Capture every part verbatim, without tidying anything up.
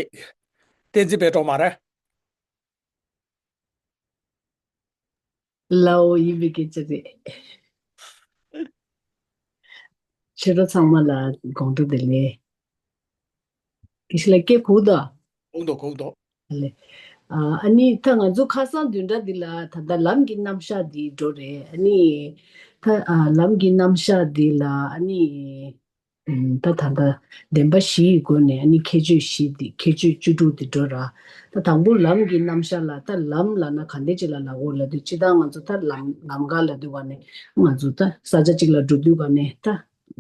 བསྟན་འཛིན་པའི་སྒྲོག་མ་རེད། ལའོ་ཡིན་པའི་སྐད་ཆ་རེད། ཕྱི་དྲོ་ཚང་མ་ལ་དགོང་དྲོ་བདེ་ལེགས། དེ་ཤི་ལ་སྐད་གོ་འདུག་གོ་འདུག་གོ་འདུག་ཨ་ལེ། ཨ་ཨ་ནི་ད་ང་ཚོ་ཁ་སང་བདུན་ཕྲག་འདི་ལ་ད་ལྟ་ལམ་གྱི་རྣམ་གཞག་འདི་འགྲོ་རེད། ཨ་ནི་ད་ཨ་ལམ་གྱི་རྣམ་གཞག་འདི་ལ་ཨ་ནི། ཨུམ། ད་ད་ལྟ་བདེན་པ་བཞི་ཡི་སྒོ་ནས་ཨ་ནི་ཁྱད་ཆོས་བཞི་འདི་ཁྱད་ཆོས་བཅུ་དྲུག་འདི་འགྲོ་ར། ད་དང་པོ་ལམ་གྱི་རྣམ་གཞག་ལ། ད་ལམ་ལབ་ན་ག་འདྲ་ཅིག་ལ་ལབ་དགོས་ལབ་དུས། སྤྱིར་བཏང་ང་ཚོ་ད་ལམ་ལམ་ཁ་ལབ་དུས་ག་ནས་ང་ཚོ་ད་ས་ཆ་གཅིག་ལ་འགྲོ་དུས་ག་ནས་ད་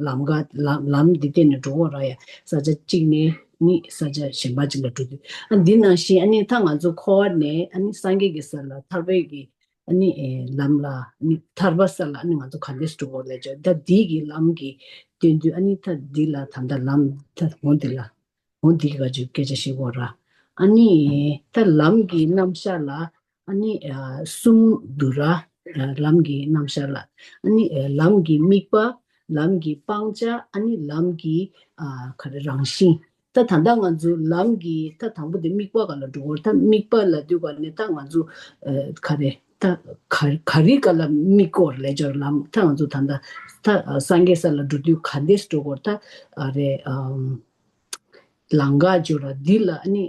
ལམ་ཁ་ལམ་ལམ་འདི་བརྟེན་ནས་འགྲོ་དགོས་ར་ཡ། ས་ཆ་གཅིག་ནས་ནི་ས་ཆ་གཞན་པ་གཅིག་ལ་འགྲོ་དུས། ཨ་འདི་ནང་བཞིན་ཨ་ནི་ད་ང་ཚོ་འཁོར་བ་ནས་ཨ་ནི་སངས་རྒྱས་ཀྱི་ས་ལ་ཐར་པའི་གི་ཨ་ནི་ཨེ་ལམ་ལ་ཨ་ནི་ཐར་པ་ས་ལ་ཨ་ནི་ང་ཚོ་ག་འདྲས་འགྲོ་དགོས་ལབ་ཅེས། ད་འདི་གི་ལམ་གྱི་སྟོན་དུས་ཨ་ནི་ད་འདི་ལ་ད་ལྟ་ལམ་ད་འོ་འདི་ལ་འོ་འདི་ག་ཅིག་སྐད་ཆ་བཤད་དགོས་ར། ཨ་ནི་ད་ལམ་གྱི་རྣམ་གཞག་ལ་ཨ་ནི་ཨ་གསུམ་འདུག་ར། ཨ་ལམ་གྱི་རྣམ་གཞག་ལ་ཨ་ནི་ཨ་ལམ་གྱི་དམིགས་པ། ལམ་གྱི་སྤང་བྱ། ཨ་ནི་ལམ་གྱི་ཨ་ག་རེ་རང་བཞིན། ད་ད་ལྟ་ང་ཚོ་ལམ་གྱི་ད་དང་པོ་དེ་དམིགས་པ་ག་ལ་འགྲོ་དགོས། ད་དམིགས་པ་ལབ་དུས་ག་ནས་ད་ང་ཚོ་ཨ་ག་རེ་ད་ག་ག་རེ་ག་ལ་དམིགས་དགོས་ལབ་ཅེས། ལམ་ད་ང་ཚོ་ད་ལྟ་ད་སངས་རྒྱས་ས་ལ་འགྲོ་དུས་ག་འདྲས་འགྲོ་དགོས། ད་ཨ་རེ་ཨམ་ལམ་ཁ་ཅིག་ཡོད་ར། འདི་ལ་ཨ་ནི་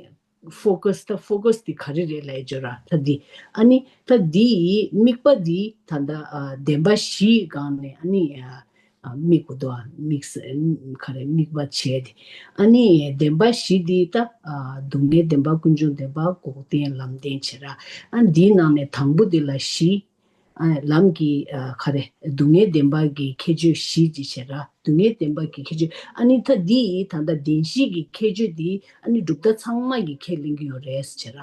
ཕོ་ཀས་ད་ཕོ་ཀས་དེ་ག་རེ་རེད་ལབ་ཅེས་ར། ད་འདི་ཨ་ནི་ད་འདི་ཡི་དམིགས་པ་འདི་ད་ལྟ་ཨ་བདེན་པ་བཞིའི་སྒང་ནས་ཨ་ནི་ཨ་ཨ་དམིགས་དགོས་འདུག་ཨ་དམིགས་ས་ག་རེ་དམིགས་པ་བྱས་ཏེ། ཨ་ནི་བདེན་པ་བཞི་འདི་ད་ཨ་སྡུག་བསྔལ་བདེན་པ། ཀུན་འབྱུང་བདེན་པ། འགོག་བདེན། ལམ་བདེན་བྱས་ར། ཨ་འདིའི་ནང་ནས་དང་པོ་འདི་ལ་བཞི། ཨ་ལམ་གྱི་ཨ་ག་རེ་སྡུག་བསྔལ་བདེན་པ་གི་ཁྱད་ཆོས་བཞི་ཅིག་བྱས་ར། སྡུག་བསྔལ་བདེན་པ་གི་ཁྱད་ཆོས། ཨ་ནི་ད་འདི་ཡི་ད་ལྟ་བདེན་བཞི་གི་ཁྱད་ཆོས་འདི་ཨ་ནི་གྲུབ་མཐའ་ཚང་མ་གིས་ཁས་ལེན་གྱི་ཡོད་རེད་བྱས་ར།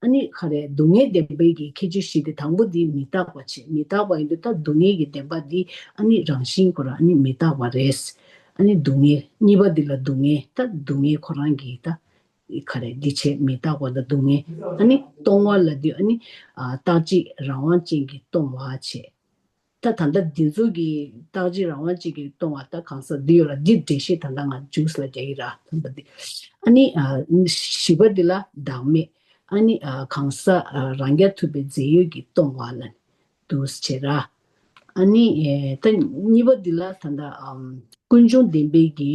ཨ་ནི་ག་རེ་སྡུག་བསྔལ་བདེན་པའི་གི་ཁྱད་ཆོས་བཞི་དེ་དང་པོ་འདི་མི་རྟག་པ་བྱས། མི་རྟག་པ་ཡིན་དུས་ད་སྡུག་བསྔལ་གྱི་བདེན་པ་འདི་ཨ་ནི་རང་བཞིན་ཁོ་རང་ཨ་ནི་མི་རྟག་པ་རེད། ཨ་ནི་སྡུག་བསྔལ་གཉིས་པ་འདི་ལ་སྡུག་བསྔལ། ད་སྡུག་བསྔལ་ཁོ་རང་གི་ད་ག་རེ་འདི་བྱས་མི་རྟག་པ་དང་སྡུག་བསྔལ། ཨ་ནི་སྟོང་པ་ལབ་དུས་ཨ་ནི་ཨ་རྟག་གཅིག་རང་དབང་ཅན་གྱིས་སྟོང་པ་བྱས། ད་ད་ལྟ་འདི་ཚོ་གི་རྟག་གཅིག་རང་དབང་ཅན་གྱིས་སྟོང་པ་ད་གང་ཟག་འདི་ཡོད་ར། འདི་འགྲེལ་བཤད་ད་ལྟ་ང་མཇུག་ལ་རྒྱག་གི་ར། ད་ལྟ་འདི་ཨ་ནི་ཨ་བཞི་པ་འདི་ལ་བདག་མེད། ཨ་ནི་ཨ་གང་ཟག་ཨ་རང་རྐྱ་ཐུབ་པའི་རྫས་ཡོད་ཀྱིས་སྟོང་པ་ལ་འདུག་བྱས་ར། ཨ་ནི་ཨེ་ད་གཉིས་པ་འདི་ལ་ད་ལྟ་ཨམ་ཀུན་འབྱུང་བདེན་པའི་གི་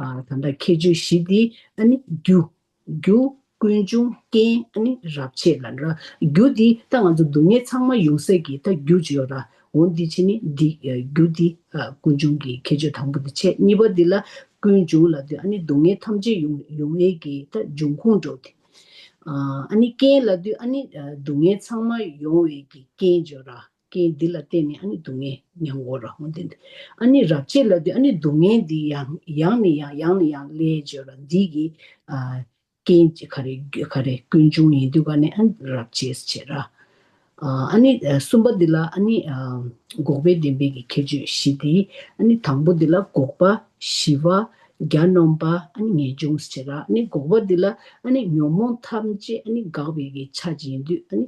ཨ་ད་ལྟ་ཁྱད་ཆོས་བཞི་འདི་ཨ་ནི་རྒྱུ། རྒྱུ། ཀུན་འབྱུང་། རྐྱེན། ཨ་ནི་རབ་བྱེད་ལ་འགྲོ། རྒྱུ་འདི་ད་ང་ཚོ་སྡུག་བསྔལ་ཚང་མ་ཡོང་སའི་གི་ད་རྒྱུ་ཅིག་ཡོད་ར། འོ་འདི་བྱས་ནི་འདི་ཨ་རྒྱུ་འདི་ཨ་ཀུན་འབྱུང་གི་ཁྱད་ཆོས་དང་པོ་འདི་བྱས། གཉིས་པ་འདི་ལ་ཀུན་འབྱུང་ལབ་དུས་ཨ་ནི་སྡུག་བསྔལ་ཐམས་ཅད་ཡོང་ཡོང་བའི་གི་ད་འབྱུང་ཁུངས་འགྲོ་དེ། ཨ་ནི་རྐྱེན་ལབ་དུས་ཨ་ནི་ཨ་སྡུག་བསྔལ་ཚང་མ་ཡོང་བའི་གི་རྐྱེན་ཅིག་ཡོད་ར། རྐྱེན་འདི་ལ་བརྟེན་ནས་ཨ་ནི་སྡུག་བསྔལ་མྱོང་དགོས་ར། འོ་དེ་འདི་ཨ་ནི་རབ་བྱེད་ལབ་དུས་ཨ་ནི་སྡུག་བསྔལ་འདི་ཡང་ཡང་ནས་ཡང་ཡང་ནས་ཡང་སླེབས་ཅིག་ཡོད་ར། འདི་གི་ཨ་རྐྱེན་གྱི་ག་རེ་ག་རེ་ཀུན་འབྱུང་ཡིན་དུས་ག་ནས་ཨ་རབ་བྱེད་བྱེད་ར། ཨ་ནི་གསུམ་པ་འདི་ལ་ཨ་ནི་འགོག་པའི་བདེན་པའི་གི་ཁྱད་ཆོས་བཞི་སྟེ། ཨ་ནི་དང་པོ་འདི་ལ་འགོག་པ། ཞི་བ། གྱ་ནོམ་པ། ཨ་ནི་ངེས་འབྱུང་བྱེད་ར། ཨ་ནི་འགོག་པ་འདི་ལ་ཨ་ནི་ཉོན་མོངས་ཐམས་ཅད་ཨ་ནི་འགག་པའི་གི་ཆ་ཅིག་ཡིན་དུས་ཨ་ནི་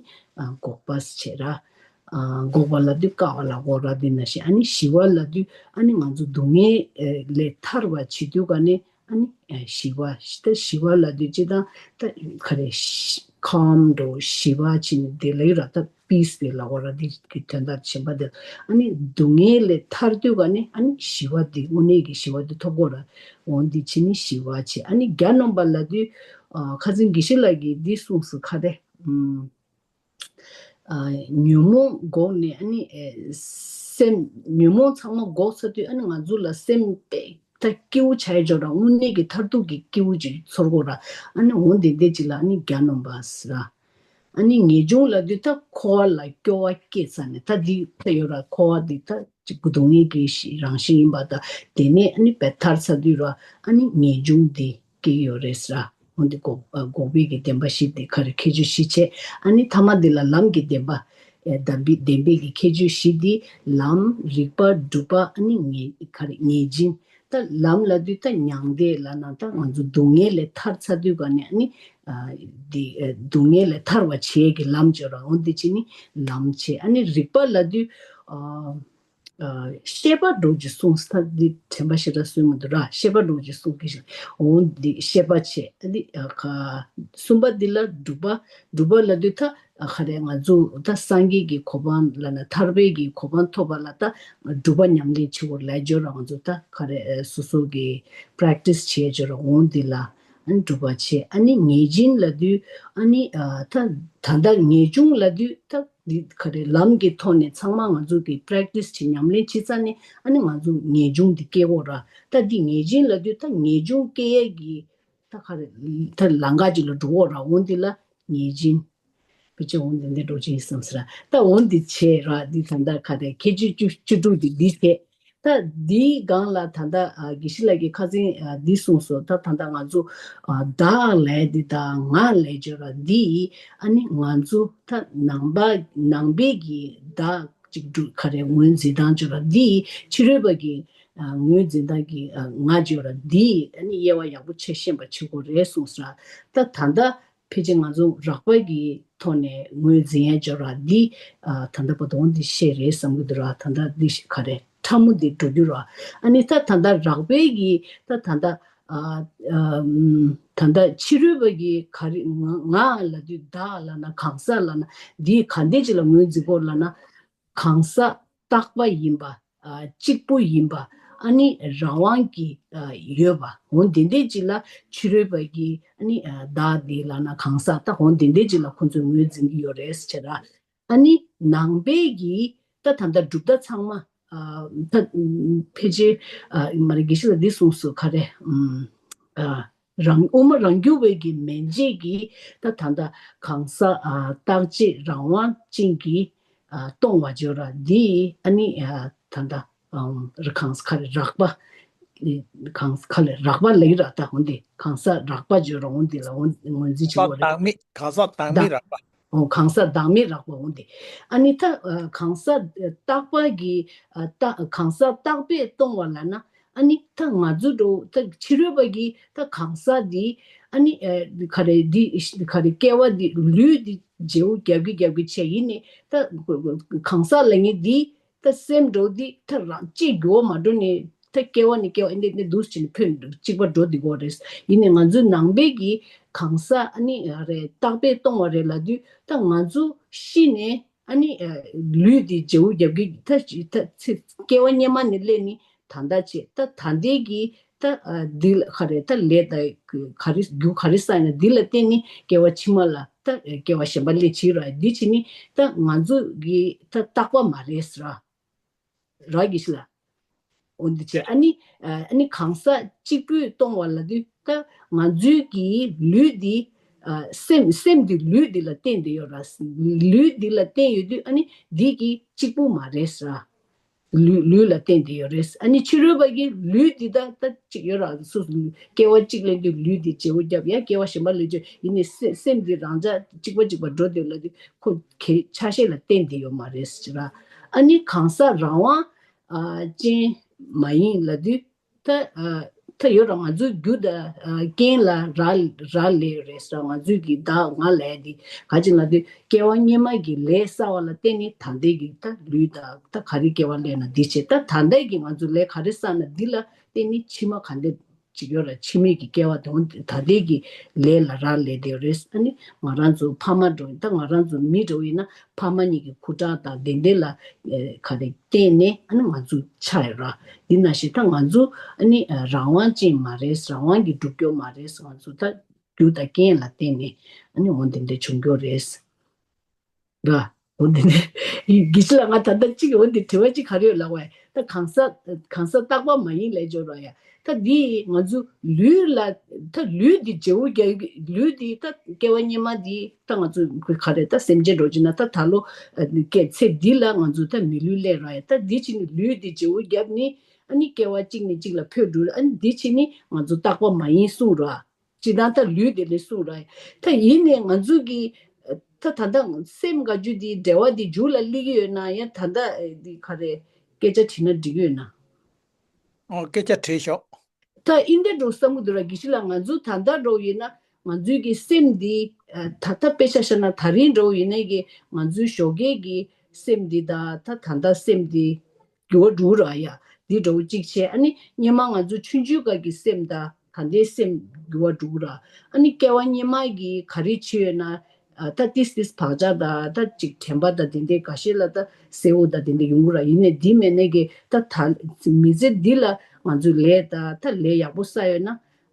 འགོག་པ་བྱེད་ར། འགོག་པ་ལབ་དུས་བཀག་པ་ལ་འགོག་ར། འདི་ནང་བཞིན་ཨ་ནི་ཞི་བ་ལབ་དུས་ཨ་ནི་ང་ཚོ་སྡུག་བསྔལ་ལས་ཐར་བ་བྱེད་དུས་ག་ནས་ཨ་ནི་ཞི་བ། ད་ཞི་བ་ལབ་དུས་སྤྱིར་བཏང་ད་ག་རེ་ཁམ་འགྲོ་ཞི་བ་ཕྱིན་དེ་ལ་ཡོད་ར། ད་པིས་དེ་ལ་འོ་ར། འདི་གི་དོན་དག་ཆེན་པ་དེ་ཨ་ནི་སྡུག་བསྔལ་ལས་ཐར་དུས་ག་ནས་ཨ་ནི་ཞི་བ་དེ་དངོས་གནས་ཀྱི་ཞི་བ་དེ་ཐོབ་དགོས་ར། འོ་འདི་ཕྱིན་ནི་ཞི་བ་བྱེད། ཨ་ནི་གྱ་ནོམ་པ་ལབ་དུས་ཁ་སང་དགེ་བཤེས་ལགས་ཀྱིས་འདི་གསུངས་སོང་། ག་རེ་ཨམ། ཨ་ཉོན་མོངས་འགོག་ནས་ཨ་ནི་ཨེ་སེམས་ཉོན་མོངས་ཚང་མ་འགོག་ཚར་དུས་ཨ་ནི་ང་ཚོ་ལ་སེམས་དཔེ་ད་སྐྱིད་པོ་ཆགས་ཡ་ཅིག་ཡོད་ར། དངོས་གནས་ཀྱི་མཐར་ཐུག་གི་སྐྱིད་པོ་ཅིག་ཚོར་དགོས་ར། ཨ་ནི་འོ་དེ་འདྲ་ཅིག་ལ་ཨ་ནི་གྱ་ནོམ་པ་ཟེར་ར། ཨ་ནི་ངེས་འབྱུང་ལབ་དུས་ད་འཁོར་བ་ལ་སྐྱོ་བ་སྐྱེས་ཚར་ནས། ད་འདི་ད་ཡོད་ར། འཁོར་བ་འདི་ད་ཅིག་སྡུག་བསྔལ་གྱི་རང་བཞིན་ཡིན་པ་ད། དེ་ནས་ཨ་ནི་བས་ཐར་ཚར་དུས་ར་ཨ་ནི་ངེས་འབྱུང་འདི་སྐྱེ་གི་ཡོད་རེད་ཟེར། འོན་ཏེ་འགོག་ཨ་འགོག་པའི་གི་བདེན་པ་བཞི་དེ་ག་རེ་ཁྱད་ཆོས་བཞི་བྱས། ཨ་ནི་ཐ་མ་འདི་ལ་ལམ་གྱི་བདེན་པ། ཨེ་བདེན་པའི་བདེན་པའི་གི་ཁྱད་ཆོས་བཞི་འདི་ལམ། རིགས་པ། སྒྲུབ་པ། ཨ་ནི་ངེས་ག་རེ་ངེས་འབྱིན། ད་ལམ་ལབ་དུས་ད་མྱང་འདས་ལབ་ན་ད་ང་ཚོ་སྡུག་བསྔལ་ལས་ཐར་ཚར་དུས་ག་ནས་ཨ་ནི་ཨ་འདི་ཨ་སྡུག་བསྔལ་ལས་ཐར་བ་བྱེད་ཀྱི་ལམ་ཅིག་ཡོད་ར། འོན་ཏེ་ཅི་ནི་ལམ་བྱེད། ཨ་ནི་རིགས་པ་ལབ་དུས་ཨ། ཤེས་པ་འགྲོ་ཅིག་གསུངས། ད་འདི་དྲན་པ་ཞེ་དྲག་སོན་མི་འདུག་ར། ཤེས་པ་འགྲོ་ཅིག་གསུངས་ཀྱི་ཞིག་འོང་འདི་ཤེས་པ་བྱས། ཨ་ནི་གསུམ་པ་འདི་ལ་སྒྲུབ་པ། སྒྲུབ་པ་ལབ་དུས་ད་ག་རེ་ང་ཚོ་ད་སངས་རྒྱས་ཀྱི་གོ་འཕང་ལབ་ན་ཐར་པའི་གི་གོ་འཕང་ཐོབ་པ་ལ་ད་སྒྲུབ་པ་ཉམས་ལེན་བྱེད་དགོས་ལབ་ཡ་ཅིག་ཡོད་ར། ང་ཚོ་ད་ག་རེ་སོ་སོ་གི་པེ་རེག་ཊི་སི་བྱེད་ཡ་ཅིག་ཡོད་ར། འོང་འདི་ལ། ཨ་ནི་སྒྲུབ་པ་བྱེད། ཨ་ནི་ངེས་འབྱིན་ལབ་དུས་ཨ་ནི་ད་ད་ལྟ་ངེས་འབྱུང་ལབ་དུས་ད་འདི་ག་རེ་ལམ་གྱི་ཐོག་ནས་ཚང་མ་ང་ཚོ་གི་པེ་རེག་ཊི་སི་བྱེད་ཉམས་ལེན་བྱེད་ཚར་ནས་ཨ་ནི་ང་ཚོ་ངེས་འབྱུང་འདི་སྐྱེ་འོ་ར། ད་འདི་ངེས་འབྱིན་ལབ་དུས་ད་ངེས་འབྱུང་སྐྱེ་ཡས་ཀྱི་ད་ག་རེ་ད་ལམ་ཁ་ཅིག་ལ་འགྲོ་འོ་ར། འོ་འདི་ལ་ངེས་འབྱིན། ཕལ་ཆེར་འོ་འདི་འདི་འགྲོ་ཅིག་ཡིན་བསམ་ཟེར། ད་འོ་འདི་བྱས་ར། འདི་ད་ལྟ་ག་རེ་ཁྱད་ཆོས་བཅུ་བཅུ་དྲུག་འདི་འདི་བྱས། ད་འདིའི་སྒང་ལ་ད་ལྟ་ཨ་དགེ་བཤེས་ལགས་ཀྱིས་ཁ་སང་ཨ་འདི་གསུངས་སོང་། ད་ད་ལྟ་ང་ཚོ་ཨ་བདག་ལས་འདི་དང་ང་ལས་བརྗོད་ར། འདི་ཨ་ནི་ང་ཚོ་ད་ནང་པ་ནང་པའི་གི་བདག་ཅིག་འགྲོ་ག་རེ་ངོས་འཛིན་སྟངས་བརྗོད་ར། འདི་ཕྱི་རོལ་པ་གི་ཨ་ངོས་འཛིན་སྟངས་ཀྱི་ཨ་ང་བརྗོད་ར། འདི་ཨ་ནི་དབྱེ་བ་ཡག་པོ་ཆེ་ཤེས་པ་བྱེད་དགོས་རེད་གསུངས་སོང་། ད་ད་ལྟ་ཕལ་ཆེར་ང་ཚོ་རགས་པ་གི་ཐོག་ནས་ངོས་འཛིན་ཡ་ཅིག་ཡོད་ར། འདི་ཨ་ད་ལྟ་བར་དུ་འོ་འདི་བཤད་རེད་བསམ་གྱི་འདུག་ར། ད་ལྟ་འདི་ཤི་ག་རེ་ཕྲ་མོ་འདི་འགྲོ་རྒྱུ་ར། ཨ་ནི་ད་ད་ལྟ་རགས་པའི་གི་ད་ད་ལྟ་ཨ་ཨམ་ད་ལྟ་ཕྱི་རོལ་པ་གི་ག་རེ་ང་ང་ལབ་དུས་བདག་ལབ་ན་གང་ཟག་ལབ་ན་འདི་ག་འདྲ་ཅིག་ལ་ངོས་འཛིན་དགོས་ལབ་ན་གང་ཟག་རྟག་པ་ཡིན་པ། ཨ་གཅིག་པུ་ཡིན་པ། ཨ་ནི་རང་དབང་གི་ཨ་ཡོད་པ། འོ་འདི་འདྲ་ཅིག་ལ་ཕྱི་རོལ་པ་གི་ཨ་ནི་ཨ་བདག་འདི་ལབ་ན་གང་ཟག་ད་འོ་འདི་འདྲ་ཅིག་ལ་ཁོང་ཚོས་ངོས་འཛིན་གྱི་ཡོད་རེད་ཟེར་ར། ཨ་ནི་ནང་པའི་གི་ད་ད་ལྟ་གྲུབ་མཐའ་ཚང་མ་ཨ་ད་ཕལ་ཆེར་ཨ་མ་རེད། དགེ་བཤེས་ལགས་འདི་གསུངས་སོང་། ག་རེ་ཨམ་ཨ་རང་དབུ་མ་རང་རྒྱུད་པའི་གི་མན་ཆད་ཀྱི་ད་ད་ལྟ་གང་ཟག་ཨ་རྟག་གཅིག་རང་དབང་ཅན་གྱི་ཨ་སྟོང་པ་བརྗོད་ར། འདི་ཨ་ནི་ཨ་ད་ལྟ་ཨམ་གང་ཟག་ག་རེ་རགས་པ། གང་ཟག་ག་རེ་རགས་པ་ལབ་ར། ད་འོ་འདི་གང་ཟག་རགས་པ་བརྗོད་ར། འོ་འདི་ལ་འོ་ངོས་འཛིན་བྱེད་དགོས་རེད། བདག་མེད་གང་ཟག་བདག་མེད་བདག་རགས་པ། འོ་གང་ཟག་བདག་མེད་རགས་པ། འོ་འདི་ཨ་ནི་ད་ཨ་གང་ཟག་རྟག་པ་གི་ཨ་རྟག་གང་ཟག་རྟག་པས་སྟོང་པ་ལབ་ན། ཨ་ནི་ད་ང་ཚོ་འགྲོ་ད་ཕྱི་རོལ་པ་གི་ད་གང་ཟག་འདི་ཨ་ནི་ཨ་ག་རེ་འདི་ག་རེ་སྐྱེ་བ་འདི་ལུས་འདི་བརྗེ་བོ་རྒྱབ་ཀྱི་རྒྱབ་ཀྱི་བྱས་ཡིན་ནི་ད་གང་ཟག་ལབ་མཁན་འདི་ད་སེམས་འགྲོ་འདི་ད་རང་གཅིག་འགྱུར་བ་མ་འགྲོ་ནི་ད་སྐྱེ་བ་ནས་སྐྱེ་བ་འདི་འདི་འདུག་ཅིག་ནི་ཕན་གཅིག་པ་འགྲོ་འདི་གོ་རེད། ཡིན་ནི་ང་ཚོའི་ནང་པའི་གི་གང་ཟག་ཨ་ནི་ཨ་རེ་རྟག་པས་སྟོང་བ་རེད་ལབ་དུས་ད་ང་ཚོ་ཤི་ནས། ཨ་ནི་ཨ་ལུས་འདི་བརྗེ་བོ་རྒྱབ་ཀྱི་ད་ཅི་ད་ཚེ་སྐྱེ་བ་སྔོན་མ་ནས་སླེབས་ནི་ད་ལྟ་བྱས། ད་ད་ལྟའི་གི་ད་ཨ་འདི་ལ་ག་རེ་ད་ལས་ད་ག་རེ་རྒྱུ་ག་རེ་བསགས་ན་འདི་ལ་བརྟེན་ནི་སྐྱེ་བ་ཕྱི་མ་ལ་ད་སྐྱེ་བ་གཞན་པ་སླེབས་བྱེད་ར། འདི་བྱེད་ནི་ད་ང་ཚོ་གི་ད་རྟག་པ་མ་རེད་ཟེར་ར། ར་གི་ཤི་ལ། འོ་འདི་བྱས། ཨ་ནི་ཨ་ནི་གང་ཟག་གཅིག་པུས་སྟོང་བ་ལབ་དུས་ད་ང་ཚོའི་གི་ལུས་འདི་ཨ་སེམས་སེམས་འདི་ལུས་འདི་ལ་བརྟེན་ཏེ་ཡོད་ར། ལུས་འདི་ལ་བརྟེན་ཡོད་དུས་ཨ་ནི་འདི་གི་གཅིག་པུ་མ་རེད་ཟེར། ལུས་ལུས་ལ་བརྟེན་ཏེ་ཡོད་རེད། ཨ་ནི་ཕྱི་རོལ་པ་གི་ལུས་འདི་ད་ད་གཅིག་ཡོད་ར། སོ་སོ་སྐྱེ་བ་གཅིག་ལེན་དུས་ལུས་འདི་བརྗེ་བོ་རྒྱབ་ཡ་སྐྱེ་བ་གཞན་པ་ལེན་དུས་ཡིན་ནི་སེ་སེམས་འདི་རང་ཅག་གཅིག་པ་གཅིག་པ་འགྲོ་འདོད་ལབ་དུས་ཁོ་གི་ཆ་ཤས་ལ་བརྟེན་ཏེ་ཡོད་མ་རེད་ཟེར་ར། ཨ་ནི་གང་ཟག་རང་དབང་ཨ་ཅན་མ་ཡིན་ལབ་དུས་ད་ཨ་ད་ཡོད་ར། ང་ཚོའི་རྒྱུ་དང་ཨ་རྐྱེན་ལ་རག་རག་ལས་རེད་ཟེར། ང་ཚོའི་གི་བདག་ང་ལས་འདི་ག་ཅི་ལབ་དུས་སྐྱེ་བ་སྔོན་མ་གི་ལས་བསགས་པ་ལ་བརྟེན་ནས་ད་ལྟའི་གི་ད་ལུས་དང་ད་ག་རེ་སྐྱེ་བ་སླེབས་ན་འདི་བྱེད། ད་ད་ལྟའི་གི་ང་ཚོ་ལས་ག་རེ་བསགས་ན་འདི་ལ་བརྟེན་ནས་ཕྱི་མ་ག་འདྲ་ཅིག་ཡོད་ར། ཕྱི་མའི་གི་སྐྱེ་བ་དང་ད་ལྟའི་གི་ལས་ལ་རག་ལས་དེ་རེད། ཨ་ནི་ང་རང་ཚོ་ཕ་མ་འགྲོ་ཡིན། ད་ང་རང་ཚོ་མི་འགྲོ་ཡིན་ན་ཕ་མ་གཉིས་ཀྱི་ཁུ་ཁྲག་དང་དེ་འདྲ་ལ་ཨེ་ག་རེ་བརྟེན་ནས་ཨ་ནི་ང་ཚོ་ཆགས་ཡོད་ར། འདི་ན་ཞིག་ད་ང་ཚོ་ཨ་ནི་ཨ་རང་དབང་ཅན་མ་རེད། རང་དབང་གིས་སྒྲུབ་རྒྱུ་མ་རེད། ང་ཚོ་ད་རྒྱུ་དང་རྐྱེན་ལ་བརྟེན་ནས་ཨ་ནི་འོ་དེ་འདྲ་བྱུང་རྒྱུ་རེད། ར། འོ་འདི་ནས་དགེ་བཤེས་ལགས་ང་ད་ལྟ་གཅིག་འོ་འདི་དྲི་བ་གཅིག་ག་རེ་ཡོད་ལབ་པ་ཡ། ད་གང་ཟག་གང་ཟག་རྟག་པ་མ་ཡིན་ལས་སྦྱོར་བ་ཡ། ད་འདི་ང་ཚོ་ལུས་ལ་ད་ལུས་འདི་བརྗེ་བོ་རྒྱག་ལུས་འདི་ད་སྐྱེ་བ་སྔོན་མ་འདི་ད་ང་ཚོ་ག་རེ་ད་སེམས་ཅན་འགྲོ་གྱི་ན་ད་ད་ལོ་སྐྱེ་ཚེ་འདི་ལ་ང་ཚོ་ད་མི་ལུས་སླེབས་ར་ཡ། ད་འདི་ཕྱི་ནས་ལུས་འདི་བརྗེ་བོ་བརྒྱབ་ནི་ཨ་ནི་སྐྱེ་བ་གཅིག་ནས་གཅིག་ལ་འཕོས་འགྲོ། ཨ་ནི་འདི་ཕྱི་ནས་ང་ཚོ་རྟག་པ་མ་ཡིན་གསུངས་ར། སྤྱིར་བཏང་ད་ལུས་དེ་ལས་གསུངས་ར། ད་ཡིན་ནའི་ང་ཚོ་གི་ད་ད་ལྟ་སེམས་དགའ་རྒྱུ་དེ་འབྲེལ་བ་དེ་མཇུག་ལ་སླེབས་ཀྱི་ཡོད་ན་ཡང་ད་ལྟ་འདི་ག་རེ་སྐད་ཆ་དྲིས་ན་འགྲིག་ཡོད་ན། ཨོ་སྐད་ཆ་དྲིས་ཤོག་ད་ཨིན་དེ་འགྲོ་བསམ་གི་འདུག་ར། དགེ་བཤེས་ལགས་ང་ཚོ་ད་ལྟ་འགྲོ་ཡིན་ན་ང་ཚོའི་གི་སེམས་འདི་ད་ལྟ་དཔེ་ཆ་བཞག་ན་ད་རིང་འགྲོ་ཡིན་ནའི་གི་ང་ཚོའི་ཞོགས་ཀས་གི་སེམས་འདི་ད་ད་ད་ལྟ་སེམས་འདི་ འགྱུར་བ་འགྲོ་གི་ར་ཡ། འདི་འདྲ་བོ་གཅིག་བྱས། ཨ་ནི་སྔོན་མ་ང་ཚོ་ཆུང་ཆུང་སྐབས་ཀྱི་སེམས་དང་ད་ལྟའི་སེམས་འགྱུར་བ་འགྲོ་གི་ར། ཨ་ནི་སྐྱེ་བ་སྔོན་མ་གི་ག་རེ་བྱས་ཡོད་ན། ཨ་ད་ཏིས་ཏིས་བག་ཆགས་དང་ད་ཅིག་དྲན་པ་དང་དེ་འདྲའི་འགའ་ཤས་ལ་ད་གསལ་བོ་དང་དེ་འདྲ་ཡོང་གི་ར། ཡིན་ནའི་འདི་མེད་ནའི་གི་ད་ད་མི་ཚེ་འདི་ལ་ང་ཚོས་ལས་དང་ད་ལས་ཡག་པོ་བསགས་ཡོད་ན།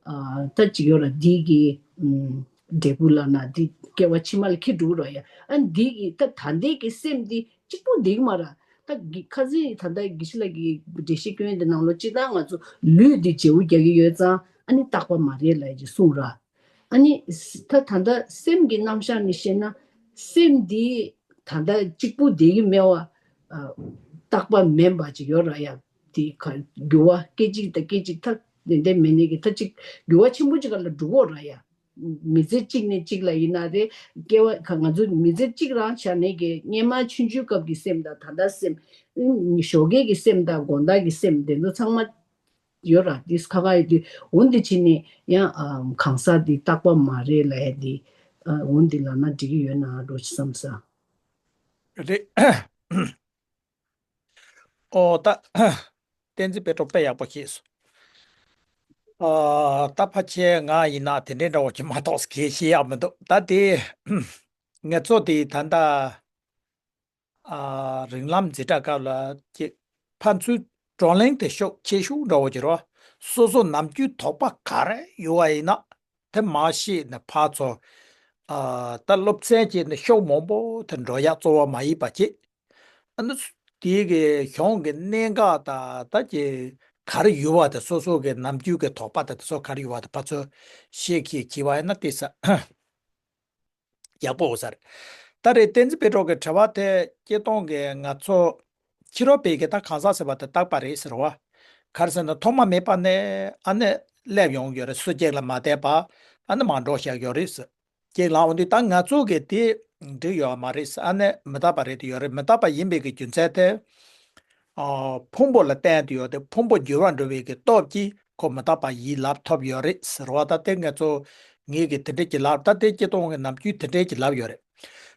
ཨ་ད་ཅིག་ཡོད་ར། འདི་གི་ཨམ་འབྲས་བུ་ལབ་ན་འདི་སྐྱེ་བ་ཕྱི་མ་ལ་འཁྱེར་འགྲོ་གི་ར་ཡ། ཨ་འདི་གི་ད་ད་ལྟའི་གི་སེམས་འདི་གཅིག་པོ་འདུག་མ་ར། ད་གི་ཁ་སང་ད་ལྟ་དགེ་བཤེས་ལགས་ཀྱིས་འགྲེལ་བཤད་སྐྱོན་དེ་ནང་ལོགས་སྤྱིར་བཏང་ང་ཚོ་ལུས་འདི་བརྗེ་པོ་རྒྱག་གི་ཡོད་ཙང་ཨ་ནི་རྟག་པ་མ་རེད་ལབ་ཀྱི་གསུངས་ར། ཨ་ནི་ད་ད་ལྟ་སེམས་ཀྱི་རྣམ་གཞག་ནས་བཤད་ན་སེམས་འདི་ད་ལྟ་གཅིག་པུ་བསྡད་ཀྱི་མེད་པ། ཨ་རྟག་པ་མིན་པ་ཅིག་ཡོད་ར་ཡ། དེ་ག་འགྱུར་བ་སྐད་ཅིག་དང་སྐད་ཅིག་ད་དེ་འདྲ་མེད་ནའི་གི་ད་ཅིག་འགྱུར་བ་ཆེན་པོ་ཅིག་ག་ལ་འགྲོ་གི་ཡོད་ར་ཡ། མི་ཚེ་གཅིག་ནས་གཅིག་ལ་ཡིན་ན་རེད། སྐྱེ་བ་ག་ང་ཚོ་མི་ཚེ་གཅིག་རང་བཞག་ནའི་གི་སྔོན་མ་ཆུང་ཆུང་སྐབས་ཀྱི་སེམས་དང་ད་ལྟ་སེམས། ཨ་ཞོགས་ཀས་ཀྱི་སེམས་དང་དགོང་དག་གི་སེམས་དེ་ཚོ་ཚང་མ་ཡོད་ར། འདི་ཁ་ཁ་ཡོད་དུས་འོ་འདི་བྱས་ནས་ཡང་ཨ་གང་ཟག་འདི་རྟག་པ་མ་རེད་ལབ་ཡ་འདི། ཨ་འོ་འདི་ལབ་ན་འགྲིག་གི་ཡོད་ན་འགྲོ་ཅི་བསམ་ས། རེད། ཨོ་ད། བསྟན་འཛིན་པེ་ཏྲོ་དཔེ་ཡག་པོ་ཤེས་སོང་། ཨ་ད་ཕལ་ཆེར་ང་ཡིན་ན་དེ་འདྲའི་འདྲ་བོ་ཅིག་མ་གཏོགས་གལ་ཤེས་ཡག་མི་འདུག་ད་དེ་ང་ཚོ་དེ་ད་ལྟ་ཨ་རིགས་ལམ་འཛིན་གྲྭ་སྐབས་ལ་ཅིག་ཕན་ཚུན་བགྲོ་གླེང་དེ་ཤུགས་ཆེ་ཤོས་འདྲ་བོ་ཅིག་རེད་བ། སོ་སོ་ནམ་རྒྱུན་དོགས་པ་ག་རེ་ཡོད་པ་ཡིན་ན་དེ་མར་བཤད་ནས་ཕར་ཚུར། ཨ་ད་སློབ་ཚན་གྱི་ནི་ཤུགས་མང་པོ་དེ་འགྲོ་ཡག་གཙོ་བོ་མ་ཡིན་པ་བྱེད། ཨ་ནི་དེའི་གི་གཞུང་གི་གནད་འགག་དང་ད་ཀྱི་ག་རེ་ཡོད་པ་དེ་སོ་སོ་གི་ནམ་རྒྱུན་གྱི་དོགས་པ་དང་དེ་ཚོ་ག་རེ་ཡོད་པ་དེ་ཕར་ཚུར་བཤད་མཁན་བྱས་པ་ཡིན་ན་དེ་ས་ཡག་པོ་ཡོད་ས་རེད། ད་རེས་བསྟན་འཛིན་པེ་ཏྲོ་གི་དྲི་བ་དེ་སྤྱིར་བཏང་གི་ང་ཚོ་ཕྱི་རོལ་པའི་གི་ད་གང་ཟག་ཟེར་བ་དེ་རྟག་པ་རེད་ཟེར་བ། ག་རེ་ཟེར་ན་ཐོག་མ་མེད་པ་ནས་ཨ་ནི་སླེབས་ཡོང་གི་ཡོད་རེད། སུ་གཅིག་ལ་མ་བལྟས་པ་ཨ་ནི་མར་འགྲོ་བཞག་ཡོད་རེད་ཟེར། ཅིག་ལབ་འོང་དུས་ད་ང་ཚོ་གི་དེ་འགྲིག་ཡོད་མ་རེད། ཨ་ནི་མི་རྟག་པ་རེད་དུ་ཡོད་རེད། མི་རྟག་པ་ཡིན་པའི་གི་རྒྱུ་མཚན་དེ། ཨ་ཕུང་པོ་ལ་བརྟེན་དུ་ཡོད་དེ་ཕུང་པོ་འགྱུར་བ་འགྲོ་བའི་གི་སྟོབས་ཀྱིས་ཁོ་མི་རྟག་པ་ཡིན་ལབ་ཐུབ་ཡོད་རེད་ཟེར་བ། ད་དེ་ང་ཚོ་ངེད་ཀྱི་དེ་འདྲས་ཀྱི་ལབ་ད་དེ་སྤྱིར་བཏང་གི་ནམ་རྒྱུན་དེ་འདྲས་ཀྱི་ལབ་ཡོད་རེད།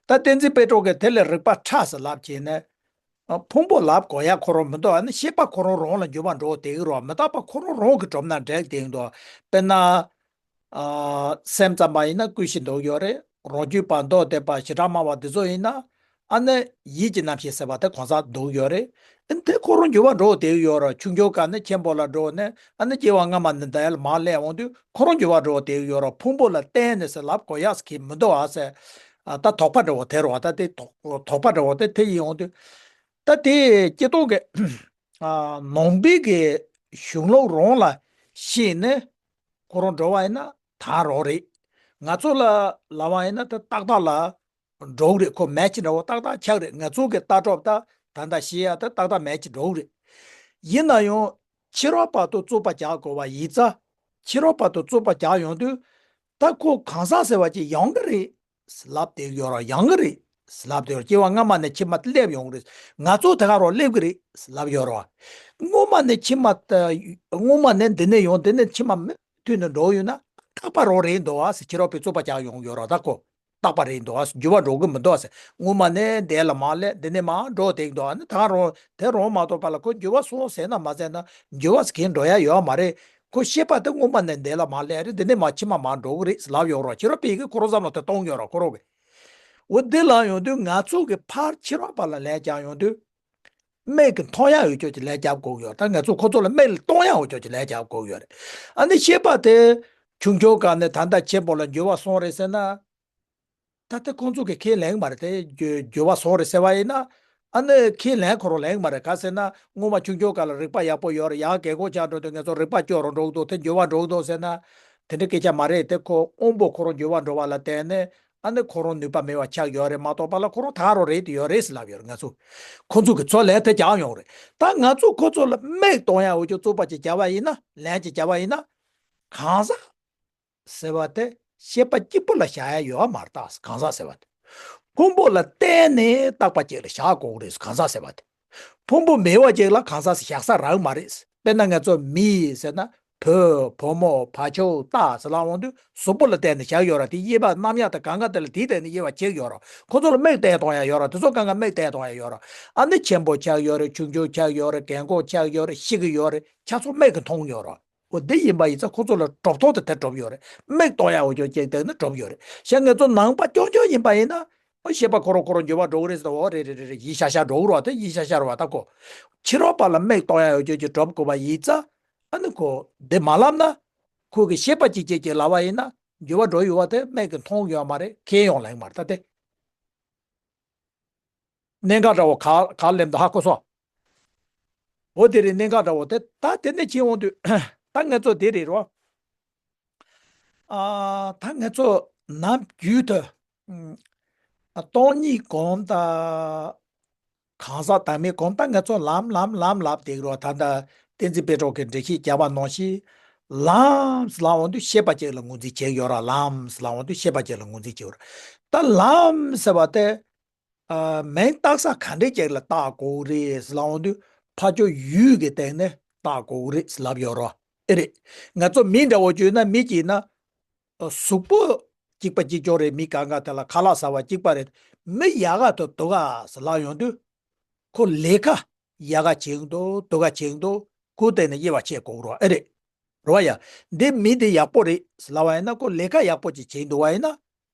ད་བསྟན་འཛིན་པེ་ཏྲོ་གི་དེ་ལས་རིགས་པ་ཕྲ་ཟེར་ལབ་བྱས་ནས། ཨ་ཕུང་པོ་ལབ་དགོས་ཡ་ཁོ་རང་མི་འདུག་ཨ་ནི་ཤེས་པ་ཁོ་རང་རང་ལ་འགྱུར་བ་འགྲོ་བསྡད་ཀྱི་རེད། མི་རྟག་པ་ཁོ་རང་རང་གིས་གྲུབ་ན་འགྲིག་བསྡད་ཀྱི་འདུག་དཔེར་ན། ཨ་སེམས་ཙམ་པ་ཡིན་ན་ཀུན་གཞི་འདུག་ཡོད་རེད། རང་རྒྱུད་པ་མདོ་སྡེ་པ་བྱེ་བྲག་སྨྲ་བ་འདི་ཚོ་ཡིན་ན། ཨ་ནི་ཡིད་ཀྱི་རྣམ་ཤེས་ཟེར་བ་དེ་གང་ཟག་འདུག་ཡོད་རེད། ཨ་ནི་དེ་ཁོ་རང་འགྱུར་བ་འགྲོ་བསྡད་ཀྱི་ཡོད་རེད། ཆུང་ཆུང་སྐབས་ནས་ཆེན་པོ་ལ་འགྲོ་ནས་ཨ་ནི་སྐྱེ་བ་སྔ་མ་ནས་འདི་ལ་མར་སླེབས་འོང་དུས་ཁོ་རང་འགྱུར་བ་འགྲོ་བསྡད་ཀྱི་ཡོད་རེད། ཕུང་པོ་ལ་བརྟེན་ནས་ཟེར་ལབ་དགོས་ཡག་ཟེར་གྱི་མི་འདུག་ཨ་ཟེར། ཨ་ད་དོགས་པ་འདྲ་བོ་དེ་རེད་བ། ད་དེ་དོགས་དོགས་པ་འདྲ་བོ་དེ་དེ་ཡིན་འོང་དུས། ད་དེ་སྤྱིར་བཏང་གི་ཨ་ནང་པའི་གི་གཞུང་ལུགས་རང་ལ་ཤེས་ནས་ཁོ་རང་འགྲོ་བ་ཡིན་ན་ད་རང་རེད། ང་ཚོ་ལ་ལབ་པ་ཡིན་ན་ད་ཏག་ཏག་ལ་འགྲོ་གི་རེད། ཁོ་མེ་ཆི་འདྲ་བོ་ཏག་ཏག་ཆགས་རེད། ང་ཚོ་གི་ལྟ་གྲུབ་ད་ད་ལྟ་ཤེས་ཡ་ད་ཏག་ཏག་མེ་ཆི་འགྲོ་གི་རེད། ཡིན་ན་ཡང་ཕྱི་རོལ་པ་དང་རྩོད་པ་རྒྱག་དགོས་པ་ཡིན་ཙང་ཕྱི་རོལ་པ་དང་རྩོད་པ་རྒྱག་ཡོང་དུས་ད་ཁོ་གང་ཟག་ཟེར་བ་ཅིག་ཡོང་གི་རེད། ལབ་བསྡད་ཡོད་ར། ཡོང་གི་རེད་ལབ་བསྡད་ཡོད་ར། སྐྱེ་བ་སྔ་མ་ནས་ཕྱི་མ་སླེབས་ཡོང་གི་རེད། ང་ཚོ་ད་ག་རང་སླེབས་ཀྱི་རེད་ལབ་ཡོད་ར། སྔོན་མ་ནས་ཕྱི་མ་ད་སྔོན་མ་ནས་འདི་ནས་ཡོང་འདི་ནས་ཕྱི་མ་མུ་མཐུད་ནས་འགྲོ་ཡོད་ན་རྟག་པ་རང་རེད་འདུག་ཨ་ཟེར། ཕྱི་རོལ་པའི་རྩོད་པ་རྒྱག་ཡོང་ཡོད་ར། ད་ཁོ་རྟག་པ་རེད་འདུག་ཨ་ཟེར། འགྱུར་བ་འགྲོ་གི་མི་འདུག་ཨ་ཟེར། སྔོན་མ་ནས་འདི་ལ་མར་སླེབས་འདི་ནས་མར་འགྲོ་བསྡད་འདུག་ཨ་ནི་ད་ག་རང་དེ་རང་མ་གཏོགས་པ་ལ་ཁོ་འགྱུར་བ་སོང་ཟེར་ན་མ་ཟེར་ན་འགྱུར་བ་ཟེར་མཁན་འགྲོ་ཡ་ཡོད་མ་རེད། ཁོ་ཤེས་པ་དེ་སྔོན་མ་ནས་འདི་ལ་མར་སླེབས་རེད། འདི་ནས་མར་ཕྱི་མ་མར་འགྲོ་གི་རེད་ལབ་ཡོད་ར། ཕྱི་རོལ་པའི་གི་ཁོ་རང་བསམ་བློ་དེ་གཏོང་ཡོད་ར་ཁོ་རང་གི། འོ་འདི་ལ་ཡོང་དུས་ང་ཚོ་གི་ཕར་ཕྱི་རོལ་པ་ལ་ལན་རྒྱག་ཡོང་དུས། མིག་གིས་མཐོང་ཡག་ཡོད་ཅོག་ཅིག་ལན་རྒྱབ་དགོས་ཡོད་ར། ད་ང་ཚོ་ཁོ་ཚོ་ལ་མིག་ལ་གཏོང་ཡག་ཡོད་ཅོག་ཅིག་ལན་རྒྱབ་དགོས་ཡོད་རེད། ཨ་ནི་ཤེས་པ་དེ་ཆུང་ཆུང་སྒང་ནས་ད་ལྟ་ཆེན་པོ་ལ་འགྱུར་བ་སོང་རེད་ཟེར་ན། ད་ལྟ་ཁོང་ཚོ་གིས་ཁས་ལེན་གྱི་མ་རེད། དེ་འགྱུར་འགྱུར་བ་སོང་རེད་ཟེར་བ་ཡིན་ན། ཨ་ནི་ཁས་ལེན་ཁོ་རང་ལེན་གྱི་མ་རེད། ག་ཟེར་ན་སྔོན་མ་ཆུང་ཆུང་སྒང་ལ་རིག་པ་ཡག་པོ་ཡོད་རེད། ཡར་རྒས་འཁོགས་ཆགས་འགྲོ་དུས་ང་ཚོ་རིག་པ་སྐྱོ་རུ་འགྲོ་གི་འདུག་དེ་འགྱུར་བ་འགྲོ་གི་འདུག་ཟེར་ན། དེ་འདྲའི་སྐད་ཆ་མ་རེད། དེ་ཁོ་དབང་པོ་ཁོ་རང་འགྱུར་བ་འགྲོ་བ་ལ་བརྟེན་ནས་ཨ་ནི་ཁོ་རང་ནུས་པ་མེད་པ་ཆགས་ཡོད་རེད་མ་གཏོགས་པ་ལ་ཁོ་རང་ད་རང་རེད་དེ་ཡོད་རེད་ཟེར་ལབ་ཡོད་རེད། ང་ཚོ་ཁོ་ཚོ་གིས་ཚུར་ལན་དེ་རྒྱག་ཡོང་རེད། ད་ང་ཚོ་ཁོ་ཚོ་ལ་མིག་གཏོང་ཡག་འུ་ཅག་རྩོད་པ་ཅིག་བརྒྱབ་པ་ཡིན་ན་ལན་ཅིག་བརྒྱབ་པ་ཡིན་ན། གང་ཟག་ཟེར་བ་དེ་ཤེས་པ་གཅིག་པུ་ལ་བཞག་ཡ་ཡོད་མ་རེད། ད་གང་ཟག་ཟེར་བ་དེ་ཕུང་པོ་ལ་བརྟེན་ནས་རྟག་པ་གཅིག་ལ་བཞག་དགོས་ཀྱི་རེད། གང་ཟག་ཟེར་བ་དེ་ཕུང་པོ་མེད་པ་གཅིག་ལ་གང་ཟག་ཟེར་བཞག་ས་རག་མ་རེད། དཔེར་ན་ང་ཚོ་མི་ཟེར་ན་ བུ། བུ་མོ། བ་ཕྱུགས། རྟ་ཟེར་ལབ་འོང་དུས་གཟུགས་པོ་ལ་བལྟས་ནས་བཞག་ཡོད་ར། དེ་དབྱེ་བ་རྣམ་གཡེང་དང་གང་ག་དེ་ལ་དེའི་སྟེང་ནས་དབྱེ་བ་ཕྱེ་གི་ཡོད་ར། ཁོ་ཚོ་ལ་མིག་བལྟས་གཏོང་ཡ་ཡོད་ར། དེ་ཚོ་གང་ག་མིག་བལྟས་གཏོང་ཡ་ཡོད་ར། ཨ་ནི་ཆེན་པོ་ཆགས་ཡོད་རེད། ཆུང་ཆུང་ཆགས་ཡོད་རེད། རྒན་གོག་ཆགས་ཡོད་རེད། ཤི་གི་ཡོད་རེད། ཆ་ཚང་མིག་གིས་མཐོང་ཡོད་ར། འོ་འདི་ཡིན་པ་ཡིན་ཙང་ཁོ་ཚོ་ལ་གྲུབ་ཐོབ་དེ་དེ་གྲུབ་ཡོད་རེད། མིག་གཏོང་ཡ་འོ་ཅོག་ཅིག་དེ་ནི་གྲུབ་ཡོད་རེད། ཞེས་ང་ཚོ་ནང་པ་རྐྱང་རྐྱང་ཡིན་པ་ཡིན་ན། ཨོ་ཤེས་པ་ཁོ་རང་ཁོ་རང་འགྱུར་བ་འགྲོ་གི་རེད་ཟེར། འོ་རེད་རེད་རེད་རེད། ཡིད་ཤ་ཤ་འགྲོ་གི་རེད་བ། དེ་ཡིད་ཤ་ཤ་རེད་བ། ད་ཁོ་ཕྱི་རོལ་པ་ལ་མིག་གཏོང་ཡ་འོ་ཅོག་ཅིག་གྲུབ་དགོས་པ་ཡིན་ཙང་། ཨ་ནི་ཁོ་འདི་མ་ལབ་ན། ཁོ་གི་ཤེས་པ་ཅིག་ཅིག་ཅིག་ལབ་པ་ཡིན་ན། འགྱུར་བ་འགྲོ་ཡོད་བ་དེ་མིག་གིས་མཐོང་ཡོད་མ་རེད། མཁྱེན་ཡོང་ལེ་མ་རེད། ད་དེ། གནད་འགག་འདྲ་བོ་ག་ག་ལེམ་དུ་ཧ་གོ་སོང་། འོ་དེ་རེད། གནད་འགག་འདྲ་བོ་དེ། ད་དེ་ནས་ཕྱིན་འོང་དུས་ད་ང་ཚོ་དེ་རེད་རོ། ཨ་ད་ང་ཚོ་ནམ་རྒྱུན་དུ་ཨ་སྟོང་ཉིད་སྒོམ་དང་གང་ཟག་བདག་མེད་སྒོམ། ད་ང་ཚོ་ལམ་ལམ་ལམ་ལབ་བསྡད་རོ། ད་ལྟ་བསྟན་འཛིན་དཔལ་སྤྲུལ་གྱིས་འགྲེལ་བཤད་བརྒྱབ་པ་ནང་བཞིན། ལམ་ཟེར་ལབ་འོང་དུས་ཤེས་པ་ཅིག་ལ་ངོས་འཛིན་བྱེད་ཡོད་ར། ལམ་ཟེར་ལབ་འོང་དུས་ཤེས་པ་ཅིག་ལ་ངོས་འཛིན་བྱེད་ཡོད་ར། ད་ལམ་ཟེར་བ་དེ། ཨ་མིང་བཏགས་ས་ག་འདྲས་ཅིག་ལ་བཏགས་དགོས་རེད་ཟེར་ལབ་འོང་དུས། ཕར་ཕྱོགས་ཡུལ་གྱི་སྟེང་ནས་བཏགས་དགོས་རེད་ཟེར་ལབ་ཡོད་རོ། ཨེ་རེད། ང་ཚོ་མི་འདྲ་བོ་བརྗོད་ན། མི་གཅིག་ན་གཟུགས་པོ་གཅིག་པ་གཅིག་རྐྱང་རེད། མི་གང་ག་དེ་ལ་ཁ་ལག་ཟ་བ་གཅིག་པ་རེད། མི་ཡག་ག་དང་སྡུག་ག་ཟེར་ལབ་ཡོང་དུས། ཁོ་ལས་ཀ་ཡག་ག་བྱེད་ཀྱི་འདུག་སྡུག་ག་བྱེད་ཀྱི་འདུག་ཁོའི་སྟེང་ནས་དབྱེ་བ་ཕྱེ་དགོས་རོ། ཨེ་རེད། རེད་བ་ཡ། འདི་མི་འདི་ཡག་པོ་རེད་ཟེར་ལབ་པ་ཡིན་ན། ཁོ་ལས་ཀ་ཡག་པོ་ཅིག་བྱེད་འདུག་པ་ཡིན་ན།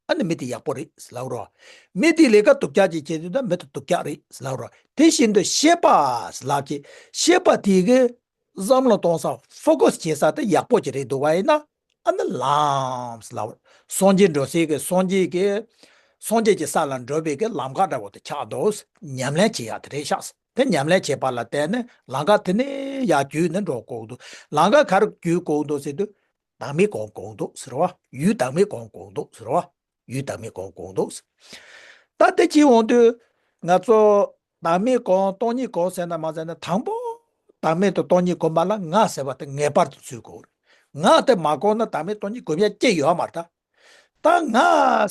ཨ་ནི་མི་འདི་ཡག་པོ་རེད་ཟེར་ལབ་རོ། མི་འདི་ལས་ཀ་སྡུག་ཅག་ཅིག་བྱེད་འདུག་ན། མི་འདི་སྡུག་ཅག་རེད་ཟེར་ལབ་རོ། དེ་བཞིན་དུ་ཤེས་པ་ཟེར་ལབ་ཀྱི། ཤེས་པ་དེ་གིས་བསམ་བློ་གཏོང་ས། ཕོ་ཀ་སི་བྱེད་ས་དེ་ཡག་པོ་ཅིག་རེད་འདུག་པ་ཡིན་ན། ཨ་ནི་ལམ་ཟེར་ལབ་རོ། སངས་རྒྱས་འགྲོ་སའི་གི། སངས་རྒྱས་ཀྱི། སངས་རྒྱས་ཀྱི་ས་ལ་འགྲོ་བའི་གི་ལམ་ཁ་འདྲ་བོ་དེ་ཆགས་འདུག་ཉམས་ལེན་བྱེད་ཡ་དེ་རེད་ཤག་དེ་ཉམས་ལེན་བྱེད་པ་ལ་བརྟེན་ནས་ལམ་ཁ་དེ་ནས་ཡར་བརྒྱུད་ནས་འགྲོ་དགོས་འདུག་ལམ་ཁ་ག་རེ་བརྒྱུད་དགོས་འདུག་ཟེར་དུས། བདག་མེད་སྒོམ་དགོས་འདུག་ཟེར་བ། ཡུལ་བདག་མེད་སྒོམ་དགོས་འདུག་ཟེར་བ། ཡུལ་བདག་མེད་སྒོམ་དགོས་འདུག་ད་དེ་ཕྱིན་འོང་དུས་ང་ཚོ་བདག་མེད་སྒོམ། སྟོང་ཉིད་སྒོམ་ཟེར་ན་མ་ཟེར་ན། དང་པོ་བདག་མེད་དང་སྟོང་ཉིད་སྒོམ་པ་ལ་ང་ཟེར་བ་དེ་ངེས་པར་དུ་འཛུལ་དགོས་རེད། ང་དེ་མ་སྒོམ་ན་བདག་མེད་སྟོང་ཉིད་སྒོམ་ཡ་ཅི་ཡོད་མ་རེད་ད། ད་ང་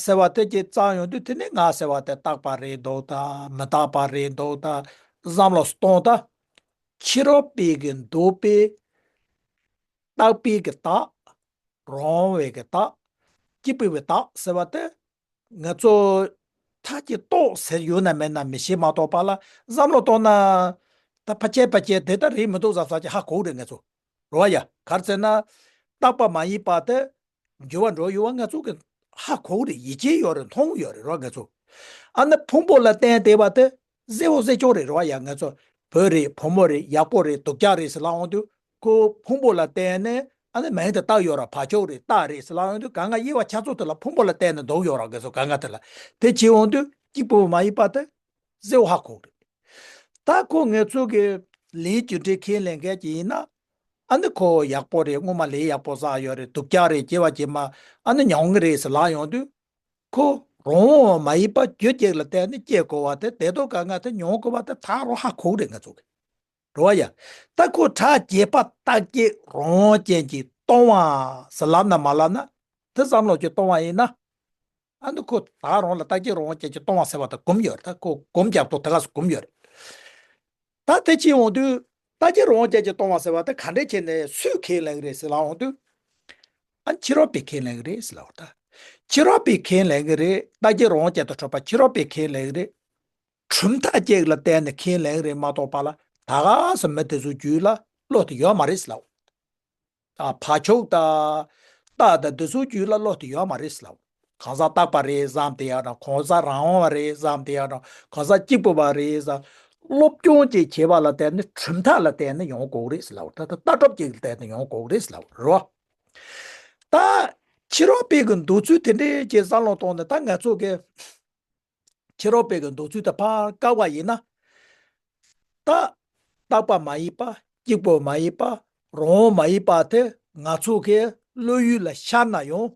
ཟེར་བ་དེ་ཅིག་བརྩམས་ཡོང་དུས། དེ་ནས་ང་ཟེར་བ་དེ་རྟག་པ་རེད་འདུག་ད། མི་རྟག་པ་རེད་འདུག་ད། བསམ་བློ་གཏོང་ད། ཕྱི་རོལ་པའི་གི་འདོད་པས། རྟག་པའི་གི་རྟག་རང་དབང་བའི་གི་རྟག་གཅིག་པུའི་བའི་རྟག་ཟེར་བ་དེ། ང་ཚོ་མཐའ་གཅིག་རྟོགས་ཟེར་ཡོད་ན་མེད་ན་མི་ཤེས་མ་གཏོགས་པ་ལ། བསམ་བློ་གཏོང་ན་ད་ཕལ་ཆེར་ཕལ་ཆེར་དེ་ལྟར་རེད་མི་འདུག་བསམ་བསམ་ཅིག་ཧ་གོ་གི་རེད་ང་ཚོ། རེད་བ་ཡ། ག་རེ་ཟེར་ན། རྟག་པ་མ་ཡིན་པ་དེ་འགྱུར་བ་འགྲོ་ཡོད་པ་ང་ཚོ་གི་ཧ་གོ་གི་རེད། ཡིད་ཆེས་ཡོད་རེད། མཐོང་ཡོད་རེད་རོ་ང་ཚོ། ཨ་ནི་ཕུང་པོ་ལ་བརྟེན་བསྡད་པ་དེ་གཟེར་བོ་གཟེར་ཆུང་རེད་རོ་ཡ། ང་ཚོ་བུ་རེད། བུ་མོ་རེད། ཡག་པོ་རེད། སྡུག་ཅག་རེད་ཟེར་ལབ་འོང་དུས། ཁོ་ཕུང་པོ་ལ་བརྟེན་ནས་ཨ་ནི་མིང་དེ་བཏགས་ཡོད་ར། བ་ཕྱུགས་རེད། རྟ་རེད་ཟེར་ལབ་འོང་དུས། གང་ག་དབྱེ་བ་ཆ་ཚང་དེ་ལ་ཕུང་པོ་ལ་བརྟེན་ནས་འདུག་ཡོད་ར་ང་ཚོ་གང་ག་དེ་ལ། དེ་བྱེད་འོང་དུས་གཅིག་པུ་མ་ཡིན་པ་དེ་གཟེར་བོ་ཧ་གོ་གི་རེད། ད་ཁོ་ང་ཚོ་གི་ལས་རྒྱུ་འབྲས་ཁས་ལེན་མཁན་ཅིག་ཡིན་ན། ཨ་ནི་ཁོ་ཡག་པོ་རེད། སྔོན་མ་ལས་ཡག་པོ་བསགས་ཡོད་རེད། སྡུག་ཅག་རེད། སྐྱེ་བ་རྗེས་མ་ཨ་ནི་མྱོང་གི་རེད་ཟེར་ལབ་ཡོང་དུས། ཁོ་རང་དབང་མ་ཡིན་པ་རྒྱུ་གཅིག་ལ་བརྟེན་ནས་སྐྱེ་དགོས་པ་དེ། དེ་དང་གང་ག་དེ་མྱོང་དགོས་པ་དེ་ད་རུང་ཧ་གོ་གི་རེད་ང་ཚོ་གི། རེད་བ་ཡ། ད་ཁོ་ཕྲག་བརྒྱད་པ་རྟག་གཅིག་རང་དབང་ཅན་གྱིས་སྟོང་པ་ཟེར་ལབ་ན་མ་ལབ་ན། དེ་བསམ་བློ་གིས་སྟོང་པ་ཡིན་ན། ཨ་ནི་ཁོ་ད་རང་ལ་རྟག་གཅིག་རང་དབང་ཅན་གྱིས་སྟོང་པ་ཟེར་བ་དེ་སྒོམ་ཡོད་རེད། ད་ཁོ་སྒོམ་རྒྱབ་ཐོག་དེ་ག་སེ་སྒོམ་ཡོད་རེད། ད་དེ་ཕྱིན་འོང་དུས། རྟག་གཅིག་རང་དབང་ཅན་གྱིས་སྟོང་པ་ཟེར་བ་དེ་ག་འདྲས་བྱས་ནས་སུས་ཁས་ལེན་གི་རེད་ཟེར་ལབ་འོང་དུས། ཨ་ཕྱི་རོལ་པས་ཁས་ལེན་གི་རེད་ཟེར་ལབ་འོང་ད། ཕྱི་རོལ་པས་ཁས་ལེན་གི་རེད། རྟག་གཅིག་རང་དབང་ཅན་དུ་གྲུབ་པ་ཕྱི་རོལ་པས་ཁས་ལེན་གི་རེད། གྲུབ་མཐའ་གཅིག་ལ་བརྟེན་ནས་ཁས་ལེན་གི་རེད་མ་གཏོགས་པ་ལ། ད་ག་སེ་མི་དེ་ཚོའི་རྒྱུད་ལ་བློ་དེ་ཡོད་མ་རེད་ཟེར་ལབ་འོང་། ཨ་བ་ཕྱུགས་དང་། རྟ་དང་། འདི་ཚོའི་རྒྱུད་ལ་བློ་དེ་ཡོད་མ་རེད་ཟེར་ལབ། གང་ཟག་རྟག་པ་རེད་བསམ་བསྡད་ཡ་དང་། གང་ཟག་རང་དབང་བ་རེད་བསམ་བསྡད་ཡ་དང་། གང་ཟག་གཅིག་པུ་བ་རེད་བསམ། སློབ་སྦྱོང་ཅིག་བྱེད་པ་ལ་བརྟེན་ནས། གྲུབ་མཐའ་ལ་བརྟེན་ནས་ཡོང་དགོས་རེད་ཟེར་ལབ། ད་ལྟ་ལྟ་གྲུབ་ཅིག་ལ་བརྟེན་ནས་ཡོང་དགོས་རེད་ཟེར་ལབ་རེད་བ། ད་ཕྱི་རོལ་པའི་གི་འདོད་ཚུལ་དེ་འདྲས་ཀྱི་བསམ་བློ་བཏང་ནས། ད་ང་ཚོ་གི་ཕྱི་རོལ་པའི་གི་འདོད་ཚུལ་དེ་ཕར་བཀག་པ་ཡིན་ན། ད་རྟག་པ་མ་ཡིན་པ། གཅིག་པུ་མ་ཡིན་པ། རང་དབང་མ་ཡིན་པ་དེ་ང་ཚོ་གི་བློ་ཡུལ་ལ་ཤར་ན་ཡང་།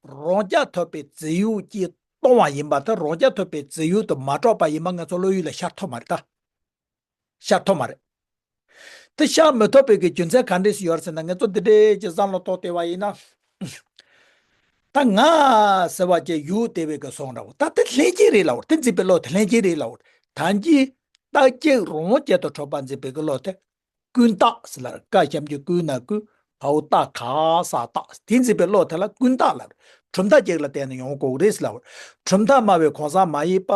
རང་རྐྱ་ཐུབ་པའི་རྫས་ཡོད་ཀྱིས་སྟོང་པ་ཡིན་པ་དེ། རང་རྐྱ་ཐུབ་པའི་རྫས་ཡོད་དུ་མ་གྲུབ་པ་ཡིན་པ་ང་ཚོ་བློ་ཡུལ་ལ་ཤར་ཐུབ་མ་རེད་ད། ཤར་ཐུབ་མ་རེད། དེ་ཤར་མི་ཐུབ་པའི་གི་རྒྱུ་མཚན་ག་འདྲས་ཞིག་ཡོད་རེད་ཟེར་ན། ང་ཚོ་འདི་འདྲས་ཀྱི་བསམ་བློ་གཏོང་བལྟས་པ་ཡིན་ན། ད་ང་ཟེར་བ་ཅིག་ཡོད་བསྡད་པའི་གི་བཟོ་འདྲ་བོ། ད་དེ་ལྷན་སྐྱེས་རེད་ལབ་པ་རེད། དེ་འཛིན་པའི་བློ་དེ་ལྷན་སྐྱེས་རེད་ལབ་པ་རེད། ད་གིན་རྟག་གཅིག་རང་དབང་ཅན་དུ་གྲུབ་པ་འཛིན་པའི་གི་བློ་དེ། ཀུན་བརྟགས་ཟེར་ལ། ཀ་ཞབས་ཀྱུ་ཀུ་ན་ཀུ། ག་འོག་བཏགས་ག་ས་བརྟགས། དེ་འཛིན་པའི་བློ་དེ་ལ་ཀུན་བརྟགས་ལབ། གྲུབ་མཐའ་གཅིག་ལ་བརྟེན་ནས་ཡོང་དགོས་རེད་ཟེར་ལབ། གྲུབ་མཐའ་སྨྲ་བའི་གང་ཟག་མ་ཡིན་པ།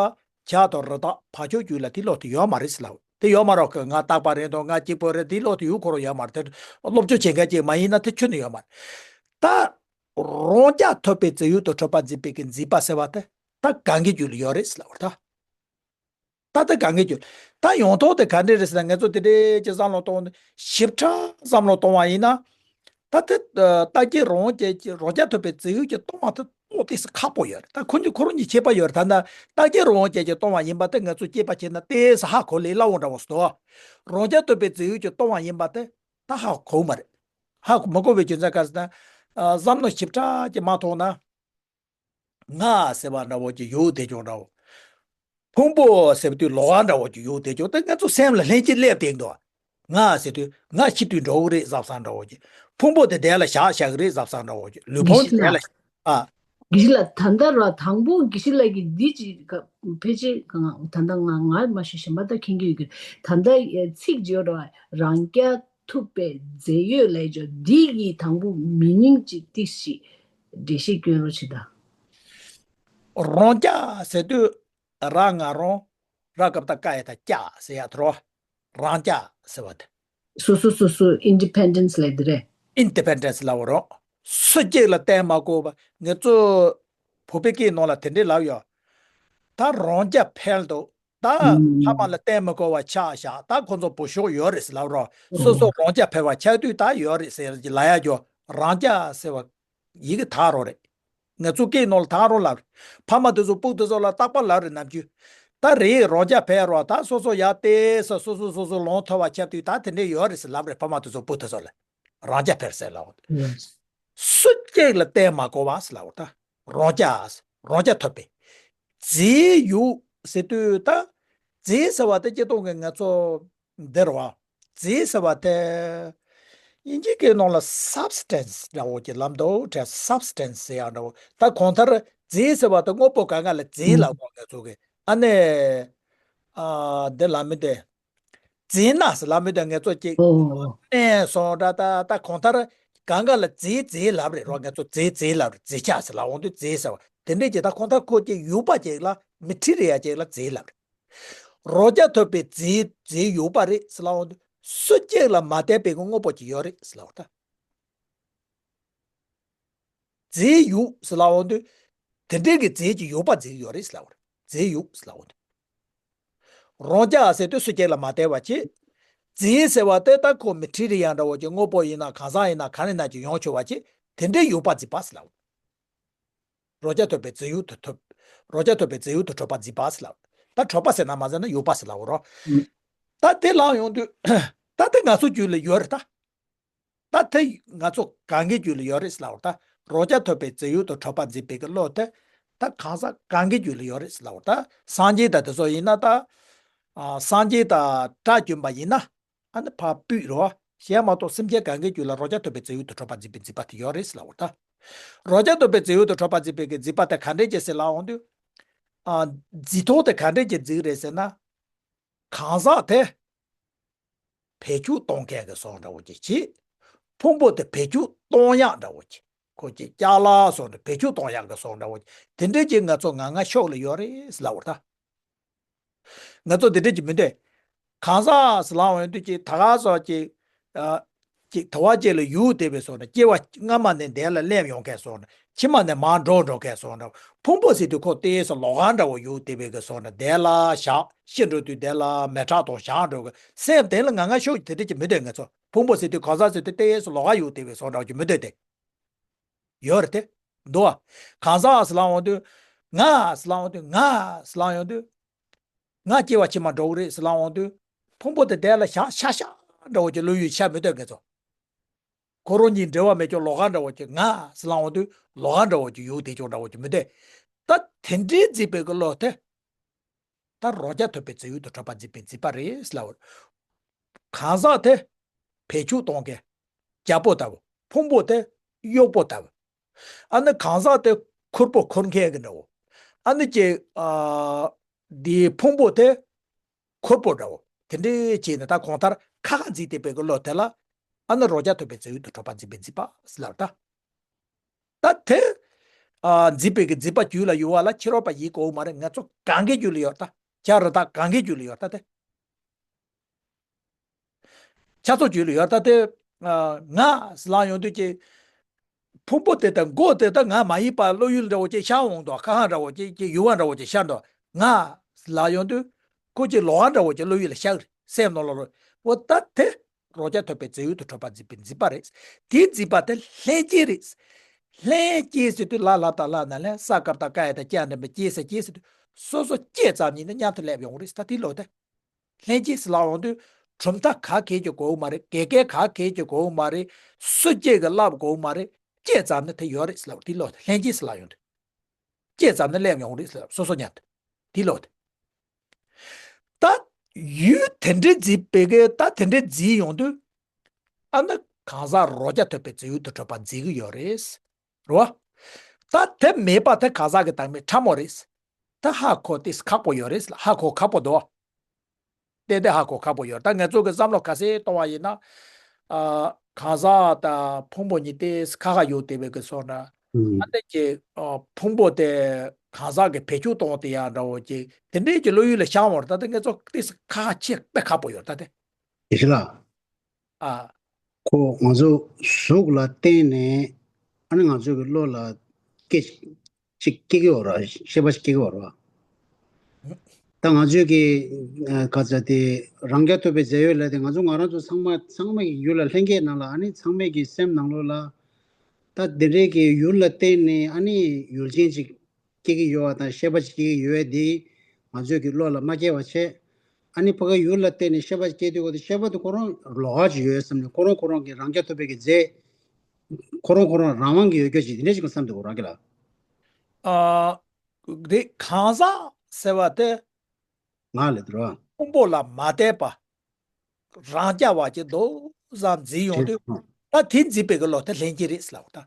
ཁྱད་དང་རི་དྭགས་བག་ཆགས་རྒྱུད་ལ་དེ་བློ་དེ་ཡོད་མ་རེད་ཟེར་ལབ། དེ་ཡོད་མ་རེད། ང་རྟག་པ་རེད་དང་ང་གཅིག་པོ་རེད། དེ་བློ་དེ་ཡོད་ཁོ་རང་ཡོད་མ་རེད། དེ་སློབ་སྦྱོང་བྱེད་མཁན་གཅིག་མ་ཡིན་ན་དེ་ཁྱོན་ནས་ཡོད་མ་རེད། ད་རང་རྐྱ་ཐུབ་པའི་རྫས་ཡོད་དུ་གྲུབ་པ་འཛིན་པའི་གི་འཛིན་པ་ཟེར་བ་དེ་ད་གང་གི་རྒྱུད་ལ་ཡོད་རེད་ཟེར་ལབ་པ་རེད་ད། ད་ལྟ་གང་གི་རྒྱུད། ད་ཡོང་ཐོག་དེ་ག་འདྲས་རེད་ཟེར་ན། ང་ཚོ་དེ་འདྲས་ཀྱི་བསམ་བློ་གཏོང་ཞིབ་ཕྲ་བསམ་བློ་གཏོང་བ་ཡིན་ན། ད་དེ་རྟག་གཅིག་རང་རྐྱ་གི་རང་རྐྱ་ཐུབ་པའི་རྫས་ཡོད་ཀྱི་སྟོང་བ་དེ་རྟོགས་ཏེ་ས་ཁག་པོ་ཡོད་རེད། ད་ཁོ་གཉིས་ཁོ་རང་གཉིས་ཁྱད་པར་ཡོད་རེད། ད་ན་རྟག་གཅིག་རང་རྐྱ་གི་སྟོང་བ་ཡིན་པ་དེ་ང་ཚོ་དཔྱད་པ་བྱས་ན་ཏོག་ཙམ་ཧ་གོ་ལས་སླ་བོ་འདྲ་བོ་ཞིག་འདུག་རང་རྐྱ་ཐུབ་པའི་རྫས་ཡོད་ཀྱི་སྟོང་བ་ཡིན་པ་དེ་ད་ཧ་གོ་མ་རེད། ཧ་གོ་མ་གོ་བའི་རྒྱུ་མཚན་ག་རེ་ཟེར་ན། བསམ་བློ་ཞིབ་ཕྲ་ཅིག་མ་ཐོག་ན། ང་ཟེར་བ་འདྲ་བོ་ཅིག་ཡོད་དེ་ཅུང་འདྲ་བོ། ཕུང་པོ་ཟེར་དུས་ལོགས་ཀ་འདྲ་བོ་ཅིག་ཡོད་དེ་ཅུང་། དེ་ང་ཚོ་སེམས་ལ་ལྷན་སྐྱེས་སླེབས་བསྡད་འདུག་ང་ཟེར་དུས་ང་ཤི་དུས་འགྲོ་གི་རེད་གཟབ་གཟབ་འདྲ་བོ་ཅིག་ཕུང་པོ་དེ་དེ་ལ་བཞག་བཞག་གི་རེད་གཟབ་གཟབ་འདྲ་བོ་ཅིག་ལུས་ཕུང་དེ་དེ་ལ་བཞག་ཨ། དགེ་བཤེས་ལགས། ད་ལྟ་ར་དང་པོ་དགེ་བཤེས་ལགས་ཀྱིས་འདི་ཅིག་ག་ཕལ་ཆེར་གང་ད་ལྟ་ང་ང་མ་ཤེས་གཞན་པ་ད་མཁྱེན་གྱི་ཡོད་ཀྱི། ད་ལྟ་ཚིག་བརྗོད་ར་རང་རྐྱ་ཐུབ་པའི་རྫས་ཡོད་ལས་ཀྱང་འདི་ཡི་དང་པོ་མི་ཉིང་ཅིག་ཏིག་ཞིག་འགྲེལ་བཤད་སྐྱོན་རོགས་བྱེད་དང་། རང་རྐྱ་ཟེར་དུས་ར་ང་རང་། ར་སྐབས་ད་ཀ་ཡ་ད་རྐྱ་ཟེར་ཡ་ཐོར་བ། རང་རྐྱ་ཟེར་བ་དེ། སོ་སོ་སོ་སོ་ཨིན་ཌི་པེན་ཌེན་སི་ལབ་དེ་རེད། ཨིན་ཌི་པེན་ཌེན་སི་ལབ་རོགས། སུ་གཅིག་ལ་བརྟེན་མ་དགོས་པ། ང་ཚོ་བོད་པའི་སྐད་ནང་ལ་དེ་འདྲས་ལབ་ཡོད། ད་རང་རྐྱ་འཕེར་འདུག་ད་ཕ་མ་ལ་བརྟེན་མི་དགོས་པ་ཆགས་བཞག་ད་ཁོ་ཚོ་བུ་ཤོག་ཡོད་རེད་ཟེར་ལབ་རོགས། སོ་སོ་རང་རྐྱ་འཕེར་བ་ཆགས་དུས་ད་ཡོད་རེད་ཟེར་གྱི་ལབ་ཡ་ཅོ། རང་རྐྱ་ཟེར་བ་ཡི་གེ་དག་རོགས་རེད། ང་ཚོ་སྐད་ནང་ལ་དག་རོགས་ལབ་རེད། ཕ་མ་དེ་ཚོ་སྤུ་གུ་དེ་ཚོ་ལ་རྟག་པར་ལབ་རེད་ནམ་རྒྱུན། ད་རེད་རང་རྐྱ་འཕེར་རོགས། ད་སོ་སོ་ཡར་ཏོག་ཙམ་སོ་སོ་སོ་སོ་ལོང་ཐུབ་པ་ཆགས་དུས་ད་དེ་འདྲས་ཡོད་རེད་ཟེར་ལབ་རེད། ཕ་མ་དེ་ཚོ་སྤུ་གུ་དེ་ཚོ་ལ། རང་རྐྱ་འཕེར་ཟེར་ལབ། སུ་གཅིག་ལ་བརྟེན་མ་དགོས་པ་ཟེར་ལབ་ད། རང་རྐྱ། རང་རྐྱ་ཐུབ་པའི་རྫས་ཡོད་ཟེར་དུས་ད། རྫས་ཟེར་བ་དེ་སྤྱིར་བཏང་གི་ང་ཚོ་འདིར་བ། རྫས་ཟེར་བ་དེ། དབྱིན་ཇིའི་སྐད་ནང་ལ་སབ་སི་ཊེན་སི་འདྲ་བོ་ཅིག་ལབ་འདུག་དྲན། སབ་སི་ཊེན་སི་ཟེར་ཡག་འདྲ་བོ། ད་གང་ལྟར་རྫས་ཟེར་བ་དེ་དངོས་པོ་གང་ག་ལ་རྫས་ལབ་གོ་ང་ཚོ་གི། ཨ་ནི། ཨ། འདི་ལབ་མི་འདི། རྫས་སྣ་ཟེར་ལབ་མི་འདི་ང་ཚོ་ཅིག་ཨོ། སྣ་སོང་འདྲ་ད་ད་གང་ལྟར་གང་ག་ལ་རྫས་རྫས་ལབ་རེད་རོ། ང་ཚོ་རྫས་རྫས་ལབ་རེད། རྫས་ཆ་ཟེར་ལབ་འོང་དུས་རྫས་ཟེར་བ་དེ་འདྲས་ཅིག་ད་གང་ལྟར་ཁོ་ཅིག་ཡོད་པ་ཅིག་ལ་མེ་ཊི་རི་ཡལ་ཅིག་ལ་རྫས་ལབ་རེད། རང་རྐྱ་ཐུབ་པའི་རྫས་རྫས་ཡོད་པ་རེད་ཟེར་ལབ་འོང་དུས་སུ་གཅིག་ལ་མ་བརྟེན་པའི་དངོས་པོ་ཅིག་ཡོད་རེད་ཟེར་ལབ་འོང་ད། རྫས་ཡོད་ཟེར་ལབ་འོང་དུས། དེ་འདྲའི་གི་རྫས་ཀྱི་ཡོད་པ་རྫས་ཡོད་རེད་ཟེར་ལབ་པ་རེད། རྫས་ཡོད་ཟེར་ལབ་འོང་དུས། རང་རྐྱ་ཟེར་དུས་སུ་གཅིག་ལ་མ་བརྟེན་པ་བྱས། རྫས་ཟེར་བ་དེ་ད་ཁོ་མེ་ཊི་རི་ཡལ་འདྲ་བོ་ཅིག་དངོས་པོ་ཡིན་ན་གང་ཟག་ཡིན་ན་གང་ཡིན་ན་ཅིག་ཡོང་ཆོག་པ་བྱས། དེ་འདྲའི་ཡོད་པ་རྫས་པ་ཟེར་ལབ། རང་རྐྱ་ཐུབ་པའི་རྫས་ཡོད་དུ་ཐུབ། རང་རྐྱ་ཐུབ་པའི་རྫས་ཡོད་དུ་གྲུབ་པ་རྫས་པ་ཟེར་ལབ། ད་གྲུབ་པ་ཟེར་ན་མ་ཟེར་ན་ཡོད་པ་ཟེར་ལབ་རོ། ད་དེ་ལབ་ཡོང་དུས། ད་དེ་ང་ཚོ་རྒྱུད་ལ་ཡོད་རེད་ད། ད་དེ་ང་ཚོ་གང་གི་རྒྱུད་ལ་ཡོད་རེད་ཟེར་ལབ་པ་ད། རང་རྐྱ་ཐུབ་པའི་རྫས་ཡོད་དུ་གྲུབ་པ་འཛིན་པའི་གི་བློ་དེ། ད་གང་ཟག་གང་གི་རྒྱུད་ལ་ཡོད་རེད་ཟེར་ལབ་པ་ད། སངས་རྒྱས་དང་དེ་ཚོ་ཡིན་ན་ད། ཨ། སངས་རྒྱས་དང་སྒྲ་བསྐྱོན་པ་ཡིན་ན། ཨ་ནི་ཕར་སྤུད་རོ། གཞན་མ་གཏོགས་སེམས་ཅན་གང་གི་རྒྱུད་ལ་རང་རྐྱ་ཐུབ་པའི་རྫས་ཡོད་དུ་གྲུབ་པ་འཛིན་པའི་འཛིན་པ་དེ་ཡོད་རེད་ཟེར་ལབ་པ་ད། རང་རྐྱ་ཐུབ་པའི་རྫས་ཡོད་དུ་གྲུབ་པ་འཛིན་པའི་གི་འཛིན་པ་དེ་ག་འདྲས་ཅིག་ཟེར་ལབ་འོང་དུས། ཨ། འཛིན་སྟངས་དེ་ག་འདྲས་ཅིག་འཛིན་རེད་ཟེར་ན། གང་ཟག་དེ། བེད་སྤྱོད་གཏོང་མཁན་གྱི་བཟོ་འདྲ་བོ་ཅིག་བྱེད། ཕུང་པོ་དེ་བེད་སྤྱོད་གཏོང་ཡག་འདྲ་བོ་ཅིག་ཁོ་ཅིག་ཅ་ལག་བཟོ་འདྲ་བེད་སྤྱོད་གཏོང་ཡག་གི་བཟོ་འདྲ་བོ་ཅིག་དེ་འདྲས་ཅིག་ང་ཚོ་ང་ང་ཤོག་ལ་ཡོད་རེད་ཟེར་ལབ་པ་ད། ང་ཚོ་དེ་འདྲས་ཅིག་མི་འདོད། གང་ཟག་ཟེར་ལབ་ཡོང་དུས་ཅིག་ད་ག་ཟོ་ཅིག་ཨ། ཅིག་དུ་བ་ཅིག་ལ་ཡུག་བསྡད་པའི་བཟོ་འདྲ། སྐྱེ་བ་སྔ་མ་ནས་འདས་ལ་སླེབས་ཡོང་མཁན་བཟོ་འདྲ། ཕྱི་མ་ནས་མར་འགྲོ་འགྲོ་མཁན་བཟོ་འདྲ། ཕུང་པོ་ཟེར་དུས་ཁོ་ཏོག་ཙམ་ལོགས་ཀ་འདྲ་བོ་ཡུག་བསྡད་པའི་གི་བཟོ་འདྲ། འདས་ལ་བཞག་ཤི་འགྲོ་དུས་འདས་ལ་མེ་ཁྲག་དང་བཞག་འགྲོ་གི་སེམས་དེ་ལ་ང་ང་ཤོག་དེ་འདྲ་ཅིག་མི་འདོད་ང་ཚོ། ཕུང་པོ་ཟེར་དུས་གང་ཟག་ཟེར་དུས་ཏོག་ཙམ་ལོགས་ཀ་ཡུག་བསྡད་པའི་བཟོ་འདྲ་བོ་ཅིག་མི་འདོད་དེ། ཡོད་རེད་དེ། འདུག་བ། གང་ཟག་ཟེར་ལབ་ཡོང་དུས། ང་ཟེར་ལབ་ཡོང་དུས། ང་ཟེར་ལབ་ཡོང་དུས། ང་སྐྱེ་བ་ཕྱི་མ་འགྲོ་གི་རེད་ཟེར་ལབ་ཡོང་དུས། ཕུང་པོ་དེ་འདས་ལ་བཞག་ཤག་ཤག་འདྲ་བོ་ཅིག་བློ་ཡུལ་ཤར་མི་འདོད་ང་ཚོ། ཁོ་རང་གཉིས་འབྲེལ་བ་མེད་ཀྱང་ལོགས་ཀ་འདྲ་བོ་ཅིག་ང་ཟེར་ལབ་ཡོང་དུས་ལོགས་ཀ་འདྲ་བོ་ཅིག་ཡུག་བསྡད་ཀྱང་འདྲ་བོ་ཅིག་མི་འདོད། ད་དེ་འདྲའི་འཛིན་པའི་གི་བློ་དེ། ད་རང་རྐྱ་ཐུབ་པའི་རྫས་ཡོད་དུ་གྲུབ་པ་འཛིན་པའི་འཛིན་པ་རེད་ལབ། གང་ཟག་དེ་བེད་སྤྱོད་གཏོང་མཁན་རྒྱལ་པོ་ལྟ་བུ། ཕུང་པོ་དེ་གཡོག་པོ་ལྟ་བུ། ཨ་ནི་གང་ཟག་དེ་ཁུར་པོ་འཁུར་མཁན་གྱི་འདྲ་བོ། ཨ་ནི་ཅིག་ཨ། འདིའི་ཕུང་པོ་དེ་ཁུར་པོ་འདྲ་བོ། དེ་འདྲའི་བྱས་ནས་ད་གང་ལྟར་ ཁ་ཁ་འཛིན་བསྡད་པའི་གི་བློ་དེ་ལ། ཨ་ནི་རོ་བརྒྱ་ཐོབ་པའི་རྫས་ཡུལ་དུ་གྲུབ་པ་འཛིན་པའི་འཛིན་པ་ཟེར་ལབ་ད། ད་དེ། ཨ། འཛིན་པའི་གི་འཛིན་པ་རྒྱུད་ལ་ཡོད་པ་ལ་ཕྱི་རོལ་པ་ཡིད་དགོས་མ་རེད། ང་ཚོ་གང་གི་རྒྱུད་ལ་ཡོད་ད། བྱ་རི་དྭགས་གང་གི་རྒྱུད་ལ་ཡོད་ད་དེ། ཆ་ཚང་རྒྱུད་ལ་ཡོད་ད་དེ། ཨ། ང་ཟེར་ལབ་ཡོང་དུས་ཀྱི། ཕུང་པོ་དེ་དང་མགོ་དེ་དག་ང་མ་ཡིན་པ་བློ་ཡུལ་འདྲ་བོ་ཅིག་ཤར་འོང་དོ། ཁ་ཁ་འདྲ་བོ་ཅིག་ཅིག་ཡུ་བ་འདྲ་བོ་ཅིག་ཤར་འདུག་ང་ཟེར་ལབ་ཡོང་དུས། ཁོ་ཅིག་ལོགས་ཀ་འདྲ་བོ་ཅིག་བློ་ཡུལ་ལ་ཤར་རེད། སེམས་ནང་ལོགས་ལ། འོ་ད་དེ། རོ་བརྒྱ་ཐོབ་པའི་རྫས་ཡུལ་དུ་གྲུབ་པ་འཛིན་པའི་འཛིན་པ་རེད། དེའི་འཛིན་པ་དེ་ལྷན་སྐྱེས་རེད། ལྷན་སྐྱེས་ཟེར་དུས་ལ་ལ་དང་ལ་ན་ལན་ས་ཀར་ཏ་ཀ་ཡ་དང་ཀྱ་འདྲ་བའི་སྐྱེས་ཟེར་སྐྱེས་ཟེར་དུས་སོ་སོ་སྐྱེས་ཙམ་ཉིད་ནས་མཉམ་དུ་སླེབས་ཡོང་རེད། ད་དེ་ལོ་དེ། ལྷན་སྐྱེས་ཟེར་ལབ་ཡོང་དུས་གྲུབ་མཐའ་ག་གེ་ཅིག་དགོས་མ་རེད། དགེ་རྒན་ག་གེ་ཅིག་དགོས་མ་རེད། སུ་གཅིག་གིས་བསླབ་དགོས་མ་རེད། སྐྱེས་ཙམ་ནས་དེ་ཡོད་རེད་ཟེར་ལབ་དེ་ལོ་དེ་ལྷན་སྐྱེས་ཟེར་ལབ་ཡོང་དུས། སྐྱེས་ཙམ་ནས་སླེབས་ཡོང་རེད་ཟེར་ལབ་སོ་སོ་མཉམ་དུ། དེ་ལོ་དེ། ད་ཡུལ་དེ་འདྲའི་འཛིན་པའི་གི་ད་དེ་འདྲའི་འཛིན་ཡོང་དུས། ཨ་ནི་གང་ཟག་རོ་བརྒྱ་ཐོབ་པའི་རྫས་ཡུལ་དུ་གྲུབ་པ་འཛིན་གི་ཡོད་རེད། རེད་བ། ད་དེ་མེད་པ་དེ་གང་ཟག་གི་བདག་མེད་ཕྲ་མོ་རེད། ད་ཧ་གོ་དེ་ཁག་པོ་ཡོད་རེད། ཧ་གོ་ཁག་པོ་འདུག་ཏན་ཏན་ཧ་གོ་ཁག་པོ་ཡོད། ད་ང་ཚོ་གི་བསམ་བློ་ག་ཚད་གཏོང་བ་ཡིན་ན། ཨ། གང་ཟག་དང་ཕུང་པོ་གཉིས་དེ་ཁ་ཁ་ཡོད་བསྡད་པའི་གི་སོང་ན། ཨ་ནི་ཀྱི། ཨ། ཕུང་པོ་དེ་གང་ཟག་གི་བེད་སྤྱོད་གཏོང་དེ་ཡང་འདྲ་བོ་ཅིག་དེ་འདྲའི་ཀྱི་བློ་ཡུལ་ལ་ཤར་བར་ད་ལྟ་ང་ཚོ་ཏིས་ཁ་ཁ་ཆེ་དཔེ་ཁག་པོ་ཡོད་ད་དེ། དེ་ཤི་ལ། ཨ། ཁོ་ང་ཚོ་གཟུགས་ལ་བརྟེན་ནས་ཨ་ནི་ང་ཚོ་གི་བློ་ལ་སྐྱེ་ཅིག་སྐྱེ་གི་ཡོད་ར། ཤེས་པ་ཞིག་སྐྱེ་གི་ཡོད་ར། ད་ང་ཚོས་ཀྱི་ཨ་ག་ཚ་དེ་རང་རྐྱ་ཐུབ་པའི་རྫས་ཡོད་ལ་དེ་ང་ཚོ་ང་རང་ཚོ་ཚང་མ་ཚང་མ་གི་ཡུལ་ལ་ལྷན་སྐྱེས་ནང་ལ་ཨ་ནི་ཚང་མས་ཀྱི་སེམས་ནང་ལོགས་ལ་ད་དེ་འདྲའི་གི་ཡུལ་ལ་བརྟེན་ནས་ཨ་ནི་ཡུལ་ཅན་ཅིག་སྐྱེ་གི་ཡོད་པ་དང་ཤེས་པ་ཅིག་སྐྱེ་གི་ཡོད་པ་དེ་ང་ཚོས་ཀྱི་བློ་ལ་མ་སྐྱེ་བ་བྱས། ཨ་ནི་ཕ་གི་ཡུལ་ལ་བརྟེན་ནས་ཤེས་པ་ཅིག་སྐྱེ་དུས་གོ་དེ་ཤེས་པ་དེ་ཁོ་རང་ལོགས་ཀ་ཅིག་ཡོད་བསམ་ནས་ཁོ་རང་ཁོ་རང་གི་རང་རྐྱ་ཐུབ་པའི་གི་རྫས་ཁོ་རང་ཁོ་རང་རང་དབང་གི་ཡོད་རྒྱུ་ཅིག་དེ་འདྲ་ཞིག་བསམ་འདུག་གོ་རང་གི་ལ། ཨ། དེ་གང་ཟག་ཟེར་བ་དེ། ང་ལ་དེ་རོ། ཕུང་པོ་ལ་མ་བལྟས་པ། རང་རྐྱ་བ་ཅིག་འདུག་བསམ་འཛིན་ཡོང་དུས། ད་དེ་འཛིན་པའི་གི་བློ་དེ་ལྷན་སྐྱེས་རེད་ཟེར་ལབ་ད།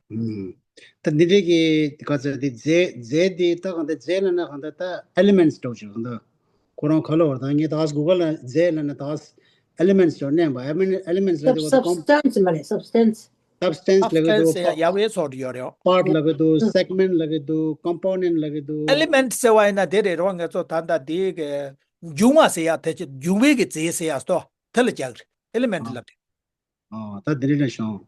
ད་འདི་འདྲའི་གི་ག་ཚོད་དེ་རྫས་རྫས་དེ་ད་གང་ལྟར་རྫས་ལ་ན་གང་ལྟར་ད་elements་འདྲ་བོ་ཅིག་གང་ལྟར་ཁོ་རང་ག་ལ་བར་ད་ངས་ད་ག་སེ་Google་ལ་རྫས་ལ་ན་ད་ག་སེ་elements་ཅོ་ནས་པ་elements་ལ་དེ་བ་ད་com- substance་མ་རེད་substance། Substance་ལབ་ཀྱི་འདུག substance་ཡ་ཡ་བའི་ཚོགས་ཡོད་རེད། Part་ལབ་ཀྱི་འདུག segment་ལབ་ཀྱི་འདུག component་ལབ་ཀྱི་འདུག element་ཟེར་བ་ཡིན་ན་དེ་རེད་རོ། ང་ཚོ་ད་ལྟ་དེའི་གི་འབྱུང་བ་ཟེར་ཡ་དེ་ཅི་འབྱུང་བའི་གི་རྫས་ཟེར་ཡ་སྟོ་དེ་ལ་རྒྱག་རེད་element་ལབ་རེད། ཨ་ད་དེ་རེད་ལ་ཤོང་།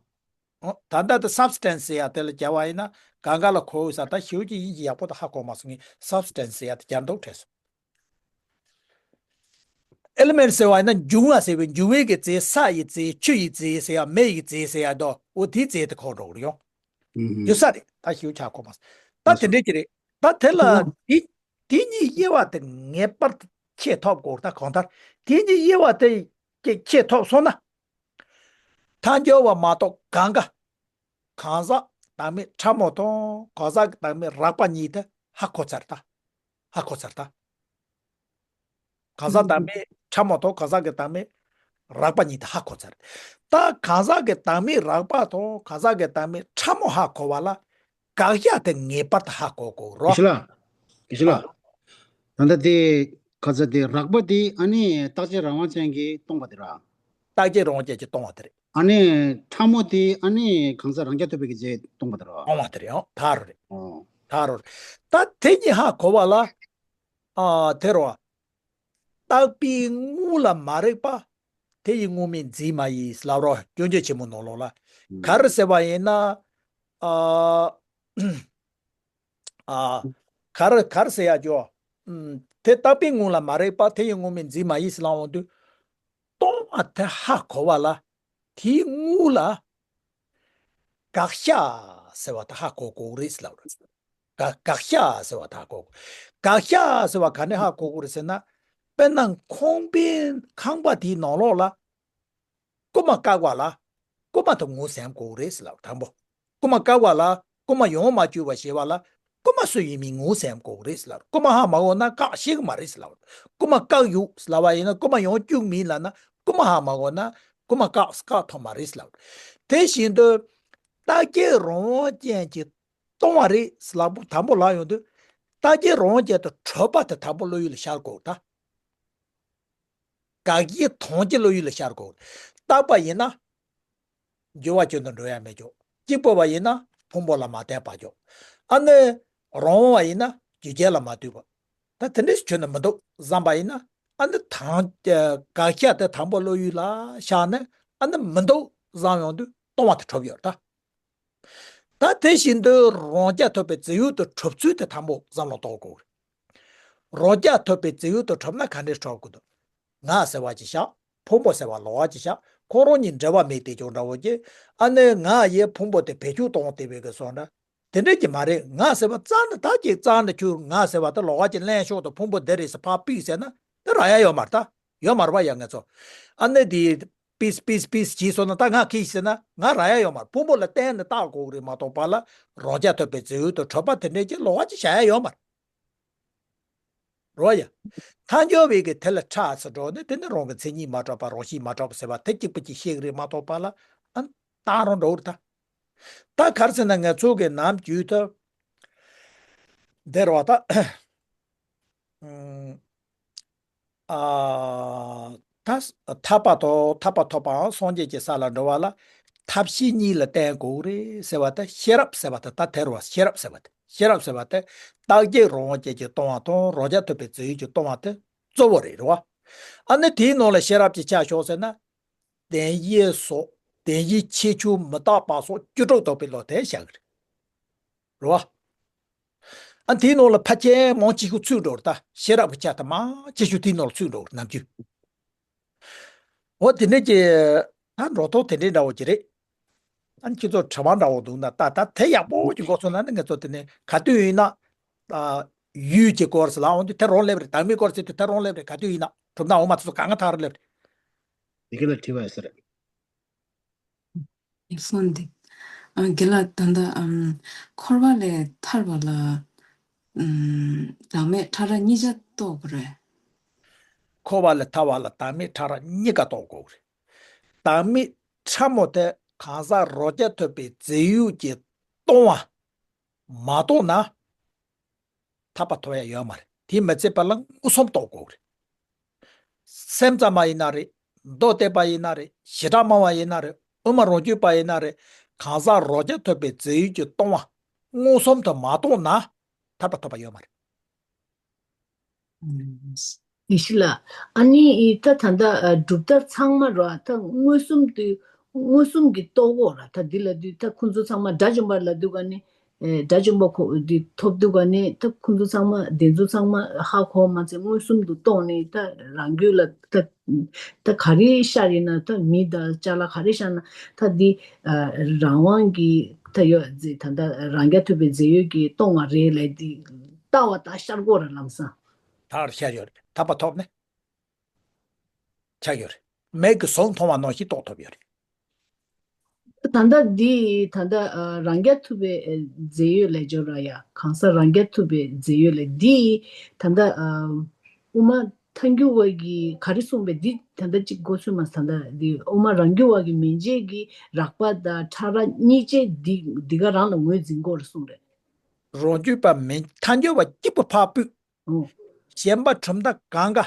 ཨོ་ད་ལྟ་དེ་substance་ཟེར་ཡ་དེ་ལ་རྒྱག་པ་ཡིན་ན་གང་ག་ལ་གོ་འོས་ས་ད་ཞེའུ་ཅི་ཡིན་གྱི་ཡག་པོ་ད་ཧ་གོ་མ་སོང་ངས་substance་ཟེར་ཡ་དེ་རྒྱག་འདུག་དྲན་སོང་། Element་ཟེར་བ་ཡིན་ན་འབྱུང་བ་ཟེར་བའི་འབྱུང་བའི་གི་རྫས་ས་ཡི་རྫས་ཆུ་ཡི་རྫས་ཟེར་ཡ་མེ་ཡི་རྫས་ཟེར་ཡ་དོ་འོ་དེའི་རྫས་དེ་ཁོ་འགྲོ་གི་རེད་ཡོང་། ཡོད་ས་རེད་ད་ཞིའུ་ཆ་ཁོ་མ་ད་དེ་འདྲས་ཀྱི་རེད་ད་དེ་ལ་དེ་དེ་གཉིས་དབྱེ་བ་དེ་ངེས་པར་དུ་ཁྱེད་ཐོབ་དགོས་ད་གང་ལྟར་དེ་གཉིས་དབྱེ་བ་དེ་ཁྱེད་ཁྱེད་ཐོབ་སོང་ན། ཐལ་འགྱུར་བ་མ་གཏོགས་གང་ག་གང་ཟག་བདག་མེད་ཕྲ་མོ་དང་གང་ཟག་གི་བདག་མེད་རགས་པ་གཉིས་དེ་ཧ་གོ་ཚར་ད། ཧ་གོ་ཚར་ད། གང་ཟག་བདག་མེད་ཕྲ་མོ་དང་གང་ཟག་གི་བདག་མེད་རགས་པ་གཉིས་དེ་ཧ་གོ་ཚར། ད་གང་ཟག་གི་བདག་མེད་རགས་པ་དང་གང་ཟག་གི་བདག་མེད་ཕྲ་མོ་ཧ་གོ་བ་ལ་དགག་བཞག་དེ་ངེས་པར་དུ་ཧ་གོ་དགོས་རོ། དགེ་བཤེས་ལགས། དགེ་བཤེས་ལགས། ད་ལྟ་དེ་ག་ཚོད་དེ་རགས་པ་དེ་ཨ་ནི་རྟག་གཅིག་རང་དབང་ཅན་གྱིས་སྟོང་པ་དེ་ར། རྟག་གཅིག་རང་དབང་ཅན་གྱིས་སྟོང་བ་དེ་རེད། ཨ་ནི་ཕྲ་མོ་དེ་ཨ་ནི་གང་ཟག་རང་རྐྱ་ཐུབ་པའི་གི་རྫས་སྟོང་པ་དེ་ར། སྟོང་བ་དེ་རེད་ཨང་ད་རུ་རེད། ཨོ། ད་རུ་རེད། ད་དེ་གཉིས་ཧ་གོ་བ་ལ། ཨ་དེ་རུ། བཏགས་པའི་དངོས་ལ་མ་རིག་པ། དེ་ཡི་དངོས་མིང་འཛིན་མ་ཡིན་ལབ་རོ་སྐྱོན་བརྗོད་ཆེན་མོ་ནང་ལོགས་ལ། ཨུམ། ག་རེ་ཟེར་བ་ཡིན་ན། ཨ། ཨ། ག་རེ་ག་རེ་ཟེར་ཡ་ཅོ། ཨུམ། དེ་བཏགས་པའི་དངོས་ལ་མ་རིག་པ་དེ་ཡི་དངོས་མིང་འཛིན་མ་ཡིན་ཟེར་ལབ་འོང་དུས། སྟོང་བ་དེ་ཧ་གོ་བ་ལ། དེའི་དངོས་ལ། དགག་བཞག་ཟེར་བ་དེ་ཧ་གོ་དགོས་རེད་ཟེར་ལབ་རེད། དགག་དགག་བཞག་ཟེར་བ་དེ་ཧ་གོ་དགོས། དགག་བཞག་ཟེར་བ་ག་ནས་ཧ་གོ་དགོས་རེད་ཟེར་ན། དཔེར་ན་ཁང་པའི་ཁང་པ་དེའི་ནང་ལོགས་ལ། རྐུན་མ་བཀག་པ་ལ། རྐུན་མ་དེ་ངོ་ཟིན་དགོས་རེད་ཟེར་ལབ་དང་པོ། རྐུན་མ་བཀག་པ་ལ་རྐུན་མ་ཡོང་མ་བཅུག་པ་བྱེད་པ་ལ། རྐུན་མ་སུ་ཡིན་མིན་ངོ་ཟིན་དགོས་རེད་ཟེར་ལབ། རྐུན་མ་ཧ་མ་གོ་ན་བཀག་ཤེས་ཀྱི་མ་རེད་ཟེར་ལབ། རྐུན་མ་བཀག་ཡོད་ཟེར་ལབ་པ་ཡིན་ན་རྐུན་མ་ཡོང་བཅུག་མིན་ལབ་ན་རྐུན་མ་ཧ་མ་གོ་ན་རྐུན་མ་བཀག་བཀག་ཐུབ་མ་རེད་ཟེར་ལབ། དེ་བཞིན་དུ། རྟག་གཅིག་རང་དབང་ཅན་གྱིས་སྟོང་བ་རེད་ཟེར་ལབ་པོ་དང་པོ་ལབ་ཡོང་དུས། རྟག་གཅིག་རང་དབང་ཅན་དུ་གྲུབ་པ་དེ་དང་པོ་བློ་ཡུལ་ལ་ཤར་དགོས་ད། དགག་བྱའི་དོན་གྱི་བློ་ཡུལ་ལ་ཤར་དགོས། བརྟགས་པ་ཡིན་ན། འགྱུར་བ་ཅན་དུ་འགྲོ་ཡ་མེད་ཀྱོག་གཅིག་པུ་བ་ཡིན་ན་ཕུང་པོ་ལ་མ་བརྟེན་པ་ཀྱོག་ཨ་ནི་རང་དབང་བ་ཡིན་ན་རྒྱུ་རྐྱེན་ལ་མ་ལྟོས་པ། ད་དེ་འདྲའི་ཁྱོན་ནས་མི་འདུག་བཟང་པ་ཡིན་ན། ཨ་ནི་དང་དགག་བྱ་དེ་དང་པོ་བློ་ཡུལ་ལ་ཤར་ནས། ཨ་ནི་མི་འདུག་བཟང་ཡོང་དུས་སྟོང་བ་དེ་གྲུབ་ཡོད་ད། ད་དེ་བཞིན་དུ་རང་རྐྱ་ཐུབ་པའི་རྫས་ཡུལ་དུ་གྲུབ་ཚུལ་དེ་དང་པོ་བསམ་བློ་གཏོང་དགོས། རང་རྐྱ་ཐུབ་པའི་རྫས་ཡུལ་དུ་གྲུབ་ན་ག་འདྲས་གྲུབ་དགོས་འདུག་ང་ཟེར་བ་ཅིག་བཞག་ཕུང་པོ་ཟེར་བ་ལོགས་པ་ཅིག་བཞག་ཁོ་རང་གཉིས་འབྲེལ་བ་མེད་དེ་ཀྱང་འདྲ་བོ་ཅིག་ཨ་ནི་ང་ཡི་ཕུང་པོ་དེ་བེད་སྤྱོད་གཏོང་བསྡད་པའི་གི་བཟོ་འདྲ། དེ་འདྲས་ཀྱི་མ་རེད། ང་ཟེར་བ་རྩ་ནས་ད་ཅིག་རྩ་ནས་ཁྱོད་ང་ཟེར་བ་དེ་ལོགས་པ་ཅིག་ལེན་ཤོག་དང་ཕུང་པོ་འདི་རེད་ཟེར་ཕར་ཕུད་ཟེར་ན་དེ་རག་ཡ་ཡོད་མ་རེད་ད། ཡོད་མ་རེད་པ་ཡ། ང་ཚོ་ཨ་ནི་དེ་པིས་པིས་པིས་བྱས་སོང་ན་ད་ང་ཁི་ཟེར་ན་ང་རག་ཡ་ཡོད་མ་རེད། ཕུང་པོ་ལ་བརྟེན་ནས་བཏགས་དགོས་གི་རེད་མ་གཏོགས་པ་ལ་རང་རྐྱ་ཐུབ་པའི་རྫས་ཡུལ་དུ་གྲུབ་པ་དེ་འདྲས་ཀྱི་ལོགས་པ་ཅིག་བཞག་ཡ་ཡོད་མ་རེད། རོ་ཡ། ཐལ་འགྱུར་བའི་གི་དེ་ལ་ཁྲ་ཟེར་འགྲོ་ནི་དེ་ནི་རང་གི་མཚན་ཉིད་མ་གྲུབ་པ་རང་བཞིན་མ་གྲུབ་པ་ཟེར་བ་དེ་གཅིག་པུ་གཅིག་ཤེས་གི་རེད་མ་གཏོགས་པ་ལ་ཨ་ནི་བཏང་རང་འགྲོ་གི་རེད་ད། ད་ག་རེ་ཟེར་ན་ང་ཚོ་གི་ནམ་རྒྱུན་དུ་འདིར་བ་ད། ཨ། ཐ་ཐར་པ་དང་ཐར་པ་ཐོབ་པའམ་སངས་རྒྱས་ཀྱི་ས་ལ་འགྲོ་བ་ལ་ཐབས་ཤེས་གཉིས་ལ་བརྟེན་དགོས་རེད་ཟེར་བ་དེ་ཤེས་རབ་ཟེར་བ་དེ་ད་དེར་བ་ཤེས་རབ་ཟེར་བ་དེ་ཤེས་རབ་ཟེར་བ་དེ་རྟག་གཅིག་རང་དབང་ཅན་གྱིས་སྟོང་བ་དང་རང་རྐྱ་ཐུབ་པའི་རྫས་ཡུལ་གྱིས་སྟོང་བ་དེ་གཙོ་བོ་རེད་རེད་བ། ཨ་ནི་དེའི་ནང་ལ་ཤེས་རབ་ཀྱི་ཆ་ཤོག་ཟེར་ན། བདེན་བཞི་སོགས་བདེན་བཞི་ཁྱད་ཆོས་མི་རྟག་པ་སོགས་བཅུ་དྲུག་རྟོགས་པའི་བློ་དེ་བཞག་གི་རེད། རེད་བ། ཨ་དེའི་ནང་ལ་ཕལ་ཆེར་མང་ཆེ་ཤོས་ཚུད་འགྲོ་རེད་ད། ཤེས་རབ་ཀྱི་ཆ་དེ་མང་ཆེ་ཤོས་དེའི་ནང་ལ་ཚུད་འགྲོ་རེད་ནམ་རྒྱུན། འོ་དེ་འདྲས་ཀྱི་ད་འགྲོ་སྟངས་དེ་འདྲས་འདྲ་བོ་ཅིག་རེད། ཨ་ཁྱེད་ཚོ་དྲི་བ་འདྲ་བོ་འདུག་ན་ད་ད་དེ་ཡག་པོ་ཅིག་འགོ་ཚུགས་ན་ནི་ང་ཚོ་དེ་ནས་ག་དུས་ཡིན་ན། ཨ་ཡུལ་གྱི་སྐོར་ཟེར་ལ་འོང་དུས་དེ་རང་སླེབས་རེད། བདག་མེད་སྐོར་ཟེར་དུས་དེ་རང་སླེབས་རེད། ག་དུས་ཡིན་ན་གྲུབ་མཐའ་འོག་མ་དེ་ཚོ་གང་ག་ཐག་རེ་སླེབས་རེད། དེ་ག་ལ་དྲི་བ་ཡོད་ས་རེད། ཡག་སོང་འདུག་ཨ་རྒན་ལགས་ད་ལྟ་ཨམ་འཁོར་བ་ལས་ཐར་བ་ལ་ཨམ་བདག་མེད་ཕྲ་རགས་གཉིས་ཆ་རྟོགས་དགོས་རེད། འཁོར་བ་ལས་ཐར་བ་ལ་བདག་མེད་ཕྲ་རགས་གཉིས་ཀ་རྟོགས་དགོས་རེད། བདག་མེད་ཕྲ་མོ་དེ་གང་ཟག་རང་རྐྱ་ཐུབ་པའི་རྫས་ཡུལ་གྱིས་སྟོང་བ་མ་རྟོགས་ན། ཐར་པ་ཐོབ་ཡ་ཡོད་མ་རེད། དེ་མི་ཚད་པ་ལ་མངོན་སུམ་རྟོགས་དགོས་རེད། སེམས་ཙམ་པ་ཡིན་ན་རེད། མདོ་སྡེ་པ་ཡིན་ན་རེད། བྱེ་བྲག་སྨྲ་བ་ཡིན་ན་རེད། དབུ་མ་རང་རྒྱུད་པ་ཡིན་ན་རེད། གང་ཟག་རང་རྐྱ་ཐུབ་པའི་རྫས་ཡུལ་གྱིས་སྟོང་བ་མངོན་སུམ་དུ་མ་རྟོགས་ན་ཐར་པ་ཐོབ་པ་ཡོད་མ་རེད། ཡེ་ཤེས་ལགས། ཨ་ནི་ད་ད་ལྟ་སྒྲུབ་ཐབས་ཚང་མ་ར་ད་མངོན་སུམ་དུ་མངོན་སུམ་གྱིས་རྟོགས་འོ་ར། ད་འདི་ལ་དུས་ད་ཁོང་ཚོ་ཚང་མ་དགྲ་བཅོམ་པ་ལ་དུས་ག་ནི་དགྲ་བཅོམ་པ་ཁོ་འདི་ཐོབ་དུས་ག་ནི་ད་ཁོང་ཚོ་ཚང་མ་དེ་ཚོ་ཚང་མ་ཧ་གོ་མ་ཚད་མངོན་སུམ་དུ་རྟོགས་ནས་ད་རང་རྒྱུད་ལ་ད་ད་ག་རེ་ཤར་ཡིན་ན་ད་མི་དང་ཅ་ལག་ག་རེ་ཤར་ན་ད་འདི་རང་དབང་གི་ད་ཡོད་ད་ད་རང་རྐྱ་ཐུབ་པའི་རྫས་ཡུལ་གྱིས་སྟོང་བ་རེད་ལས་འདི་ལྟ་བ་ད་ཤར་གོ་ར་ལམ་སང་། ད་ཤར་ཡོད་རེད། ཐར་པ་ཐོབ་ནས། ཆགས་ཡོད་རེད། མིག་གིས་ཟོ་མཐོང་བ་ནང་བཞིན་རྟོགས་ཐུབ་ཡོད་རེད། ད་ལྟ་འདི་ད་ལྟ་ཨ་རང་རྐྱ་ཐུབ་པའི་ཨ་རྫས་ཡོད་ལས་སྦྱོར་ར་ཡ། གང་ཟག་རང་རྐྱ་ཐུབ་པའི་རྫས་ཡོད་ལས་འདི་ད་ལྟ་ཨ་དབུ་མ་ཐལ་འགྱུར་བ་གིས་ག་རེ་གསུངས་པས། འདི་ད་ལྟ་གཅིག་མགོ་ཚོས་མ་ད་ལྟ་འདི་དབུ་མ་རང་རྒྱུད་བ་གི་མན་ཆད་ཀྱི་རགས་པ་དང་ཕྲ་རགས་གཉིས་ཆ་འདི་འདི་ག་རང་ལ་ངོས་འཛིན་དགོས་རེད་གསུངས་རེད། རང་རྒྱུད་པ་མན་ཐལ་འགྱུར་བ་གཅིག་པུ་ཕར་ཕུད། ཨོ། གཞན་པ་གྲུབ་མཐའ་གང་ག་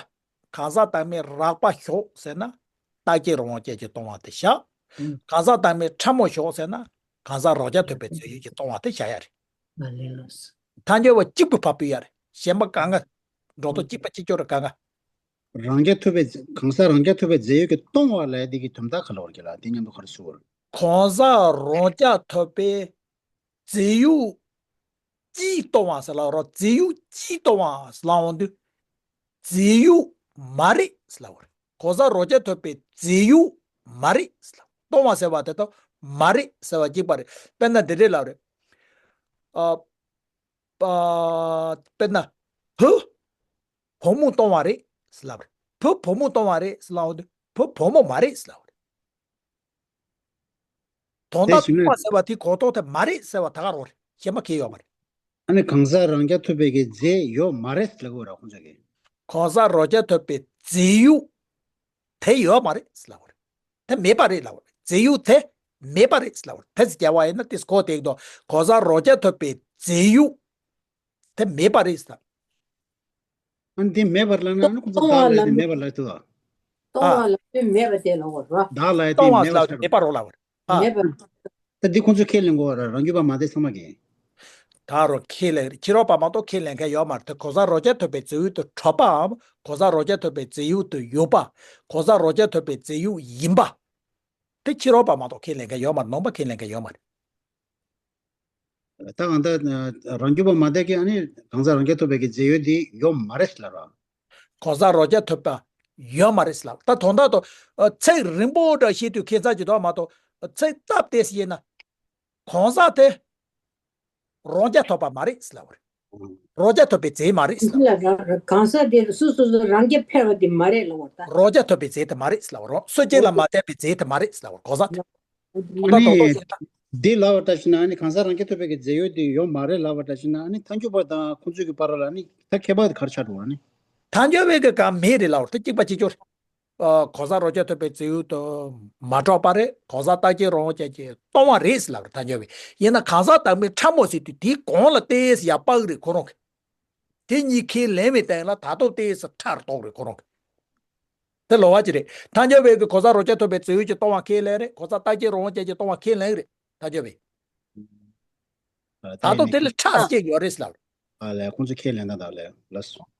གང་ཟག་བདག་མེད་རགས་པ་ཞོག་ཟེར་ན། རྟག་གཅིག་རང་དབང་ཅན་གྱིས་སྟོང་བ་དེ་བཞག་ཨང་། གང་ཟག་བདག་མེད་ཕྲ་མོ་ཞོག་ཟེར་ན། གང་ཟག་རང་རྐྱ་ཐུབ་པའི་རྫས་ཡུལ་གྱིས་སྟོང་བ་དེ་བཞག་ཡ་རེད། ལ་ལས་ལོས། ཐལ་འགྱུར་བ་གཅིག་པུ་ཕར་ཕུད་ཡ་རེད། གཞན་པ་གང་ག་འགྲོ་ལྡོག་གཅིག་པ་གཅིག་གྱུར་རེད་གང་ག་རང་རྐྱ་ཐུབ་པའི་གང་ཟག་རང་རྐྱ་ཐུབ་པའི་རྫས་ཡུལ་གྱིས་སྟོང་བ་ལས་འདི་གི་དོན་དག་ག་ལ་བར་གྱི་ལ་འདི་མཉམ་དུ་ག་རེ་ཞུ་བར། གང་ཟག་རང་རྐྱ་ཐུབ་པའི་རྫས་ཡུལ་གྱིས་སྟོང་བ་ཟེར་ལབ་རོགས། རྫས་ཡུལ་གྱིས་སྟོང་བ་ཟེར་ལབ་འོང་དུས། རྫས་ཡུལ་མ་རེད་ཟེར་ལབ་རེད། གང་ཟག་རང་རྐྱ་ཐུབ་པའི་རྫས་ཡུལ་མ་རེད་ཟེར་ལབ། སྟོང་བ་ཟེར་བ་དེ་དང་མ་རེད་ཟེར་བ་གཅིག་པ་རེད། དཔེར་ན་འདི་འདྲས་ལབ་རེད། ཨ། ཨ། དཔེར་ན། བུ། བུ་མོ་སྟོང་བ་རེད་ཟེར་ལབ་རེད། བུ་བུ་མོ་སྟོང་བ་རེད་ཟེར་ལབ་འོང་དུས་བུ་བུ་མོ་མ་རེད་ཟེར་ལབ་རེད། དོན་དག་དེ་བཞིན་སྟོང་བ་ཟེར་བ་དེ་གོ་རྟོགས་དེ་མ་རེད་ཟེར་བ་ད་ག་རང་རེད། གཞན་པ་གང་ཡང་ཡོད་མ་རེད། ཨ་ནི་གང་ཟག་རང་རྐྱ་ཐུབ་པའི་གི་རྫས་ཡོད་མ་རེད་ལབ་དགོས་ར་ཁོང་ཚོ་གིས། གང་ཟག་རང་རྐྱ་ཐུབ་པའི་རྫས་ཡུལ་དེ་ཡོད་མ་རེད་ལབ་དགོས་རེད། དེ་མེད་པ་རེད་ལབ་དགོས་རེད། རྫས་ཡུལ་དེ་མེད་པ་རེད་ལབ་དགོས་རེད། དེ་ཚོ་རྒྱལ་བ་ཡིན་ན་དེ་གོ་དེ་གི་དོ། གང་ཟག་རང་རྐྱ་ཐུབ་པའི་རྫས་ཡུལ་དེ་མེད་པ་རེད་ལབ། ཨ་ནི་དེ་མེད་པར་ལབ་ན་ཨ་ནི་ཁོང་ཚོ་སྟོང་བ་བདག་ལས་ལ་དེ་མེད་པར་ལབ་ཐུབ་ཨ། སྟོང་བ་ལབ་དུས་མེད་པ་དེ་ལབ་དགོས་རེད་བ། བདག་ལ་ཡ་དེ་སྟོང་བ་མེད་ལབ་པ་དུས་མེད་པ་རོ་ལབ་པ་རེད། ཨ། མེད་པ། ད་འདི་ཁོང་ཚོས་ཁས་ལེན་དགོས་ར། རང་རྒྱུད་པ་མ་བསྡད་ཚང་མ་གིས། ད་རུང་ཁས་ལེན་རེད། ཕྱི་རོལ་པ་མ་གཏོགས་ཁས་ལེན་མཁན་ཡོད་མ་རེད། དེ་གོ་ས་རོ་བརྒྱ་ཐོབ་པའི་རྫས་ཡུལ་དུ་གྲུབ་པའམ། གོ་ས་རོ་བརྒྱ་ཐོབ་པའི་རྫས་ཡུལ་དུ་ཡོད་པ། གོ་ས་རོ་བརྒྱ་ཐོབ་པའི་རྫས་ཡུལ་ཡིན་པ། དེ་ཕྱི་རོལ་པ་མ་གཏོགས་ཁས་ལེན་མཁན་ཡོད་མ་རེད། ནང་པ་ཁས་ལེན་མཁན་ཡོད་མ་རེད། ད་གང་ལྟར་རང་རྒྱུད་པ་མ་བསྡད་མཁན་ཨ་ནི་གང་ཟག་རང་རྒྱུད་ཐོབ་པའི་གི་རྫས་ཡུལ་དེ་ཡོད་མ་རེད་ལབ་ར། གང་ཟག་རང་རྒྱུད་ཐོབ་པ་ཡོད་མ་རེད་ལབ། ད་དོན་དག་ཏུ་ཚིག་རིང་པོ་འདྲ་བཤད་དུས་ཁྱད་མཚར་གྱི་འདུག་མ་གཏོགས་ཚིག་སྟབས་བདེ་ཞིག་ཡིན་ན། གང་ཟག་དེ་རང་རྒྱུད་ཐོབ་པ་མ་རེད་ལབ་པ་རེད། རང་རྒྱུད་ཐོབ་པའི་རྫས་མ་རེད་ལབ་པ་རེད། གང་ཟག་དེ་སོ་སོ་སོ་རང་རྒྱུད་ཕལ་བ་དེ་མ་རེད་ལབ་པ་རེད་ད། རང་རྒྱུད་ཐོབ་པའི་རྫས་དེ་མ་རེད་ལབ་པ་རེད། སོ་སྐྱེ་ལ་མ་བརྟེན་པའི་རྫས་དེ་མ་རེད་ལབ་པ་རེད། གང་ཟག་དེ། ཨ་ནི་འདི་ལབ་པ་འདྲ་ཞིག་ན་ཨ་ནི་གང་ཟག་རང་རྒྱུད་ཐོབ་པའི་གི་རྫས་ཡོད་དེ་ཡོད་མ་རེད་ལབ་པ་འདྲ་ཞིག་ན་ཨ་ནི་ཐལ་འགྱུར་བ་དང་ཁོང་ཚོའི་གི་བར་ལ་ཨ་ནི་ད་ཁྱད་པར་དེ་ག་རེ་ཆགས་འགྲོ་བ་ནི། ཐལ་འགྱུར་བའི་གི་གང་མེད་རེད་ལབ་པ་རེད། ད་གཅིག་པ་གཅིག་གྱུར། ཨ། གང་ཟག་རང་རྒྱུད་ཐོབ་པའི་རྫས་ཡུལ་དུ་མ་གྲུབ་པ་རེད། གང་ཟག་རྟག་གཅིག་རང་དབང་ཅན་གྱིས་སྟོང་བ་རེད་ལབ་པ་རེད། ཐལ་འགྱུར་བས། ཡིན་ན་གང་ཟག་བདག་མེད་ཕྲ་མོ་ཟེར་དུས་དེའི་གོང་ལ་ཏོག་ཙམ་ཡར་སྤག་རེད་ཁོ་རང་གི། དེ་གཉིས་ཁས་ལེན་པའི་སྟེང་ལ་ད་དུང་ཏོག་ཙམ་ཕྲ་རུ་གཏོང་རེད་ཁོ་རང་གི། དེ་ལོགས་ཀ་ཅིག་རེད། ཐལ་འགྱུར་བས་ཀྱི་གང་ཟག་རང་རྒྱུད་ཐོབ་པའི་རྫས་ཡུལ་གྱི་སྟོང་བ་ཁས་ལེན་རེད། གང་ཟག་རྟག་གཅིག་རང་དབང་ཅན་གྱི་སྟོང་བ་ཁས་ལེན་རེད་ཐལ་འགྱུར་བས། ད་དུང་དེ་ལས་ཕྲ་ཞིག་ཡོད་རེད་ལབ། ཨ་ལས་ཁོང་ཚོ་ཁས་ལེན་ན་ད་ལས་ལ་སོང་།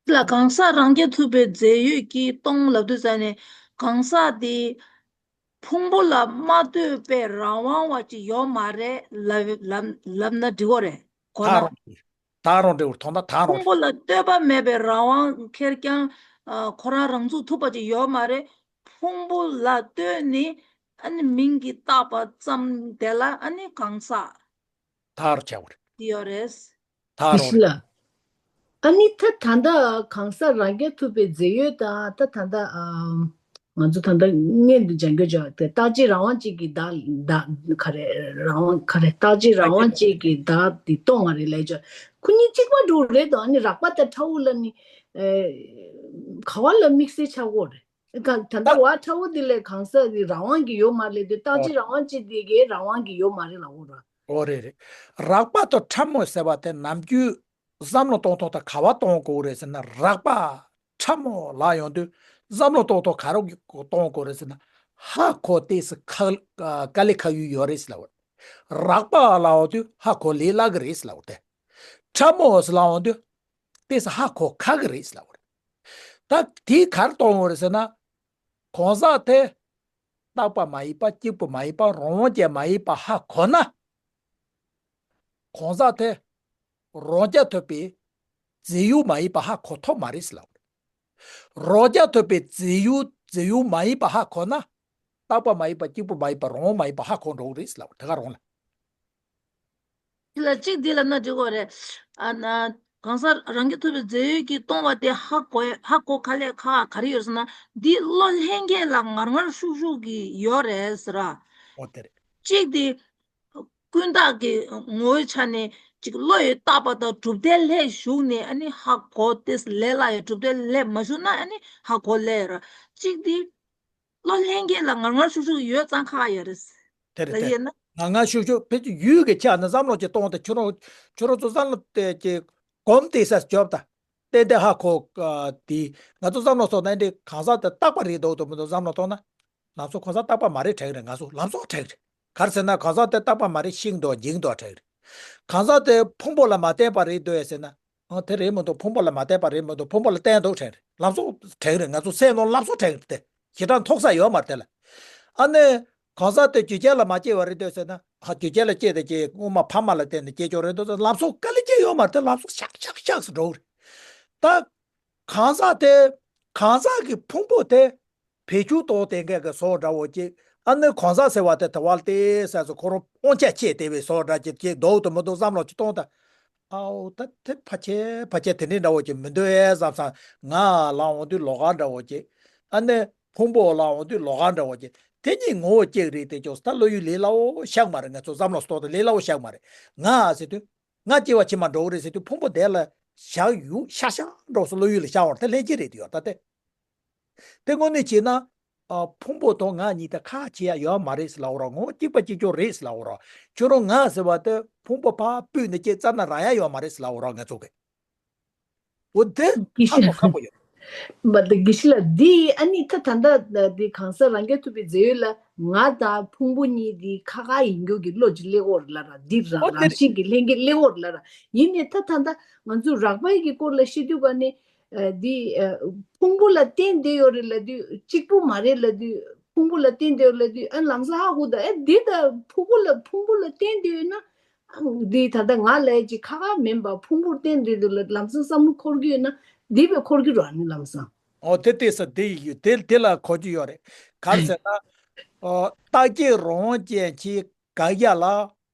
ལ་གང་ཟག་རང་རྒྱུད་ཐོབ་པའི་རྫས་ཡུལ་གྱི་སྟོང་ལབ་དུས་ཙ་ནས་གང་ཟག་དེ་ཕུང་པོ་ལ་མ་ལྟོས་པའི་རང་དབང་བ་ཅིག་ཡོད་མ་རེད་ལབ་ལབ་ལབ་ན་འགྲིག་གོ་རེད་གོ་ད་ན། རུང་ད་རུང་འགྲིག་གོ་ད་ད་རུང་ཕུང་པོ་ལ་ལྟོས་པ་མེད་པའི་རང་དབང་ཁེར་རྐྱང་ཁོ་རང་རང་ཚུགས་ཐུབ་པ་ཅིག་ཡོད་མ་རེད། ཕུང་པོ་ལ་ལྟོས་ནས་ཨ་ནི་མིང་གིས་བཏགས་པ་ཙམ་དེ་ལ་ཨ་ནི་གང་ཟག་ད་རུང་བྱ་བ་རེད། ཡོད་རེད། ད་རུང་ལ། ཨ་ནི་ད་ད་ལྟ་གང་ཟག་རང་རྒྱུད་ཐོབ་པའི་རྫས་ཡོད་དང་ད་ད་ལྟ་ཨ་ང་ཚོ་ད་ལྟ་སྔོན་དུ་སྦྱང་རྒྱུ་བྱ་དེ་རྟག་གཅིག་རང་དབང་གཅིག་གི་བདག་བདག་ག་རེ་རང་དབང་ག་རེ་རྟག་གཅིག་རང་དབང་གཅིག་གི་བདག་འདི་སྟོང་བ་རེད་ལས་བྱ་ཁོ་གཉིས་གཅིག་པ་འགྲོ་རེད་དོ། ཨ་ནི་རགས་པ་དང་ཕྲ་བོ་ལ་ནི་ག་བ་ལ་དམིགས་བསལ་ཆགས་ཀྱི་རེད། ག་ད་ལྟ་བ་ཕྲ་བོ་འདི་ལས་གང་ཟག་གི་རང་དབང་གི་ཡོད་མ་རེད་དེ་རྟག་གཅིག་རང་དབང་གཅིག་དེ་གའི་རང་དབང་གི་ཡོད་མ་རེད་ལ་འོ་ར། ཨོ་རེད་རེད། རགས་པ་དང་ཕྲ་མོ་ཟེར་བ་དེ་ནམ་རྒྱུན་བསམ་བློ་གཏོང་ཐོག་ད་ག་བ་གཏོང་དགོས་རེད་ཟེར་ན་རགས་པ་ཕྲ་མོ་ལ་ཡོང་དུས་བསམ་བློ་གཏོང་ཐོག་ག་རེ་གཏོང་དགོས་རེད་ཟེར་ན་ཧ་གོ་ཏོག་ཙམ་ཁག་དཀའ་ལས་ཁག་ཡུལ་ཡོད་རེད་ཟེར་ལབ། རགས་པ་ལ་ཡོང་དུས་ཧ་གོ་ལས་སླ་གི་རེད་ཟེར་ལབ་དེ། ཕྲ་མོ་ཟེར་ལ་ཡོང་དུས་ཏོག་ཙམ་ཧ་གོ་ཁག་གི་རེད་ཟེར་ལབ་རེད། ད་དེ་ག་རེ་གཏོང་དགོས་རེད་ཟེར་ན། གང་ཟག་དེ་རྟག་པ་མ་ཡིན་པ་གཅིག་པུ་མ་ཡིན་པ་རང་དབང་ཅན་མ་ཡིན་པ་ཧ་གོ་ན། གང་ཟག་དེ་རང་རྐྱ་ཐུབ་པའི་རྫས་ཡུལ་མ་ཡིན་པ་ཧ་གོ་ཐུབ་མ་རེད་ཟེར་ལབ། རང་རྐྱ་ཐུབ་པའི་རྫས་ཡུལ་རྫས་ཡུལ་མ་ཡིན་པ་ཧ་གོ་ན། རྟག་པ་མ་ཡིན་པ་གཅིག་པུ་མ་ཡིན་པ་རང་དབང་མ་ཡིན་པ་ཧ་གོ་འགྲོ་གི་རེད་ཟེར་ལབ་དེ་ག་རང་ལ། དེ་ལ་གཅིག་འདི་ལབ་ན་འགྲིག་གོ་རེད། ཨ་ན། གང་ཟག་རང་རྐྱ་ཐུབ་པའི་རྫས་ཡུལ་གྱི་སྟོང་བ་དེ་ཧ་གོ་ཧ་གོ་ག་ལས་ཁག་ག་རེ་ཡོད་ཟེར་ན། འདི་བློ་ལྷན་སྐྱེས་ལ་ངར་ངར་ཤུགས་ཤུགས་ཀྱི་ཡོད་རེད་ཟེར་ར། ཨོ་དེ་རེད། གཅིག་དེ། ཀུན་བརྟགས་ཀྱི་ངོ་བོའི་ཆ་ནས་གཅིག་བློ་ཡིས་བཏགས་པ་དང་གྲུབ་མཐའི་ལྷད་ཞུགས་ནས་ཨ་ནི་ཧ་གོ་དེ་ལས་སླ་ཡོད། གྲུབ་མཐའི་ལྷད་མ་ཞུགས་ན་ཨ་ནི་ཧ་གོ་ལས་ར། གཅིག་དེ། བློ་ལྷན་སྐྱེས་ལ་ངར་ངར་ཤུགས་ཤུགས་ཡོད་ཙང་ཁག་ཡོད་རེད། དེ་རེད་ད་དེ། ཡིན་ན། ངར་ངར་ཤུགས་ཤུགས་ཕལ་ཆེར་ཡུལ་གྱི་ཆ་ནས་བསམ་བློ་ཅིག་གཏོང་སྟེ་ཁྱོད་རང་ཁྱོད་རང་ཚོ་བསམ་བློ་དེ་ཅིག་གོམས་ཏེ་ས་འཇོག་ད། ཏན་ཏན་ཧ་གོ་དེ་ང་ཚོ་བསམ་བློ་གཏོང་ན་འདི་གང་ཟག་དེ་རྟག་པ་རེད་འདུག་དུ་མི་འདུག་བསམ་བློ་གཏོང་ན། ལམ་སང་གང་ཟག་རྟག་པ་མ་རེད་དྲན་གི་རེད། ང་ཚོ་ལམ་སང་དྲན་གི་རེད། ག་རེ་ཟེར་ན་གང་ཟག་དེ་རྟག་པ་མ་རེད་ཤིང་འདུག་འགྱིང་འདུག་དྲན་གི་རེད། གང་ཟག་དེ་ཕུང་པོ་ལ་མ་བརྟེན་པ་རེད་འདུག་ཟེར་ན། ཨ་དེ་རེད་མི་འདུག་ཕུང་པོ་ལ་མ་བརྟེན་པ་རེད་མི་འདུག་ཕུང་པོ་ལ་བརྟེན་འདུག་དྲན་རེད། ལམ་སང་དྲན་རེད། ང་ཚོ་སེམས་ནང་ལམ་སང་དྲན་རེད་དེ། ཞེ་དྲག་མཐོང་ས་ཡོད་མ་རེད་དེ་ལ། ཨ་ནི། གང་ཟག་དེ་རྒྱུ་རྐྱེན་ལ་མ་སྐྱེས་པ་རེད་འདུག་ཟེར་ན། ཧ་རྒྱུ་རྐྱེན་ལ་སྐྱེས་ཏེ་སྐྱེས་སྔོན་མ་ཕ་མ་ལ་བརྟེན་ནས་སྐྱེས་ཆོག་རེད་འདུག་ལམ་སང་དཀའ་ལས་སྐྱེས་ཡོད་མ་རེད་དེ་ལམ་སང་ཤག་ཤག་ཤག་སུ་འགྲོ་གི་རེད། ད། གང་ཟག་དེ། གང་ཟག་གི་ཕུང་པོ་དེ། བེད་སྤྱོད་གཏོང་བསྡད་མཁན་གྱི་བཟོ་འདྲ་བོ་ཅིག་ཨ་ནི་གང་ཟག་ཟེར་བ་དེ་དེ་བ་ལ་དེ་ཟེར་སོ་ཁོ་རང་དབང་ཆ་ཁྱེར་བསྡད་པའི་བཟོ་འདྲ་ཅིག་ཅིག་འདུག་དུ་མི་འདུག་བསམ་བློ་ཅིག་གཏོང་ད། ཨའོ་ད་དེ་ཕལ་ཆེར་ཕལ་ཆེར་དེ་འདྲའི་འདྲ་བོ་ཅིག་མི་འདུག་ཨེ་བསམ་བསམ་ང་ལ་འོང་དུས་ལོགས་ཀ་འདྲ་བོ་ཅིག་ཨ་ནི་ཕུང་པོ་ལ་འོང་དུས་ལོགས་ཀ་འདྲ་བོ་ཅིག་དེ་གཉིས་ངོ་བོ་གཅིག་རེད་དེ་ཅོག་ད་བློ་ཡུལ་ལས་སླ་བོ་ཤག་མ་རེད། ང་ཚོ་བསམ་བློ་གཏོང་ད་ལས་སླ་བོ་ཤག་མ་རེད། ང་ཟེར་དུས། ང་སྐྱེ་བ་ཕྱི་མ་འགྲོ་གི་རེད་ཟེར་དུས་ཕུང་པོ་དེ་ལ་བཞག་ཡུག་ཤ་ཤ་འགྲོ་སོང་བློ་ཡུལ་ལ་བཞག་བར་དེ་ལྷན་སྐྱེས་རེད་དུ་ཡོད་ད་དེ། དེ་དངོས་གནས་བྱས་ན། ཨ། ཕུང་པོ་དང་ང་གཉིས་དེ་ཁ་ཕྱེ་ཡ་ཡོད་མ་རེད་ཟེར་ལབ་རོགས། ངོ་བོ་གཅིག་པ་གཅིག་རྐྱང་རེད་ཟེར་ལབ་རོགས། ཁྱོད་རང་ང་ཟེར་བ་དེ་ཕུང་པོ་ཕར་སྤོས་ནས་སྐྱེ་རྩ་ན་རག་ཡ་ཡོད་མ་རེད་ཟེར་ལབ་རོགས་ང་ཚོ་གི། འོ་དེ་ཧ་གོ་ཁག་པོ་ཡོད། མ་ད་དགེ་བཤེས་ལགས། འདི་ཨ་ནི་ད་ད་ལྟ་འདི་གང་ཟག་རང་རྐྱ་ཐུབ་པའི་རྫས་ཡོད་ལ། ང་དང་ཕུང་པོ་གཉིས་འདི་ཁ་ཁ་ཡིན་རྒྱུ་གི་བློ་ཅིག་སླེབས་ཡོད་རེད་ལ་ར། འདི་རང་ཨོ་དེ་རང་རེད། བཞིན་གྱི་ལྷན་སྐྱེས་སླེབས་ཡོད་རེད་ལ་ར། ཡིན་ནའི་ད་ད་ལྟ་ང་ཚོ་རགས་པའི་གི་སྐོར་ལ་བཤད་དུས་ག་ནས་ཨ་འདི་ཨ་ཕུང་པོ་ལ་བརྟེན་བསྡད་ཡོད་རེད་ལབ་དུས་གཅིག་པུ་མ་རེད་ལབ་དུས། ཕུང་པོ་ལ་བརྟེན་བསྡད་ཡོད་ལབ་དུས་ཨ་ལམ་སང་ཧ་གོ་ད། ཨེ་འདི་ད་ཕུང་པོ་ལ་ཕུང་པོ་ལ་བརྟེན་བསྡད་ཡོད་ན། འདི་ད་ལྟ་ང་ལས་ཀྱི་ཁ་ཁ་མིན་པ་ཕུང་པོར་བརྟེན་འདི་འདི་ལ་ལམ་སང་བསམ་བློ་འཁོར་གྱི་ཡོད་ན། འདི་བས་འཁོར་གྱི་རོགས་ནི་ལམ་སང་། ཨོ་དེ་ལྟས་ས་དེ་ཡིག་ཡོད་དེ་དེ་ལ་འཁོར་གྱི་ཡོད་རེད། ག་རེ་ཟེར་ན། ཨོ་རྟག་གཅིག་རང་དབང་ཅན་གྱི་དགག་བྱ་ལ་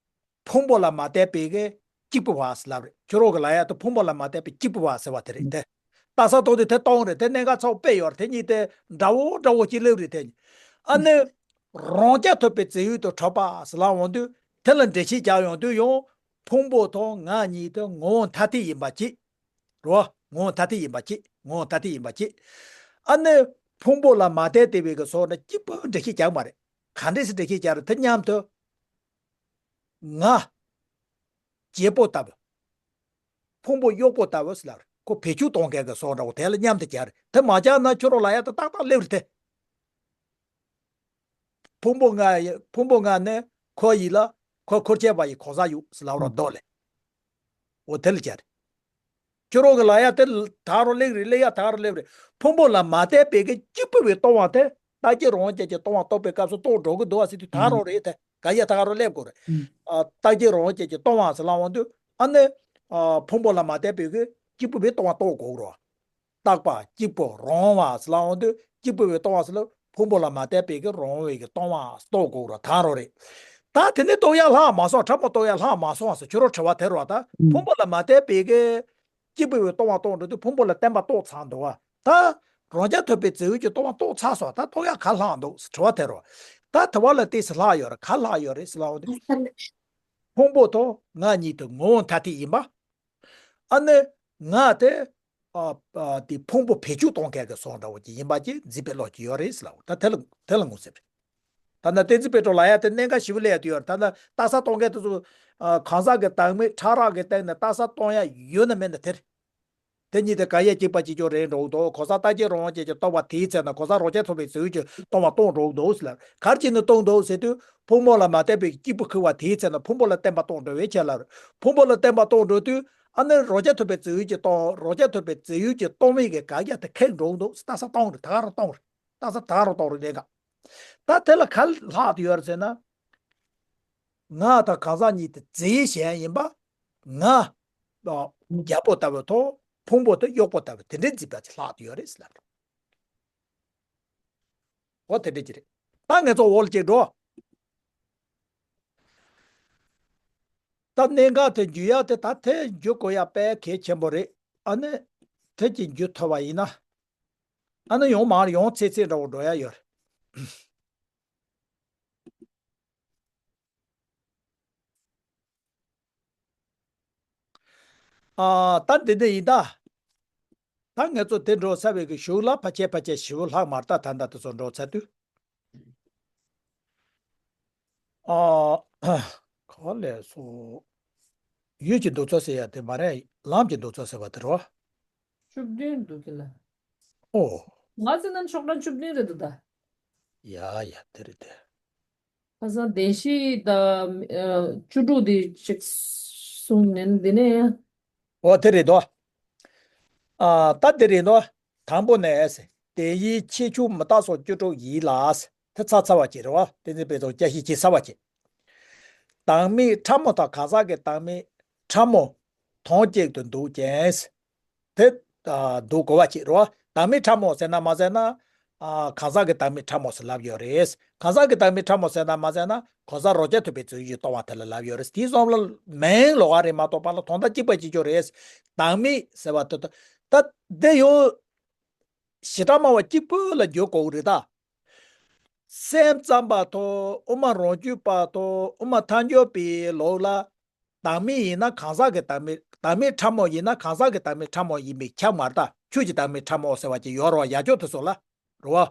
ཕུང་པོ་ལ་མ་བལྟས་པའི་གི་གཅིག་པུ་བ་ཟེར་ལབ་རེད། ཁྱོད་རང་གི་ལབ་ཡ་དེ་ཕུང་པོ་ལ་མ་བལྟས་པའི་གཅིག་པུ་བ་ཟེར་བ་དེ་རེད་དེ། ལྟ་ས་ཐོག་དེ་དེ་སྟོང་རེད། དེ་གནད་འགག་ཚ་པོ་དཔེ་ཡོད་རེད། དེ་གཉིས་དེ་འདྲ་བོ་འདྲ་བོ་ཅིག་སླེབས་རེད། དེ་གཉིས་ཨ་ནི་རང་རྐྱ་ཐུབ་པའི་རྫས་ཡོད་དུ་གྲུབ་པ་ཟེར་ལབ་འོང་དུས། དེ་ལ་འགྲེལ་བཤད་རྒྱག་ཡོང་དུས་ཡང་ཕུང་པོ་དང་ང་གཉིས་དེ་ངོ་བོ་ཐ་དད་ཡིན་པ་གཅིག་རེད་བ། ངོ་བོ་ཐ་དད་ཡིན་པ་གཅིག་ངོ་བོ་ཐ་དད་ཡིན་པ་གཅིག་ཨ་ནི་ཕུང་པོ་ལ་མ་བལྟས་བསྡད་པའི་གི་སོགས་ནི་གཅིག་པུ་འགྲེལ་བཤད་རྒྱག་མ་རེད། ག་འདྲས་སེ་འགྲེལ་བཤད་རྒྱག་རེད། དེ་མཉམ་དུ་ང་བརྗེ་པོ་ལྟ་བུ། ཕུང་པོ་གཡོག་པོ་ལྟ་བུ་ཟེར་ལབ་རེད། ཁོ་བེད་སྤྱོད་གཏོང་མཁན་གྱི་བཟོ་འདྲ་བོ་དེ་ལ་མཉམ་དུ་སྦྱར་རེད། དེ་མ་སྦྱར་ན་ཁྱོད་རང་ལབ་ཡ་དེ་ཏག་ཏག་སླེབས་རེད་དེ། ཕུང་པོ་ལྔ་ཡི་ཕུང་པོ་ལྔ་ནི་ཁོ་ཡིན་ལ་ཁོ་འཁོར་བཅས་པ་ཡི་གང་ཟག་ཡོད་ཟེར་ལབ་རོགས་འདུག་ལེ། འོ་དེ་ལ་སྦྱར་རེད། ཁྱོད་རང་གི་ལབ་ཡ་དེ་ད་རུང་སླེབས་རེད། སླེབས་ཡ་ད་རུང་སླེབས་རེད། ཕུང་པོ་ལ་མ་བལྟས་པའི་གི་གཅིག་པུ་བའི་སྟོང་པ་དེ་རྟག་གཅིག་རང་དབང་ཅན་གྱི་སྟོང་པ་རྟོགས་པའི་སྐབས་སུ་རྟོགས་འགྲོ་གི་འདུག་བ་ཟེར་དུས་ད་རུང་རེད་དེ། ག་ཡ་ད་ག་རུ་སླེབས་དགོས་རེད། ཨ་རྟག་གཅིག་རང་དབང་ཅན་གྱི་སྟོང་པ་ཟེར་ལབ་འོང་དུས་ཨ་ནི། ཨ་ཕུང་པོ་ལ་མ་བལྟས་པའི་གི་གཅིག་པུ་བའི་སྟོང་པ་རྟོགས་དགོས་རེད། རྟག་པ་གཅིག་པུ་རང་དབང་བ་ཟེར་ལབ་འོང་དུས་གཅིག་པུ་བའི་སྟོང་པ་ཟེར་ལབ་ཕུང་པོ་ལ་མ་བལྟས་པའི་གི་རང་དབང་བའི་གི་སྟོང་པ་རྟོགས་དགོས་རེད། ད་རུང་རེད། ད་དེ་ནས་རྟོགས་ཡ་ལྷག་མ་སོང་། ཕྲ་མོ་རྟོགས་ཡ་ལྷག་མ་སོང་ཟེར་ཁྱོད་རང་དྲི་བ་དེ་རེད་བ། ད་ཕུང་པོ་ལ་མ་བལྟས་པའི་གི་སྐྱེས་བུ་བའི་སྟོང་པ་རྟོགས་འགྲོ་དུས་ཕུང་པོ་ལ་བརྟེན་པ་རྟོགས་ཚར་འདུག་བ། ད་རང་རྐྱ་ཐུབ་པའི་རྫས་ཡོད་ཀྱི་སྟོང་པ་རྟོགས་ཚར་སོང་། ད་རྟོགས་ཡ་ག་ལྷག་འདུག་དྲི་བ་དེ་རེད། ད་དྲི་བ་ལ་ཏོག་ཙམ་ལྷག་ཡོད་རེད། ག་ལྷག་ཡོད་རེད་ཟེར་ལབ་འོང་དུས། ཕུང་པོ་དང་ང་གཉིས་དེ་ངོ་བོ་ཐ་དད་ཡིན་པ། ཨ་ནི་ང་དེ་ཨ་ཨ་དེ་ཕུང་པོ་བེད་སྤྱོད་གཏོང་མཁན་གྱི་བཟོ་འདྲ་བོ་ཅིག་ཡིན་པ་ཅིག་འཛིན་པའི་བློ་ཅིག་ཡོད་རེད་ཟེར་ལབ་འོང་། ད་དེ་ལ་དེ་ལ་ངོས་ཟིན་རེད། ད་ལྟ་བསྟན་འཛིན་དཔལ་སྒྲོན་ལབ་ཡ་དེ་གནད་འགག་ཞེ་པོ་སླེབས་ཡ་དེ་ཡོད་རེད། ད་ལྟ་རྟགས་གསལ་གཏོང་མཁན་དེ་ཚོ་ཨ་གང་ཟག་གི་བདག་མེད་ཕྲ་རགས་ཀྱི་སྟེང་ནས་རྟགས་གསལ་གཏོང་ཡ་ཡོད་ན་མེད་ན་དེ་རེད། དེ་གཉིས་དེ་ག་ཡ་གཅིག་པ་གཅིག་རྐྱང་རེད་འགྲོ་གི་འདུག་གང་ཟག་རྟག་གཅིག་རང་དབང་ཅན་གྱི་སྟོང་པ་དེའི་ཚེ་ན་གང་ཟག་རང་རྐྱ་ཐུབ་པའི་རྫས་ཡོད་ཀྱི་སྟོང་པ་སྟོང་འགྲོ་གི་འདུག་ཟེར་ལ། ག་རེ་བྱས་ནས་སྟོང་འདུག་ཟེར་དུས་ཕུང་པོ་ལ་མ་བལྟས་པའི་སྐྱེས་བུ་ཁེགས་པ་དེའི་ཚེ་ན་ཕུང་པོ་ལ་བརྟེན་པ་སྟོང་འགྲོ་བའི་ཕྱིར་ལ། ཕུང་པོ་ལ་བརྟེན་པ་སྟོང་འགྲོ་དུས་ཨ་ནི་རང་རྐྱ་ཐུབ་པའི་རྫས་ཡོད་ཀྱི་སྟོང་རང་རྐྱ་ཐུབ་པའི་རྫས་ཡོད་ཀྱི་སྟོང་པའི་གི་དགག་བྱ་དེ་ཁེགས་འགྲོ་གི་འདུག་རྟགས་གསལ་སྟོང་རེད། ད་ག་རང་སྟོང་རེད། རྟགས་གསལ་ད་ག་རང་སྟོང་རེད། གནད་འགག་ད་དེ་ལ་ག་རེ་ལྷག་ཏུ་ཡོད་རེད་ཟེར་ན། ང་དང་གང་ཟག་གཉིས་དེ་རྫས་གཞན་ཡིན་པ། ང་ཨ་རྒྱལ་པོ་ལྟ་བུ་དང་ཕུང་པོ་དེ་གཡོག་པོ་ལྟ་བུ་དེ་འདྲའི་འཛིན་པ་ཅིག་ལྷག་ཏུ་ཡོད་རེད་ཟེར་ལབ་འདུག་འོ་དེ་འདྲ་ཅིག་རེད། ད་ངེད་ཚོ་འོག་ལ་ཅིག་འགྲོ། ད་གནད་འགག་དེ་འཇུ་ཡ་དེ་ད་དེ་འཇུ་དགོས་ཡ་དཔེ་གལ་ཆེན་པོ་རེད། ཨ་ནི་དེ་ཅིག་འཇུ་ཐུབ་པ་ཡིན་ན། ཨ་ནི་ཡང་མར་ཡང་ཚེ་ཚད་འདྲ་བོ་འགྲོ་ཡ་ཡོད་རེད། ཨ་ད་འདི་འདྲ་ཡིན་ད། ད་ངེད་ཚོ་དེ་འགྲོ་ཚར་བའི་གི་གཞུག་ལ་ཕལ་ཆེར་ཕལ་ཆེར་ཞེ་པོ་ལྷག་མ་རེད། ད་ད་ལྟ་དེ་ཚོ་འགྲོ་ཚར་དུས། ཨ་ག་ལས་སོ། ཡུལ་གྱི་འདུ་ཚོགས་ཟེར་ཡ་དེ་མ་རེད། ལམ་གྱི་འདུ་ཚོགས་ཟེར་བ་དེ་རེད་བ། བཅུ་བདུན་འདུག་གི་ལ། ཨོ། ང་ཚོ་ནང་ཕྱོགས་གྲངས་བཅུ་བདུན་རེད་འདུག་ད། ཡ་ཡ་དེ་རེད་དེ། ཁ་སང་བདེན་བཞི་དང་ཨ་བཅུ་དྲུག་དེ་གཅིག་གསུངས་ནས་འདི་ནས་ཡང་། ཨོ་དེ་རེད་དོ། ཨ་ད་དེ་རེད་དོ། དང་པོ་ནས། དེ་ཡི་ཕྱེད་ཆུང་མི་རྟག་སོགས་བཅུ་དྲུག་ཡིན་ལ། དེ་ཚར་ཚར་བ་ཅིག་རེད་བ། བསྟན་འཛིན་དཔལ་རྡོར་བསྐྱར་ཞིབ་བྱེད་ཚར་བ་ཅིག་བདག་མེད་ཕྲ་མོ་དང་གང་ཟག་གི་བདག་མེད་ཕྲ་མོ་དོན་གཅིག་ཏུ་འདུག་ཅིང་། དེ་ཨ་འདུག་དགོས་པ་ཅིག་རེད་བ། བདག་མེད་ཕྲ་མོ་ཟེར་ན་མ་ཟེར་ན། ཨ་གང་ཟག་གི་བདག་མེད་ཕྲ་མོ་ཟེར་ལབ་ཡོད་རེད། གང་ཟག་གི་བདག་མེད་ཕྲ་མོ་ཟེར་ན་མ་ཟེར་ན་གང་ཟག་རང་རྐྱ་ཐུབ་པའི་རྫས་ཡོད་ཀྱི་སྟོང་པ་དེ་ལ་ལབ་ཡོད་རེད། དེའི་བསམ་བློ་མིང་ལོགས་ཀ་རེད་མ་གཏོགས་པ་ལ་དོན་དག་གཅིག་པ་གཅིག་རྐྱང་རེད། བདག་མེད་ཟེར་བ་དེ་ད་ད་དེ་ཡང་བྱེ་བྲག་སྨྲ་བ་གཅིག་པུ་ལ་འགྱུར་དགོས་རེད་ད། སེམས་ཙམ་པ་དང་དབུ་མ་རང་རྒྱུད་པ་དང་དབུ་མ་ཐལ་འགྱུར་བའི་ལུགས་ལ། བདག་མེད་ཡིན་ན་གང་ཟག་གི་བདག་མེད། བདག་མེད་ཕྲ་མོ་ཡིན་ན་གང་ཟག་གི་བདག་མེད་ཕྲ་མོ་ཡིན་པས་ཁྱབ་མ་རེད་ད། ཁྱོད་ཀྱི་བདག་མེད་ཕྲ་མོ་ཟེར་བ་ཅིག་ཡོད་རེད་བ། ཡ་ཁྱོད་དེ་ཚོ་ལ་རེད་བ།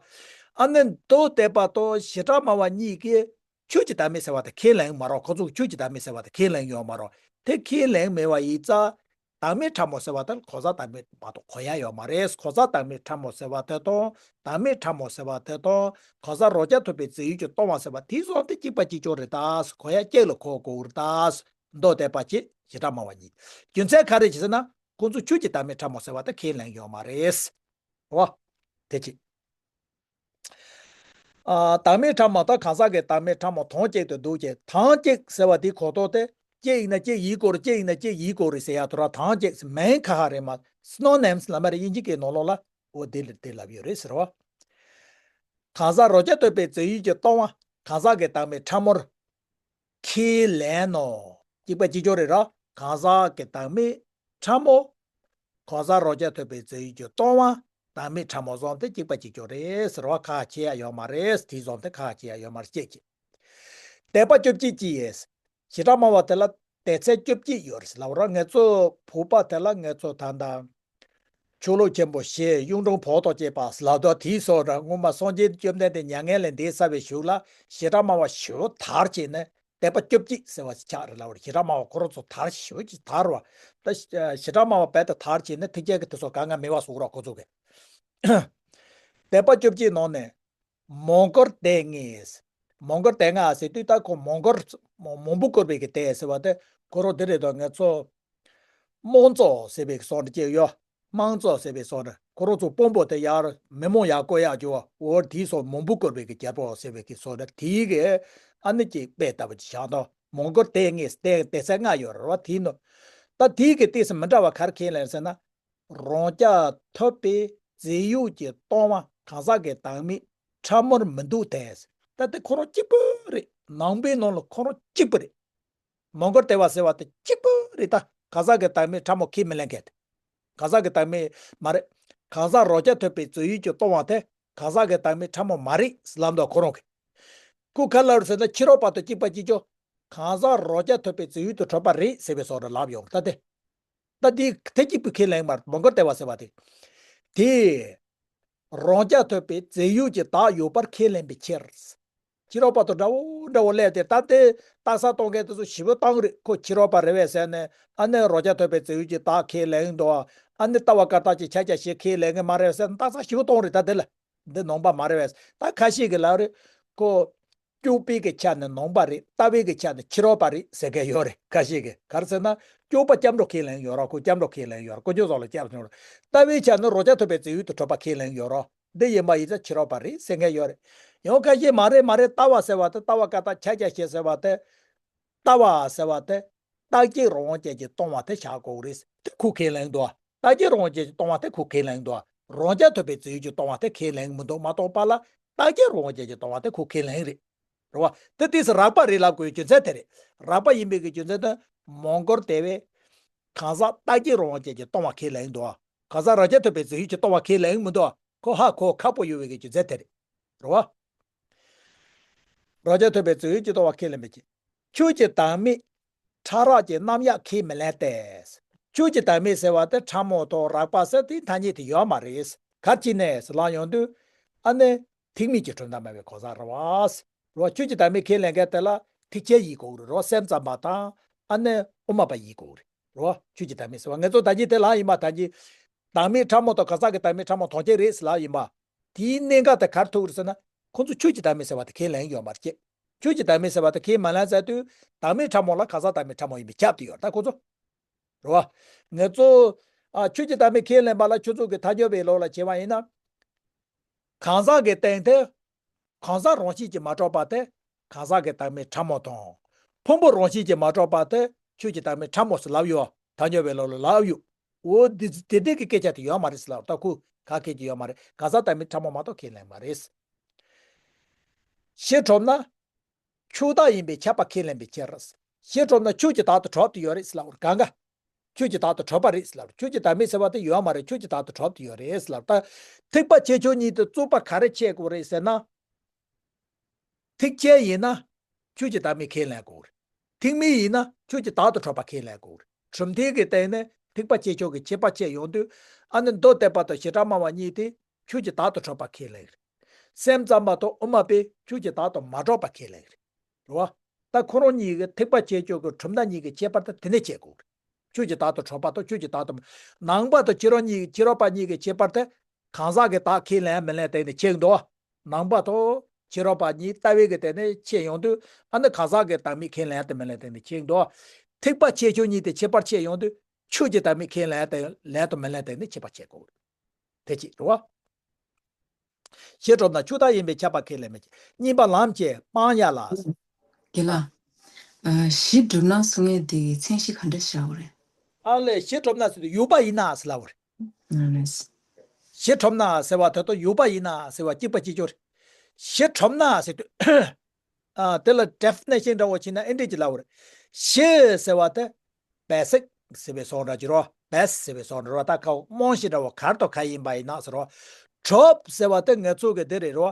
ཨ་ནི་མདོ་སྡེ་པ་དང་བྱེ་བྲག་སྨྲ་བ་གཉིས་ཀྱིས་ཁྱོད་ཀྱི་བདག་མེད་ཟེར་བ་དེ་ཁས་ལེན་མ་རེད། ཁོ་ཚོ་ཁྱོད་ཀྱི་བདག་མེད་ཟེར་བ་དེ་ཁས་ལེན་ཡོད་མ་རེད། དེ་ཁས་ལེན་མེད་པ་ཡིན་ཙང་། བདག་མེད་ཕྲ་མོ་ཟེར་བ་དེ་གང་ཟག་བདག་མེད་མ་གཏོགས་གོ་ཡ་ཡོད་མ་རེད། གང་ཟག་བདག་མེད་ཕྲ་མོ་ཟེར་བ་དེ་དང་བདག་མེད་ཕྲ་མོ་ཟེར་བ་དེ་དང་གང་ཟག་རང་རྐྱ་ཐུབ་པའི་རྫས་ཡུལ་གྱིས་སྟོང་བ་ཟེར་བ་དེ་གསུམ་དེ་གཅིག་པ་གཅིག་རྐྱང་རེད་ད། གོ་ཡ་གཅིག་ལ་གོ་དགོས་རེད་ད། མདོ་སྡེ་པ་བྱས་བྱེ་བྲག་སྨྲ་བ་གཉིས། རྒྱུ་མཚན་ག་རེ་བྱས་ཟེར་ན། ཁོང་ཚོ་ཆོས་ཀྱི་བདག་མེད་ཕྲ་མོ་ཟེར་བ་དེ་ཁས་ལེན་ཡོད་མ་རེད། རེད་བ། དེ་གཅིག་ཨ། བདག་མེད་ཕྲ་མོ་དང་གང་ཟག་གི་བདག་མེད་ཕྲ་མོ་དོན་གཅིག་ཏུ་འདུག་ཅེས། དོན་གཅིག་ཟེར་བ་དེའི་གོ་དོན་དེ་གཅིག་ཡིན་ན་གཅིག་ཡིན་དགོས་རེད། གཅིག་ཡིན་ན་གཅིག་ཡིན་དགོས་རེད་ཟེར་ཡ་དེ་ར། དོན་གཅིག་མིང་ཁ་ཁ་རེད་མ། སི་ནོ་ནིམ་སི་ལབ་མ་རེད། དབྱིན་ཇི་གི་ནང་ལོགས་ལ་འོ་དེ་ལ་དེ་ལབ་ཡོད་རེད་ཟེར་བ། གང་ཟག་རང་རྐྱ་ཐུབ་པའི་རྫས་ཡུལ་གྱིས་སྟོང་བ་གང་ཟག་གི་བདག་མེད་ཕྲ་མོར་ཁས་ལེན་ནོ། གཅིག་པ་གཅིག་རྐྱང་རེད་ར། གང་ཟག་གི་བདག་མེད་ཕྲ་མོ། གང་ཟག་རང་རྐྱ་ཐུབ་པའི་རྫས་ཡུལ་གྱིས་སྟོང་བ། བདག་མེད་ཕྲ་མོ་གསུམ་དེ་གཅིག་པ་གཅིག་རྐྱང་རེད་ཟེར་བ་ཁ་ཁ་ཕྱེ་ཡ་ཡོད་མ་རེད། དེ་གསུམ་དེ་ཁ་ཁ་ཕྱེ་ཡ་ཡོད་མ་རེད། གཅིག་གཅིག་སྡེ་པ་བཅུ་གཅིག་གིས། བྱེ་བྲག་སྨྲ་བ་དེ་ལ་སྡེ་ཚན་བཅུ་གཅིག་ཡོད་རེད་ལབ་ར། ང་ཚོ་བོད་པ་དེ་ལ་ང་ཚོ་ད་ལྟ་ཆོས་ལུགས་ཆེན་པོ་བཞི། གཡུང་དྲུང་བོན་དང་བཅས་པ་ལབ་དུས་དེའི་སོགས་ར། སྔོན་མ་སངས་རྒྱས་བཅོམ་ལྡན་འདས་མྱ་ངན་ལས་འདས་ཚར་བའི་གཞུག་ལ་བྱེ་བྲག་སྨྲ་བ་ཞེ་པོ་དར་བྱས་ནས་སྡེ་པ་བཅུ་གཅིག་ཟེར་བ་ཞིག་ཆགས་རེད་ལབ་ར། བྱེ་བྲག་སྨྲ་བ་ཁོ་རང་ཚོ་དར་ཞེ་པོ་ཅིག་དར་བ། ད་བྱེ་བྲག་སྨྲ་བ་རྦད་དེ་དར་བྱས་ནས་ཐེག་ཆེན་གྱི་དེ་ཚོ་གང་ག་མེད་པ་བཟོ་ར་ཁོ་ཚོ་གིས། སྡེ་པ་བཅུ་གཅིག་ནང་ནས། མོའུ་འགལ་སྡེ་ལྔས། མོའུ་འགལ་སྡེ་ལྔ་ཟེར་དུས་ད་ཁོ་མོའུ་འགལ་མང་པོ་བཀོད་པའི་གི་སྡེ་ཟེར་བ་དེ་ཁོ་རང་འདི་རེད་དོ། ང་ཚོ་དམངས་གཙོ་ཟེར་བའི་གི་བཟོ་འདྲ་ཅིག་ཡོད། དམངས་གཙོ་ཟེར་བའི་བཟོ་འདྲ། ཁོ་རང་ཚོ་དཔོན་པོ་དེ་ཡར་མི་མང་ཡར་བསྐོ་ཡག་ཅིག་འོ་དེའི་སོགས་མང་པོ་བཀོད་པའི་གི་རྒྱལ་པོ་ཟེར་བའི་གི་བཟོ་འདྲ། དེའི་གི་ཨ་ནི་ཅིག་དཔེ་ལྟ་བུ་ཅིག་བཞག་དོ། མོའུ་འགལ་སྡེ་ལྔས། སྡེ་སྡེ་ཚན་ལྔ་ཡོད་རེད་བ། དེའི་ནང་ད་དེའི་གི་སྡེ་ཚན་མི་འདྲ་བ་ག་རེ་ཁས་ལེན་ཟེར་ན། རང་རྐྱ་ཐུབ་པའི་རྫས་ཡུལ་གྱིས་སྟོང་བ་གང་ཟག་གི་བདག་མེད་ཕྲ་མོར་མི་འདུག་སྟེ། ད་དེ་ཁོ་རང་གཅིག་པུ་རེད། ནང་པའི་ནང་ལ་ཁོ་རང་གཅིག་པུ་རེད། མོའུ་འགལ་སྡེ་པ་ཟེར་བ་དེ་གཅིག་པུ་རེད། ད་གང་ཟག་གི་བདག་མེད་ཕྲ་མོ་ཁས་མི་ལེན་མཁན་དེ། གང་ཟག་གི་བདག་མེད་མ་རེད། གང་ཟག་རང་རྐྱ་ཐུབ་པའི་རྫས་ཡུལ་གྱིས་སྟོང་བ་དེ་གང་ཟག་གི་བདག་མེད་ཕྲ་མོ་མ་རེད་ལབ་འདུག་ཁོ་རང་གིས། ཁོ་ག་ལབ་རེད་ཟེར་ན། ཕྱི་རོལ་པ་དང་གཅིག་པ་གཅིག་རྐྱང་། གང་ཟག་རང་རྐྱ་ཐུབ་པའི་རྫས་ཡུལ་དུ་གྲུབ་པ་རེད་ཟེར་བའི་བཟོ་འདྲ་ལབ་ཡོང་། ད་དེ། ད་དེ་དེ་གཅིག་པུ་ཁས་ལེན་མ་རེད། མོའུ་འགལ་སྡེ་པ་ཟེར་བ་དེ། དེ། རང་རྐྱ་ཐུབ་པའི་རྫས་ཡུལ་གྱི་བདག་ཡོད་པར་ཁས་ལེན་པའི་ཕྱིར། ཕྱི་རོལ་པ་དང་འདྲ་བོ་འདྲ་བོ་སླེབས་ཏེ། ད་དེ་རྟགས་གསལ་གཏོང་མཁན་དེ་ཚོ་ཞེ་པོ་བཏང་རེད། ཁོ་ཕྱི་རོལ་པ་རེད་པས་ཟེར་ནས། ཨ་ནི་རང་རྐྱ་ཐུབ་པའི་རྫས་ཡུལ་གྱི་བདག་ཁས་ལེན་འདུག་ཨ་ནི་ལྟ་བ་བཀའ་རྟགས་ཀྱི་ཕྱག་རྒྱ་བཞི་ཁས་ལེན་གྱི་མ་རེད་ཟེར་ནས་རྟགས་གསལ་ཞེ་པོ་གཏོང་རེད། ད་དེ་ལ་འདི་ནང་པ་མ་རེད་པས། ད་ཁ་ཤས་ཀྱིས་ལབ་རེད། ཁོ་སྐྱོབ་པའི་གི་ཆ་ནས་ནང་པ་རེད། ལྟ་བའི་གི་ཆ་ནས་ཕྱི་རོལ་པ་རེད་ཟེར་མཁན་ཡོད་རེད། ཁ་ཤས་ཀྱིས་ག་རེ་ཟེར་ན། སྐྱོབ་པ་སྐྱབས་འགྲོ་ཁས་ལེན་ཡོད་ར། ཁོ་སྐྱབས་འགྲོ་ཁས་ལེན་ཡོད་ར། དཀོན་མཆོག་གསུམ་ལ་སྐྱབས་སུ་འགྲོ་ར། ལྟ་བའི་ཆ་ནས་རང་རྐྱ་ཐུབ་པའི་རྫས་ཡུལ་དུ་གྲུབ་པ་ཁས་ལེན་ཡོད་ར། འདི་ཡིན་པ་ཡིན་ཙང་ཕྱི་རོལ་པ་རེད་ཟེར་མཁན་ཡོད་རེད། ཡང་ཁ་ཤས་མ་རེད་མ་རེད། ལྟ་བ་ཟེར་བ་དེ། ལྟ་བ་བཀའ་རྟགས་ཕྱག་རྒྱ་བཞི་ཟེར་བ་དེ། ལྟ་བ་ཟེར་བ་དེ། རྟག་གཅིག་རང་དབང་ཅན་གྱིས་སྟོང་བ་དེ་བཞག་དགོས་རེད། དེ་ཁོ་ཁས་ལེན་འདུག་རྟག་གཅིག་རང་དབང་ཅན་གྱིས་སྟོང་བ་དེ་ཁོ་ཁས་ལེན་འདུག་རང་རྐྱ་ཐུབ་པའི་རྫས་ཡུལ་གྱིས་སྟོང་བ་དེ་ཁས་ལེན་མི་འདུག་མ་གཏོགས་པ་ལ་རྟག་གཅིག་རང་དབང་ཅན་གྱིས་སྟོང་བ་དེ་ཁོ་ཁས་ལེན་རེད། རེད་བ། དེ་དུས་སུ་རགས་པ་རེད་ལབ་དགོས་རྒྱུ་མཚན་དེ་རེད། རགས་པ་ཡིན་པའི་གི་རྒྱུ་མཚན་དེ། མོའུ་འགལ་སྡེ་པས་གང་ཟག་རྟག་གཅིག་རང་དབང་ཅན་གྱིས་སྟོང་བ་ཁས་ལེན་འདུག་གང་ཟག་རང་རྐྱ་ཐུབ་པའི་རྫས་ཡུལ་གྱིས་སྟོང་བ་ཁས་ལེན་མི་འདུག་ཁོ་ཧ་གོ་ཁག་པོ་ཡོད་པའི་གི་རྒྱུ་མཚན་དེ་རེད། རེད་བ། རང་རྐྱ་ཐུབ་པའི་རྫས་ཡུལ་གྱིས་སྟོང་བ་ཁས་ལེན་པའི་ཕྱིར། ཆོས་ཀྱི་བདག་མེད་ཕྲ་རགས་ཀྱིས་རྣམ་གཡེང་ཁས་མི་ལེན་ཏེ། ཆོས་ཀྱི་བདག་མེད་ཟེར་བ་དེ་ཕྲ་མོ་དང་རགས་པ་ཟེར་དེའི་ཐ་སྙད་དེ་ཡོད་མ་རེད། ག་རེ་བྱས་ནས་ཟེར་ལབ་ཡོང་དུས། ཨ་ནི། ཐེག་དམན་གྱི་གྲུབ་མཐའ་སྨྲ་བའི་གང་ཟག་རེད་བ། རེད་བ། ཆོས་ཀྱི་བདག་མེད་ཁས་ལེན་མཁན་དེ་ལ་ཐེག་ཆེན་ཡིན་དགོས་རེད། རེད་བ། སེམས་ཙམ་པ་དང་། ཨ་ནི་དབུ་མ་པ་ཡིན་དགོས་རེད། རེད་བ། ཆོས་ཀྱི་བདག་མེད་ཟེར་བ་ང་ཚོ་ད་གིན་དེ་ལབ་ཡིན་པ། ད་གིན་བདག་མེད་ཕྲ་མོ་དང་གང་ཟག་གི་བདག་མེད་ཕྲ་མོ་དོན་གཅིག་རེད་ཟེར་ལབ་ཡིན་པ། དེའི་གནད་འགག་དེ་ག་རེ་ཐུག་རེད་ཟེར་ན། ཁོང་ཚོ་ཆོས་ཀྱི་བདག་མེད་ཟེར་བ་དེ་ཁས་ལེན་ཡོད་མ་རེད། ཆོས་ཀྱི་བདག་མེད་ཟེར་བ་དེ་ཁས་མ་ལེན་ཟེར་དུས། བདག་མེད་ཕྲ་མོ་ལ་གང་ཟག་བདག་མེད་ཕྲ་མོ་ཡིན་པས་ཁྱབ་བསྡད་ཡོད་རེད། ད་ཁོང་ཚོ། རེད་བ། ང་ཚོ། ཨ། ཆོས་ཀྱི་བདག་མེད་ཁས་ལེན་པ་ལ་ཁྱོད་ཚོ་གིས་ཐལ་འགྱུར་བའི་ལུགས་ལ་བྱས་པ་ཡིན་ན། གང་ཟག་གི་སྟེང་དེ། གང་ཟག་རང་བཞིན་གྱིས་མ་གྲུབ་པ་དེ། གང་ཟག་གི་བདག་མེད་ཕྲ་མོ་དང་། ཕུང་པོ་རང་བཞིན་གྱིས་མ་གྲུབ་པ་དེ་ཆོས་ཀྱི་བདག་མེད་ཕྲ་མོ་ཟེར་ལབ་ཡོད། ཐལ་འགྱུར་བའི་ལུགས་ལ་ལབ་ཡོད། འོ་དེ་དེ་འདྲའི་གི་སྐད་ཆ་དེ་ཡོད་མ་རེད་ཟེར་ལབ། ད་ཁོ་ག་གེ་ཅིག་ཡོད་མ་རེད། གང་ཟག་བདག་མེད་ཕྲ་མོ་མ་གཏོགས་ཁས་ལེན་མ་རེད། ཞེས་གྲུབ་ན། ཆོས་བདག་ཡིན་པས་ཁྱབ་པ་ཁས་ལེན་པའི་ཕྱིར། ཞེས་གྲུབ་ན་ཆོས་ཀྱི་བདག་ཏུ་གྲུབ་ཏུ་ཡོད་རེད་ཟེར་ལབ། གང་ག་ཆོས་ཀྱི་བདག་ཏུ་གྲུབ་པ་རེད་ཟེར་ལབ། ཆོས་ཀྱི་བདག་མེད་ཟེར་བ་དེ་ཡོད་མ་རེད། ཆོས་ཀྱི་བདག་ཏུ་གྲུབ་ཏུ་ཡོད་རེད་ཟེར་ལབ། ད་ཐེག་པ་ཆེ་ཆུང་གཉིས་དེ་རྩོད་པ་ག་རེ་ཆགས་དགོས་རེད་ཟེར་ན། ཐེག་ཆེན་ཡིན་ན་ཆོས་ཀྱི་བདག་མེད་ཁས་ལེན་དགོས་རེད། ཐེག་དམན་ཡིན་ན་ཆོས་ཀྱི་བདག་ཏུ་གྲུབ་པ་ཁས་ལེན་དགོས་རེད། གྲུབ་མཐའི་གི་སྟེང་ནས་ཐེག་པ་ཆེ་ཆུང་གི་ཁྱད་པར་ཕྱེ་ཡོང་དུས། ཨ་ནི་མདོ་སྡེ་པ་དང་བྱེ་བྲག་སྨྲ་བ་གཉིས་དེ་ཆོས་ཀྱི་བདག་ཏུ་གྲུབ་པ་ཁས་ལེན་རེད། སེམས་ཙམ་པ་དང་དབུ་མ་པས་ཆོས་ཀྱི་བདག་ཏུ་མ་གྲུབ་པ་ཁས་ལེན་རེད། རེད་བ། ད་ཁོ་རང་གཉིས་ཀྱི་ཐེག་པ་ཆེ་ཆུང་གི་གྲུབ་མཐའ་གཉིས་ཀྱི་ཁྱད་པར་དེ་དེ་ནས་ཕྱེ་དགོས་རེད། ཆོས་ཀྱི་བདག་ཏུ་གྲུབ་པ་དང་ཆོས་ཀྱི་བདག་ཏུ་མི། ནང་པ་དང་ཕྱི་རོལ་གཉིས་ཕྱི་རོལ་པ་གཉིས་ཀྱི་ཁྱད་པར་དེ་གང་ཟག་གི་བདག་ཁས་ལེན་མི་ལེན་སྟེང་ནས་ཕྱེ་གི་འདུག་ནང་པ་དང་ཕྱི་རོལ་པ་གཉིས་ལྟ་བའི་གི་སྟེང་ནས་ཕྱེ་ཡོང་དུས། ཨ་ནི་གང་ཟག་གི་བདག་མེད་ཁས་ལེན་དང་མི་ལེན་སྟེང་ནས་ཕྱེ་གི་འདུག་ཐེག་པ་ཆེ་ཆུང་གཉིས་དེ་ཁྱད་པར་ཕྱེ་ཡོང་དུས། ཆོས་ཀྱི་བདག་མེད་ཁས་ལེན་དང་ལེན་དང་མི་ལེན་སྟེང་ནས་ཁྱད་པར་ཕྱེ་དགོས། དེ་གཅིག་རེད་བ། གཞི་གྲུབ་ན་ཆོས་བདག་ཡིན་པས་ཁྱབ་པ་ཁས་ལེན་མི་བྱེད། གཉིས་པ་ལམ་གྱི་སྤང་ཡ་ལ། དགེ་ལགས། ཨ། གཞི་གྲུབ་ན་གསུང་ཡས་དེ་གི་མཚན་གཞི་ག་འདྲ་བཞག་དགོས་རེད། ཨ་ལས། གཞི་གྲུབ་ན་ཟེར་དུས་ཡོད་པ་ཡིན་ན་ཟེར་ལབ་པ་རེད། ཨ་ལས། གཞི་གྲུབ་ན་ཟེར་བ་དེ་དང་ཡོད་པ་ཡིན་ན་ཟེར་བ་གཅིག་པ་གཅིག་རྐྱང་རེད། གཞི་གྲུབ་ན་ཟེར་དུས། ཨ། དེ་ལ་ཌེ་ཕི་ནེ་ཤན་འདྲ་བོ་བྱས་ན་ཨེ་འདྲ་ཅིག་ལབ་པ་རེད། གཞི་ཟེར་བ་དེ་བེ་སིག་ཟེར་བའི་བཟོ་འདྲ་ཅིག་རེད། བེ་སི་ཟེར་བའི་བཟོ་འདྲ་རེད། ད་ཁ་རྨང་གཞི་འདྲ་བོ་ག་རེ་དང་ག་རེ་ཡིན་པ་ཡིན་ན་ཟེར་རོ། གྲུབ་ཟེར་བ་དེ་ང་ཚོ་གི་དེ་རེད་རོ།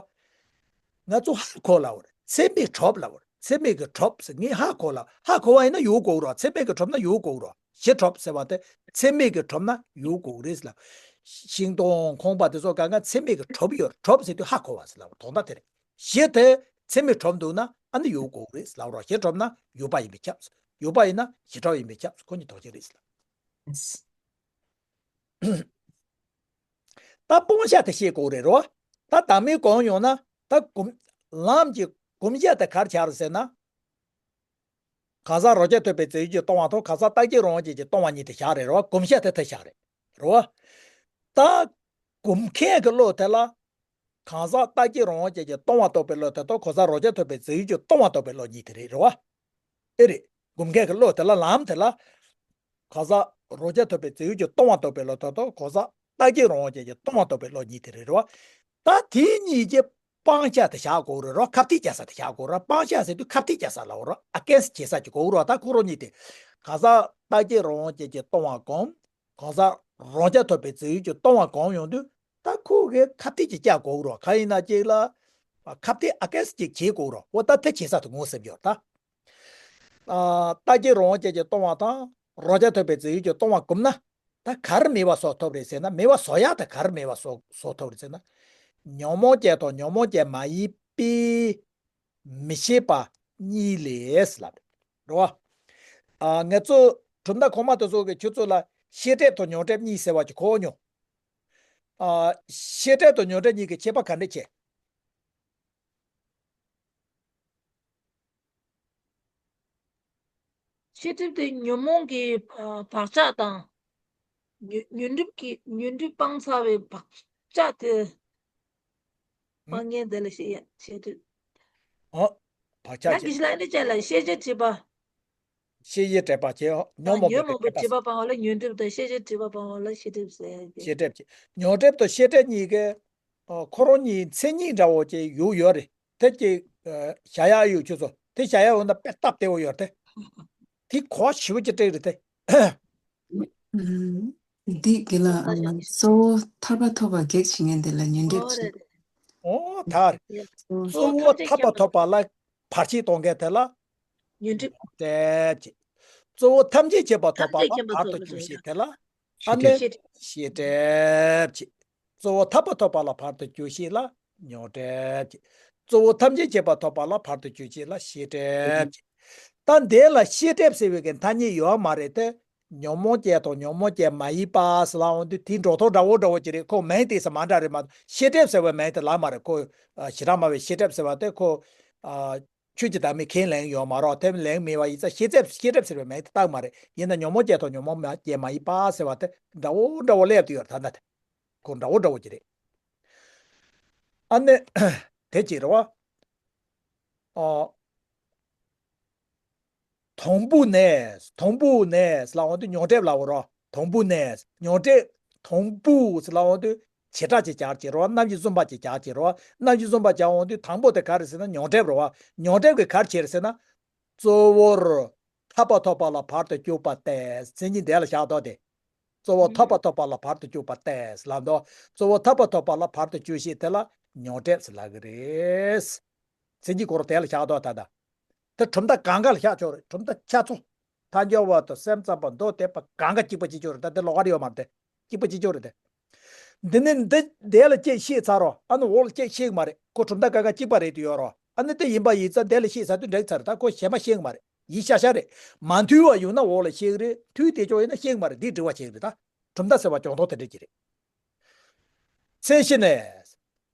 ང་ཚོ་ཧ་གོ་ལབ་པ་རེད། ཚད་མས་གྲུབ་ལབ་པ་རེད། ཚད་མས་གི་གྲུབ་ཟེར། ངས་ཧ་གོ་ལབ། ཧ་གོ་བ་ཡིན་ན་ཡོད་དགོས་རོ། ཚད་མས་གི་གྲུབ་ན་ཡོད་དགོས་རོ། གཞི་གྲུབ་ཟེར་བ་དེ་ཚད་མས་གི་གྲུབ་ན་ཡོད་དགོས་རེད་ལབ། ཤིང་སྡོང་ཁང་པ་དེ་ཚོ་གང་ག་ཚད་མས་གི་གྲུབ་ཡོད། གྲུབ་ཟེར་དུས་ཧ་གོ་བ་ཟེར་ལབ། དོན་དག་དེ་རེད། གཞི་དེ་ཚད་མས་གྲུབ་འདུག་ན་ཨ་ནི་ཡོད་དགོས་རེད་ལབ་རོ། གཞི་གྲུབ་ན་ཡོད་པ་ཡིན་པས་ཁྱབ། ཡོད་པ་ཡིན་ན་གཞི་གྲུབ་ཡིན་པས་ཁྱབ། ཁོ་གཉིས་དོགས་གཅིག་རེད་ལབ། ད་སྤང་བྱ་དེ་ཤེས་དགོས་རེད་རོ། ད་བདག་མེད་གང་ཡོང་ན་ད་སྒོམ། ལམ་གྱི་སྒོམ་བྱ་དེ་ག་རེ་ཆགས་རེད་ཟེར་ན། གང་ཟག་རང་རྐྱ་ཐོབ་པའི་རྫས་ཡུལ་གྱིས་སྟོང་བ་དང་གང་ཟག་རྟག་གཅིག་རང་དབང་ཅན་གྱིས་སྟོང་བ་གཉིས་དེ་བཞག་རེད་རོ། སྒོམ་བྱ་དེ་དེ་བཞག་རེད་རོ། ད་སྒོམ་མཁན་གྱི་བློ་དེ་ལ། གང་ཟག་རྟག་གཅིག་རང་དབང་ཅན་གྱིས་སྟོང་བ་རྟོགས་པའི་བློ་དེ་དང་གང་ཟག་རང་རྐྱ་ཐོབ་པའི་རྫས་ཡུལ་གྱིས་སྟོང་བ་རྟོགས་པའི་བློ་གཉིས་དེ་རེད་རོ། ཨེ་རེད། སྒོམ་མཁན་གྱི་བློ་དེ་ལ། ལམ་དེ་ལ། གང་ཟག་རང་རྐྱ་ཐོབ་པའི་རྫས་ཡུལ་གྱིས་སྟོང་བ་རྟོགས་པའི་བློ་དེ་དང་གང་ཟག་རྟག་གཅིག་རང་དབང་ཅན་གྱིས་སྟོང་བ་རྟོགས་པའི་བློ་གཉིས་དེ་རེད་རོ། ད་དེ་གཉིས་ཀྱི་སྤང་བྱ་དེ་བཞག་དགོས་རེད་རོ། ཁ་གཏད་བྱེད་ས་དེ་བཞག་དགོས་རོ། སྤང་བྱ་ཟེར་དུས་ཁ་གཏད་བྱེད་ས་ལབ་རོ། ཨ་གེན་སི་ཊི་བྱེད་ས་ཅིག་དགོས་རོ། ད་ཁོ་རང་གཉིས་དེ། གང་ཟག་རྟག་གཅིག་རང་དབང་ཅན་གྱིས་སྟོང་བ་སྒོམ། གང་ཟག་རང་རྐྱ་ཐོབ་པའི་རྫས་ཡུལ་གྱིས་སྟོང་བ་སྒོམ་ཡོང་དུས། ད་ཁོ་གིས་ཁ་གཏད་ཅིག་བཅག་དགོས་རོ། གང་ཡིན་ན་གཅིག་ལ། ཁ་གཏད་ཨ་གེན་སི་ཊི་ཅིག་བྱེད་དགོས་རོ། འོ་ད་དེ་བྱེད་ས་དེ་ངོ་ཟེར་རྒྱུ་ད། ཨ། རྟག་གཅིག་རང་དབང་ཅན་གྱིས་སྟོང་བ་དང་རང་རྐྱ་ཐོབ་པའི་རྫས་ཡུལ་གྱིས་སྟོང་བ་བསྒོམས་ན། ད་ག་རེ་མེད་པ་བཟོ་ཐུབ་རེད་ཟེར་ན། མེད་པ་བཟོ་ཡག་དེ་ག་རེ་མེད་པ་བཟོ་བཟོ་ཐུབ་རེད་ཟེར་ན། ཉོན་མོངས་ཅན་དང་ཉོན་མོངས་ཅན་མ་ཡིན་པའི་མི་ཤེས་པ་གཉིས་ལས་ལབ་རེད་བ། ཨ། ང་ཚོ་གྲུབ་མཐའ་གོང་མ་དེ་ཚོ་གི་ཆུ་ཚོད་ལ་ཤེས་སྒྲིབ་དང་མྱོང་སྒྲིབ་གཉིས་ཟེར་བ་ཅིག་གོ་མྱོང་། ཨ། ཤེས་སྒྲིབ་དང་མྱོང་སྒྲིབ་གཉིས་ཀྱི་ཁྱད་པར་ག་འདྲ་ཆེ། ཤེས་སྒྲིབ་དེ་ཉོན་མོངས་ཀྱི་ཨ་བག་ཆགས་དང་། ཉོན་ཉོན་སྒྲིབ་ཀྱི་ཉོན་སྒྲིབ་སྤངས་ཚར་བའི་བག་ཆགས་དེ། སྤང་མཁན་དེ་ལ་ཤེས་ཡ་ཤེས་སྒྲིབ། ཨོ། བག་ཆགས་ཡང་ཅན། དགེ་བཤེས་ལགས་ཨེ་འདྲ་བྱས་ལ་ཤེས་བྱའི་སྒྲིབ་པ། ཤེས་བྱའི་སྒྲིབ་པ་བྱས། ཨོ། ཉོན་མོངས་པའི་ཉོན་མོངས་པའི་སྒྲིབ་པ་སྤངས་པ་ལ་ཉོན་སྒྲིབ་དང་ཤེས་བྱའི་སྒྲིབ་པ་སྤངས་པ་ལ་ཤེས་སྒྲིབ་ཟེར་ཡ་གི། ཤེས་སྒྲིབ་བྱས། མྱོང་སྒྲིབ་དང་ཤེས་སྒྲིབ་གཉིས་ཀའི། ཨོ། ཁོ་རང་གཉིས་མཚན་ཉིད་འདྲ་བོ་ཅིག་ཡོད་ཡོད་རེད། དེ་ཅིག་ཨ། བྱ་ཡག་ཡོད་ཆུ་ཚོད་དེ། བྱ་ཡག་ཡོད་ན་དཔེ་སྟབས་བདེ་བོ་ཡོད་རེད་དེ། དེ་གོ་ཞེ་པོ་ཅིག་སྤྲད་རེད་དེ། ཨུམ། འདི་དགེ་ལགས། ཨ། གཙོ་བོ་ཐར་པ་ཐོབ་པར་གེགས་བྱེད་མཁན་དེ་ལ་ཉོན་སྒྲིབ་བྱེད། ཨོ་རེད། ཨོ་ད་རེད། གཙོ་བོ་ཐར་པ་ཐོབ་པ་ལ་བར་ཆད་གཏོང་མཁན་དེ་ལ་ཉོན་སྒྲིབ་བྱེད། གཙོ་བོ་ཐམས་ཅད་མཁྱེན་པ་ཐོབ་པ་ལ་བར་དུ་གྱུར་ཞིང་དེ་ལ། ཨ་ནི་ཤེས་སྒྲིབ་བྱེད། གཙོ་བོ་ཐར་པ་ཐོབ་པ་ལ་བར་དུ་གྱུར་ཞིང་ལ་མྱོང་སྒྲིབ་བྱེད། གཙོ་བོ་ཐམས་ཅད་མཁྱེན་པ་ཐོབ་པ་ལ་བར་དུ་གྱུར་ཞིང་ལ་ཤེས་སྒྲིབ་བྱེད། ད་འདི་ལ་ཤེས་སྒྲིབ་ཟེར་བའི་གི་ཐ་སྙད་ཡོད་མ་རེད་དེ། ཉོན་མོངས་ཅན་དང་ཉོན་མོངས་ཅན་མ་ཡིན་པ་ཟེར་ལབ་ཡོང་དུས་དེའི་འགྲོ་སྟངས་འདྲ་བོ་འདྲ་བོ་ཅིག་རེད། ཁོ་མིང་དེ་ས་མ་འདྲ་རེད་མ་གཏོགས། ཤེས་སྒྲིབ་ཟེར་བའི་མིང་དེ་ལབ་མ་རེད་ཁོ། ཨ། ཞེ་དྲག་སྨྲ་བའི་ཤེས་སྒྲིབ་ཟེར་བ་དེ་ཁོ། ཨ། ཆོས་ཀྱི་བདག་མེད་ཁས་ལེན་ཡོད་མ་རེད། དེ་ལེན་མེད་པ་ཡིན་ཙང་ཤེས་སྒྲིབ། ཤེས་སྒྲིབ་ཟེར་བའི་མིང་དེ་བཏགས་མ་རེད། ཡིན་ན་ཉོན་མོངས་ཅན་དང་ཉོན་མོངས་ཅན་མ་ཡིན་པ་ཟེར་བ་དེ་འདྲ་བོ་འདྲ་བོ་སླེབས་ཏེ་ཡོད་རེད། ད་ལྟ་དེ་ཁོ་འདྲ་བོ་འདྲ་བོ་ཅིག་རེད། ཨ་ནི་དེ་ཅིག་རེད་བ། ཨ། དང་པོ་ནས། དང་པོ་ནས་ལབ་ཡོང་དུས་མྱོང་སྒྲིབ་ལབ་པ་རེད། དང་པོ་ནས་མྱོང་སྒྲིབ། དང་པོ་ལབ་ཡོང་དུས་བྱེ་བྲག་ཅིག་རྒྱག་གི་རེད། རྣམ་བཞི་བཟུང་བ་ཅིག་རྒྱག་གི་རེད། རྣམ་བཞི་བཟུང་བ་རྒྱག་ཡོང་དུས་དང་པོ་དེ་ག་རེ་ཟེར་ན་མྱོང་སྒྲིབ་རེད་བ། མྱོང་སྒྲིབ་ཀྱིས་ག་རེ་བྱེད་རེད་ཟེར་ན། གཙོ་བོར་ཐར་པ་ཐོབ་པ་ལ་བར་དུ་གྱུར་པ་སྟེ། མཚན་ཉིད་དེ་ལ་བཞག་འདུག་སྟེ། གཙོ་བོ་ཐར་པ་ཐོབ་པ་ལ་བར་དུ་གྱུར་པ་སྟེ་ལབ་འདུག་གཙོ་བོ་ཐར་པ་ཐོབ་པ་ལ་བར་དུ་གྱུར་ཞིང་དེ་ལ་མྱོང་སྒྲིབ་ཟེར་ལབ་ཀྱི་རེད། མཚན་ཉིད་ཁོ་རང་དེ་ལ་བཞག་འདུག་ད་ལྟ། དེ་གྲུབ་མཐའ་གང་ག་ལ་བཞག་ཆོག་རེད། གྲུབ་མཐའ་ཆ་ཚང་། ཐལ་འགྱུར་བ་དང་སེམས་ཙམ་པ་མདོ་སྡེ་པ་གང་ག་གཅིག་པ་གཅིག་རྐྱང་རེད། ད་དེ་ལོགས་ཀ་རེ་ཡོད་མ་རེད་དེ། གཅིག་པ་གཅིག་རྐྱང་རེད་དེ། འདི་ནི་འདི་འདི་ལ་ཅིག་ཤེས་ཚར་རོ། ཨ་ནི་འོག་ལ་ཅིག་ཤེས་ཀྱི་མ་རེད། ཁོ་གྲུབ་མཐའ་གང་ག་གཅིག་པ་རེད་དུ་ཡོད་རོ། ཨ་ནི་དེ་ཡིན་པ་ཡིན་ཙང་དེ་ལ་ཤེས་ཚར་དུས་འགྲིག་ཚར་རེད། ད་ཁོ་གཞན་པ་ཤེས་ཀྱི་མ་རེད། ཡིན་ཤག་ཤག་རེད། མ་མཐུན་པ་ཡོད་ན་འོག་ལ་བཤད་ཀྱི་རེད། མཐུན་བསྡད་ཆོག་ཡིན་ན་བཤད་ཀྱི་མ་རེད། འདི་དྲི་བ་བྱེད་ཀྱི་རེད་ད། གྲུབ་མཐའ་ཟེར་བ་ཀྱང་ཐོག་དེ་འདྲ་ཅིག་རེད། ཚེ་ཤི་ནས།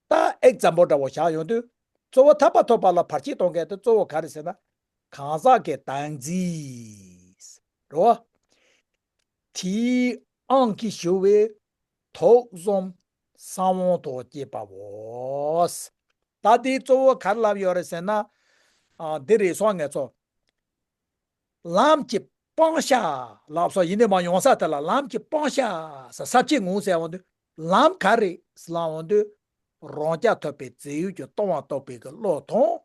ད་ཨེག་ཛམ་པོལ་འདྲ་བོ་བཞག་ཡོང་དུས། གཙོ་བོ་ཐར་པ་ཐོབ་པ་ལ་བར་ཆད་གཏོང་མཁན་དེ་གཙོ་བོ་ག་རེ་ཟེར་ན། གང་ཟག་གི་བདག་འཛིན། རེད་བ། དེའི་དབང་གིས་ཞུ་བའི་དུག་གསུམ་ས་བོན་དུ་སྐྱེས་པའོ། ད་དེའི་གཙོ་བོ་ག་རེ་ལབ་ཡོད་རེད་ཟེར་ན། ཨ། འདི་རེད་སོང་ངས་ཚོ། ལམ་གྱི་སྤང་བྱ་ལབ་སོ། ཡིན་ནའི་མ་ཡོང་ས་དེ་ལ་ལམ་གྱི་སྤང་བྱ་ཟེར་ས་བཅད་ངོ་ཟེར་འོང་དུས། ལམ་ག་རེ་ལབ་འོང་དུས། རང་རྐྱ་ཐུབ་པའི་རྫས་ཡོད་ཀྱིས་སྟོང་པ་རྟོགས་པའི་གི་བློ་དང་།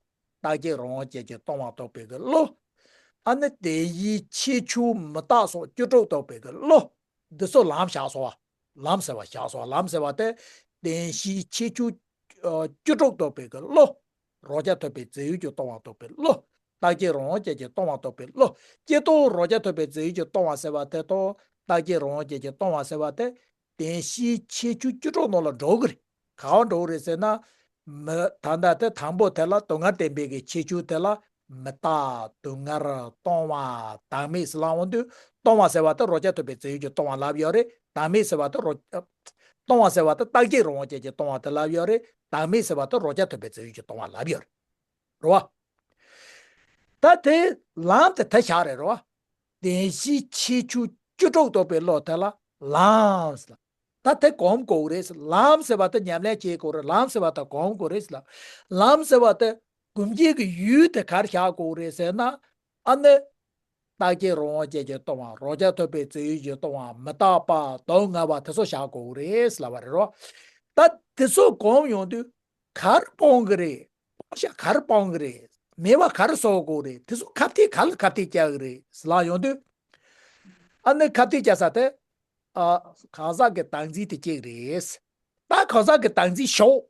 རྟག་གཅིག་རང་དབང་ཅན་གྱིས་སྟོང་པ་རྟོགས་པའི་གི་བློ། ཨ་ནི་བདེན་བཞིའི་ཁྱད་ཆོས་མི་རྟག་སོགས་བཅུ་དྲུག་རྟོགས་པའི་གི་བློ། འདི་ཚོ་ལམ་བཞག་སོང་བ། ལམ་ཟེར་བ་བཞག་སོང་བ། ལམ་ཟེར་བ་དེ་བདེན་བཞིའི་ཁྱད་ཆོས་ཨ་བཅུ་དྲུག་རྟོགས་པའི་གི་བློ། རང་རྐྱ་ཐུབ་པའི་རྫས་ཡོད་ཀྱིས་སྟོང་པ་རྟོགས་པའི་བློ། རྟག་གཅིག་རང་དབང་ཅན་གྱིས་སྟོང་པ་རྟོགས་པའི་བློ། སྤྱིར་བཏང་རང་རྐྱ་ཐུབ་པའི་རྫས་ཡོད་ཀྱིས་སྟོང་པ་ཟེར་བ་དེ་དང་། རྟག་གཅིག་རང་དབང་ཅན་གྱིས་སྟོང་པ་ཟེར་བ་དེ། བདེན་བཞིའི་ཁྱད་ཆོས་བཅུ་དྲུག་ནང་ལ་འགྲོ་གི་རེད། ག་བ་འགྲོ་གི་རེད་ཟེར་ན། མི་ད་ལྟ་དེ་དང་པོ་དེ་ལ་སྡུག་བསྔལ་བདེན་པའི་གི་ཁྱད་ཆོས་དེ་ལ། མི་རྟག་སྡུག་བསྔལ་སྟོང་པ་བདག་མེད་ཟེར་ལབ་འོང་དུས། སྟོང་པ་ཟེར་བ་དེ་རང་རྐྱ་ཐུབ་པའི་རྫས་ཡོད་ཀྱིས་སྟོང་པ་ལབ་ཡོད་རེད། བདག་མེད་ཟེར་བ་དེ་རང་། སྟོང་པ་ཟེར་བ་དེ་རྟག་གཅིག་རང་དབང་ཅན་གྱིས་སྟོང་པ་དེ་ལབ་ཡོད་རེད། བདག་མེད་ཟེར་བ་དེ་རང་རྐྱ་ཐུབ་པའི་རྫས་ཡོད་ཀྱིས་སྟོང་པ་ལབ་ཡོད་རེད། རེད་བ། ད་དེ་ལམ་དེ་དེ་བཞག་རེད། རེད་བ། བདེན་བཞིའི་ཁྱད་ཆོས་བཅུ་དྲུག་རྟོགས་པའི་བློ་དེ་ལ་ལམ་ཟེར། ད་དེ་སྒོམ་དགོས་རེད། ལམ་ཟེར་བ་དེ་ཉམས་ལེན་བྱེད་དགོས་རེད། ལམ་ཟེར་བ་དེ་སྒོམ་དགོས་རེད་ཟེར་ལ། ལམ་ཟེར་བ་དེ་སྒོམ་བྱེད་ཀྱི་ཡུལ་དེ་ག་རེ་བཞག་དགོས་རེད་ཟེར་ན། ཨ་ནི། རྟག་གཅིག་རང་དབང་ཅན་གྱིས་སྟོང་པ། རང་རྐྱ་ཐུབ་པའི་རྫས་ཡོད་ཀྱིས་སྟོང་པ། མི་རྟག་པ། སྡུག་བསྔལ་བ་དེ་ཚོ་བཞག་དགོས་རེད་ཟེར་ལབ་པ་རེད་རོ། ད་དེ་ཚོ་སྒོམ་ཡོང་དུས། ག་རེ་སྤོང་གི་རེད། སྤང་བྱ་ག་རེ་སྤོང་གི་རེད། མེད་པ་ག་རེ་བཟོ་དགོས་རེད། དེ་ཚོ་ཁ་གཏད་ག་ལ་ཁ་གཏད་བཅག་གི་རེད་ཟེར་ལབ་ཡོང་དུས། ཨ་ནི་ཁ་གཏད་བཅག་ས་དེ། ཨ། གང་ཟག་གི་བདག་འཛིན་དེ་གཅིག་རེད། ད་གང་ཟག་གི་བདག་འཛིན་ཞོག་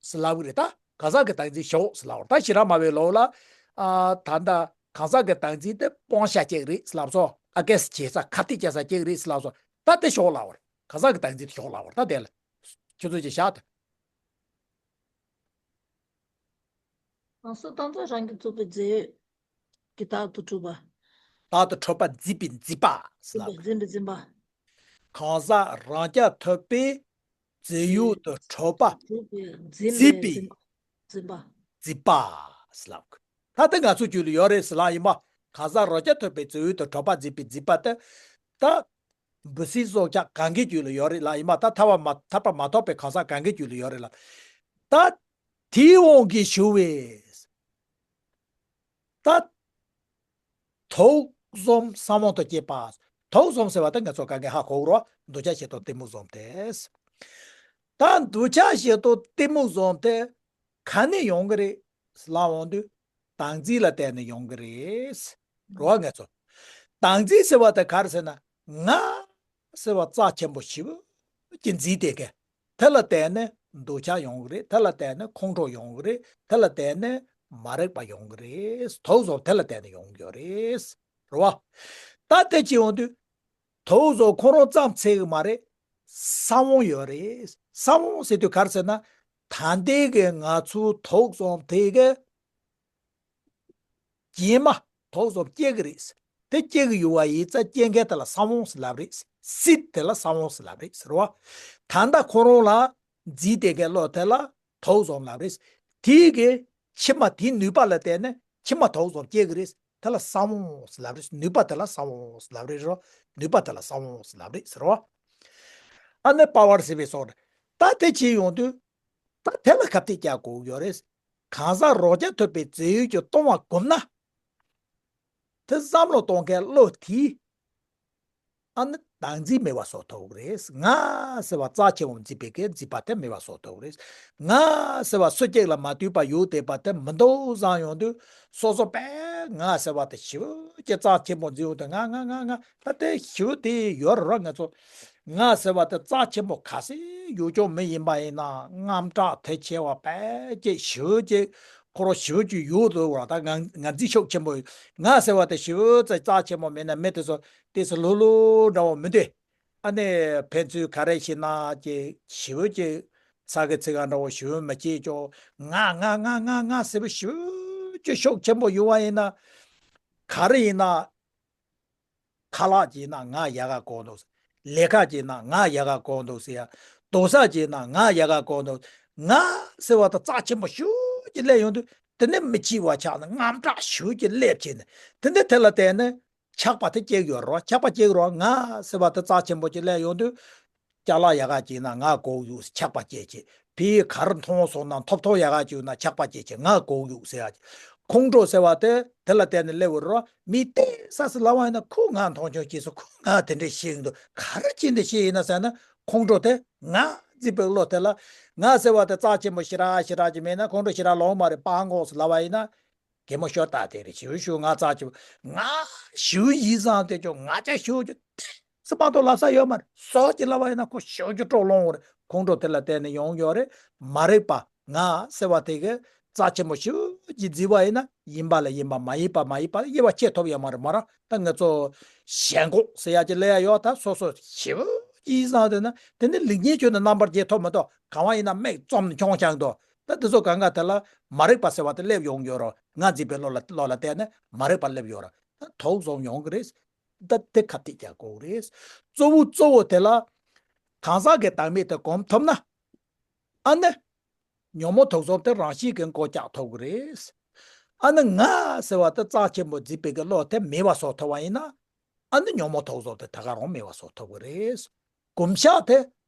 ཟེར་ལབ་གི་རེད། ད་གང་ཟག་གི་བདག་འཛིན་ཞོག་ཟེར་ལབ་པ་རེད། ད་ཞེ་དྲག་མང་པོའི་ལོགས་ལ། ཨ། ད་ལྟ་གང་ཟག་གི་བདག་འཛིན་དེ་སྤང་བྱ་གཅིག་རེད་ཟེར་ལབ་སོང་། ཨ་གེ་སི་བྱེད་ས་ཁ་གཏད་བཅག་ས་གཅིག་རེད་ཟེར་ལབ་སོང་། ད་དེ་ཞོག་ལབ་པ་རེད། གང་ཟག་གི་བདག་འཛིན་དེ་ཞོག་ལབ་པ་རེད། ད་དེ་ལ་ཁྱོད་ཚོ་ཅིག་བཞག་དང་། གང་ཟག་རྟག་སྟོང་རང་གིས་རྫོགས་པའི་རྫས་ཡོད་ཀྱི་རྟག་ཏུ་གྲུབ་པ། རྟག་ཏུ་གྲུབ་པ་འཛིན་པའི་འཛིན་པ་ཟེར་ལབ། འཛིན་པའི་འཛིན་པ། གང་ཟག་རང་རྐྱ་ཐུབ་པའི་རྫས་ཡོད་དུ་གྲུབ་པ་གྲུབ་པའི་འཛིན་འཛིན་པའི་པའི་འཛིན་འཛིན་པ། འཛིན་པ་ཟེར་ལབ། ད་ལྟ་ང་ཚོ་རྒྱུད་ལ་ཡོད་རེད་ཟེར་ལབ་ཡིན་པ། གང་ཟག་རང་རྐྱ་ཐུབ་པའི་རྫས་ཡོད་དུ་གྲུབ་པ་འཛིན་པའི་འཛིན་པ་དེ། ད། འབུ་སྲིན་སྲོག་ཆགས་གང་གི་རྒྱུད་ལ་ཡོད་རེད་ལབ་ཡིན་པ། ད་ཐར་པ་མ་ཐར་པ་མ་ཐོབ་པའི་གང་ཟག་གང་གི་རྒྱུད་ལ་ཡོད་རེད་ལབ། ད། དེའི་དབང་གིས་ཞུ་བའི། ད། དུག་གསུམ་ས་བོན་དུ་སྐྱེས་པ། དུག་གསུམ་ཟེར་བ་དེ་ང་ཚོ་གང་གི་ཧ་གོ་གི་རེད། འདོད་ཆགས་ཞེ་སྡང་གཏི་མུག་གསུམ་དེ། ད་འདོད་ཆགས་ཞེ་སྡང་གཏི་མུག་གསུམ་དེ། ག་ནས་ཡོང་གི་རེད་ལབ་འོང་དུས། བདག་འཛིན་ལ་བརྟེན་ནས་ཡོང་གི་རེད། རེད་བ། ང་ཚོ། བདག་འཛིན་ཟེར་བ་དེ་ག་རེ་ཟེར་ན། ང་ཟེར་བ་རྩ་ཆེན་པོ་ཞེ་པོ་ཅིག་འཛིན་བསྡད་མཁན། དེ་ལ་བརྟེན་ནས་འདོད་ཆགས་ཡོང་གི་རེད། དེ་ལ་བརྟེན་ནས་ཁོང་ཁྲོ་ཡོང་གི་རེད། དེ་ལ་བརྟེན་ནས་མ་རིག་པ་ཡོང་གི་རེད། དུག་གསུམ་དེ་ལ་བརྟེན་ནས་ཡོང་གི་ཡོད་རེད། རེད་བ། ད་དེ་ཅི་ཡོང་དུས། དུག་གསུམ་ཁོ་རང་ཙམ་ཚད་གི་མ་རེད། ས་བོན་ཡོད་རེད། ས་བོན་ཟེར་དུས་ག་རེ་ཟེར་ན། ད་ལྟའི་གི་ང་ཚོའི་དུག་གསུམ་དེ་གི་རྗེས་མ་དུག་གསུམ་སྐྱེ་གི་རེད། དེ་སྐྱེ་གི་ཡོད་པ་ཡིན་ཙང་སྐྱེ་མཁན་དེ་ལ་ས་བོན་ཟེར་ལབ་རེད། སྲིད་དེ་ལ་ས་བོན་ཟེར་ལབ་རེད་ཟེར་བ། ད་ལྟ་ཁོ་རང་ལ་འཛིན་བསྡད་མཁན་བློ་དེ་ལ་དུག་གསུམ་ལབ་རེད། དེའི་གི་ཕྱི་མ་དེའི་ནུས་པ་ལ་བརྟེན་ནས་ཕྱི་མ་དུག་གསུམ་སྐྱེ་གི་རེད། དེ་ལ་ས་བོན་ཟེར་ལབ་རེད། ནུས་པ་དེ་ལ་ས་བོན་ཟེར་ལབ་རེད་རོ། ནུས་པ་དེ་ལ་ས་བོན་ཟེར་ལབ་རེད་ཟེར་རོ། ཨ་ནི་པ་ཝར་ཟེར་བའི་སོགས་རེད། ད་དེ་བྱས་ཡོང་དུས། ད་དེ་ལ་ཁ་གཏད་བཅག་དགོས་ཡོད་རེད། གང་ཟག་རང་རྐྱ་ཐུབ་པའི་རྫས་ཡོད་ཀྱིས་སྟོང་པ་བསྒོམས་ན། དེ་བསམ་བློ་གཏོང་མཁན་བློ་དེས། ཨ་ནི་བདག་འཛིན་མེད་པ་བཟོ་ཐུབ་ཀྱི་རེད། ང་ཟེར་བ་རྩ་ཆེན་པོ་འཛིན་པའི་གི་འཛིན་པ་དེ་མེད་པ་བཟོ་ཐུབ་ཀྱི་རེད། ང་ཟེར་བ་སུ་གཅིག་ལ་མ་ལྟོས་པ་ཡོད་བསྡད་པ་དེ་མི་འདུག་བསམ་ཡོང་དུས། སོ་སོ་དཔེ་ང་ཟེར་བ་དེ་ཞེ་པོ་ཅིག་རྩ་ཆེན་པོ་འཛིན་ཡོང་དུས། ང་ང་ང་ང་ད་དེ་ཞེ་པོ་དེ་ཡོད་རེད་རོ། ང་ཚོ་ང་ཟེར་བ་དེ་རྩ་ཆེན་པོ་ག་ཚོད་ཡོད་ཀྱང་མི་ཡིན་པ་ཡིན་ན། རྔམ་སྐྲག་དེ་ཆེ་བ་དཔེ་ཅིག་ཞེ་པོ་ཅིག་ཁོ་རང་ཞེ་པོ་ཅིག་ཡོད་འདུག་བ། ད་ང་ངར་འཛིན་ཤུགས་ཆེན་པོ། ང་ཟེར་བ་དེ་ཞེ་པོ་ཅིག་རྩ་ཆེན་པོ་མེད་ན་མི་དེ་ཚོ་ཏོག་ཙམ་ལྷུག་ལྷུག་འདྲ་བོ་མི་འདུག་ཨ་ནི་ཕན་ཚུན་ག་རེ་བྱེད་ན་ཅིག་ཞེ་པོ་ཅིག་ཚ་གི་ཚིག་ག་འདྲ་བོ་ཞེ་པོ་མི་སྐྱེས་ཀྱང་། ང་ང་ང་ང་ང་ཟེར་བ་ཞེ་པོ་ཅིག་ཤུགས་ཆེན་པོ་ཡོད་པ་ཡིན་ན། ག་རེ་ཡིན་ན། ཁ་ལག་ཅིག་ན་ང་ཡག་ག་གོ་འདུག་ལས་ཀ་ཅིག་ན་ང་ཡག་ག་གོ་འདུག་ཟེར་ཡ། དུག་ས་ཅིག་ན་ང་ཡག་ག་གོ་འདུག་ང་ཟེར་བ་དང་རྩ་ཆེན་པོ་ཞུ་ཅིག་སླེབས་ཡོང་དུས། དེ་ནས་མི་འཆི་བ་ཆགས་ནས་དངངས་སྐྲག་ཞུ་ཅིག་སླེབས་ཕྱིན་ནས། དེ་ནས་དེ་ལ་བརྟེན་ནས་ཆགས་པ་དེ་སྐྱེ་གི་ཡོད་རེད་བ། ཆགས་པ་སྐྱེ་གི་རེད་བ། ང་ཟེར་བ་དེ་རྩ་ཆེན་པོ་ཅིག་སླེབས་ཡོང་དུས། ཅ་ལག་ཡག་ག་ཅིག་ན་ང་གོ་གི་ཡོད་ཆགས་པ་སྐྱེ་ཅིག་བེའུ་གར་མཐོང་སོང་ན་ཐོབ་ཐང་ཡག་ག་ཅིག་ཡོད་ན་ཆགས་པ་སྐྱེ་ཅིག་ང་གོ་གི་ཡོད་ཟེར་ཡ་ཅིག་ཁོང་ཁྲོ་ཟེར་བ་དེ་དེ་ལ་བརྟེན་ནས་སླེབས་ཡོད་རེད་བ། མི་ཏོག་ཙམ་ལབ་པ་ཡིན་ན་ཁོ་ང་མཐོང་ཆུང་བྱས་སོང་། ཁོ་ང་དེ་འདྲས་བཤད་ཀྱི་འདུག་ག་རེ་བྱས་ནས་བཤད་ཡིན་ན་ཟེར་ན། ཁོང་ཁྲོ་དེ་ང་འཛིན་པའི་བློ་དེ་ལ། ང་ཟེར་བ་དེ་རྩ་ཆེན་པོ་ཞེ་དྲག་ཞེ་དྲག་ཅིག་མེད་ན། ཁོང་ཁྲོ་ཞེ་དྲག་ལོང་མ་རེད། སྤང་དགོས་ཟེར་ལབ་པ་ཡིན་ན། གད་མོ་ཤོར་ད་དེ་རེད། ཞུ་ཞུ་ང་རྩ་ཆེ་བོ། ང་ཞུ་ཡིན་བསམ་དེ་ཅོ་ང་ཅག་ཞུ་རྒྱུ་དེ་སུ་མ་གཏོགས་ལབ་ས་ཡོད་མ་རེད། སོ་ཅི་ལབ་པ་ཡིན་ན་ཁོ་ཞུ་རྒྱུ་སྤྲོ་ལོང་རེད། ཁོང་ཁྲོ་དེ་ལ་བརྟེན་ནས་ཡོང་ཡོད་རེད། མ་རིག་པ་ང་ཟེར་བ་དེ་གི་རྩ་ཆེན་པོ་ཞུ་ཅི་བརྩི་བ་ཡིན་ན། ཡིན་པ་ལ་ཡིན་པ། མ་ཡིན་པ་མ་ཡིན་པ་ལ་དབྱེ་བ་ཕྱེ་ཐུབ་ཡོད་མ་རེད། མ་ར་ད་ང་ཚོ་ཞེན་ཁོག་ཟེར་ཡ་ཅིག་ལས་ཡ་ཡོད། ད་སོ་སོ་ཞུ་ཅི་ཡིན་བསམ་དེ་ན་དེ་ནི་ལེགས་ཉེས་ཆོད་ནས་རྣམ་པར་འབྱེད་ཐུབ་མི་འདུག་གང་བ་ཡིན་ན་མིག་བཙུམ་ནས་མཆོང་བཞག་འདུག་ད་འདི་ཚོ་གང་ག་དེ་ལ་མ་རིག་པ་ཟེར་བ་དེ་སླེབས་ཡོང་ཡོད་རེད། ང་འཛིན་པའི་བློ་ལ་བློ་ལ་བརྟེན་ནས་མ་རིག་པ་སླེབས་ཡོད་རེད། ད་དུག་གསུམ་ཡོང་གི་རེད། ད་དེ་ཁ་གཏད་རྒྱག་དགོས་རེད། གཙོ་བོ་གཙོ་བོ་དེ་ལ་གང་ཟག་གི་བདག་མེད་དེ་སྒོམ་ཐུབ་ན། ཨ་ནི་ཉོན་མོངས་དུག་གསུམ་དེ་རང་བཞིན་གྱིས་མགོ་བཀྱག་ཐུབ་ཀྱི་རེད། ཨ་ནི་ང་ཟེར་བ་དེ་རྩ་ཆེན་པོ་འཛིན་པའི་གི་བློ་དེ་མེད་པ་བཟོ་ཐུབ་པ་ཡིན་ན། ཨ་ནི་ཉོན་མོངས་དུག་གསུམ་དེ་ད་ག་རང་མེད་པ་བཟོ་ཐུབ་ཀྱི་རེད། གོམས་ཤག་དེ་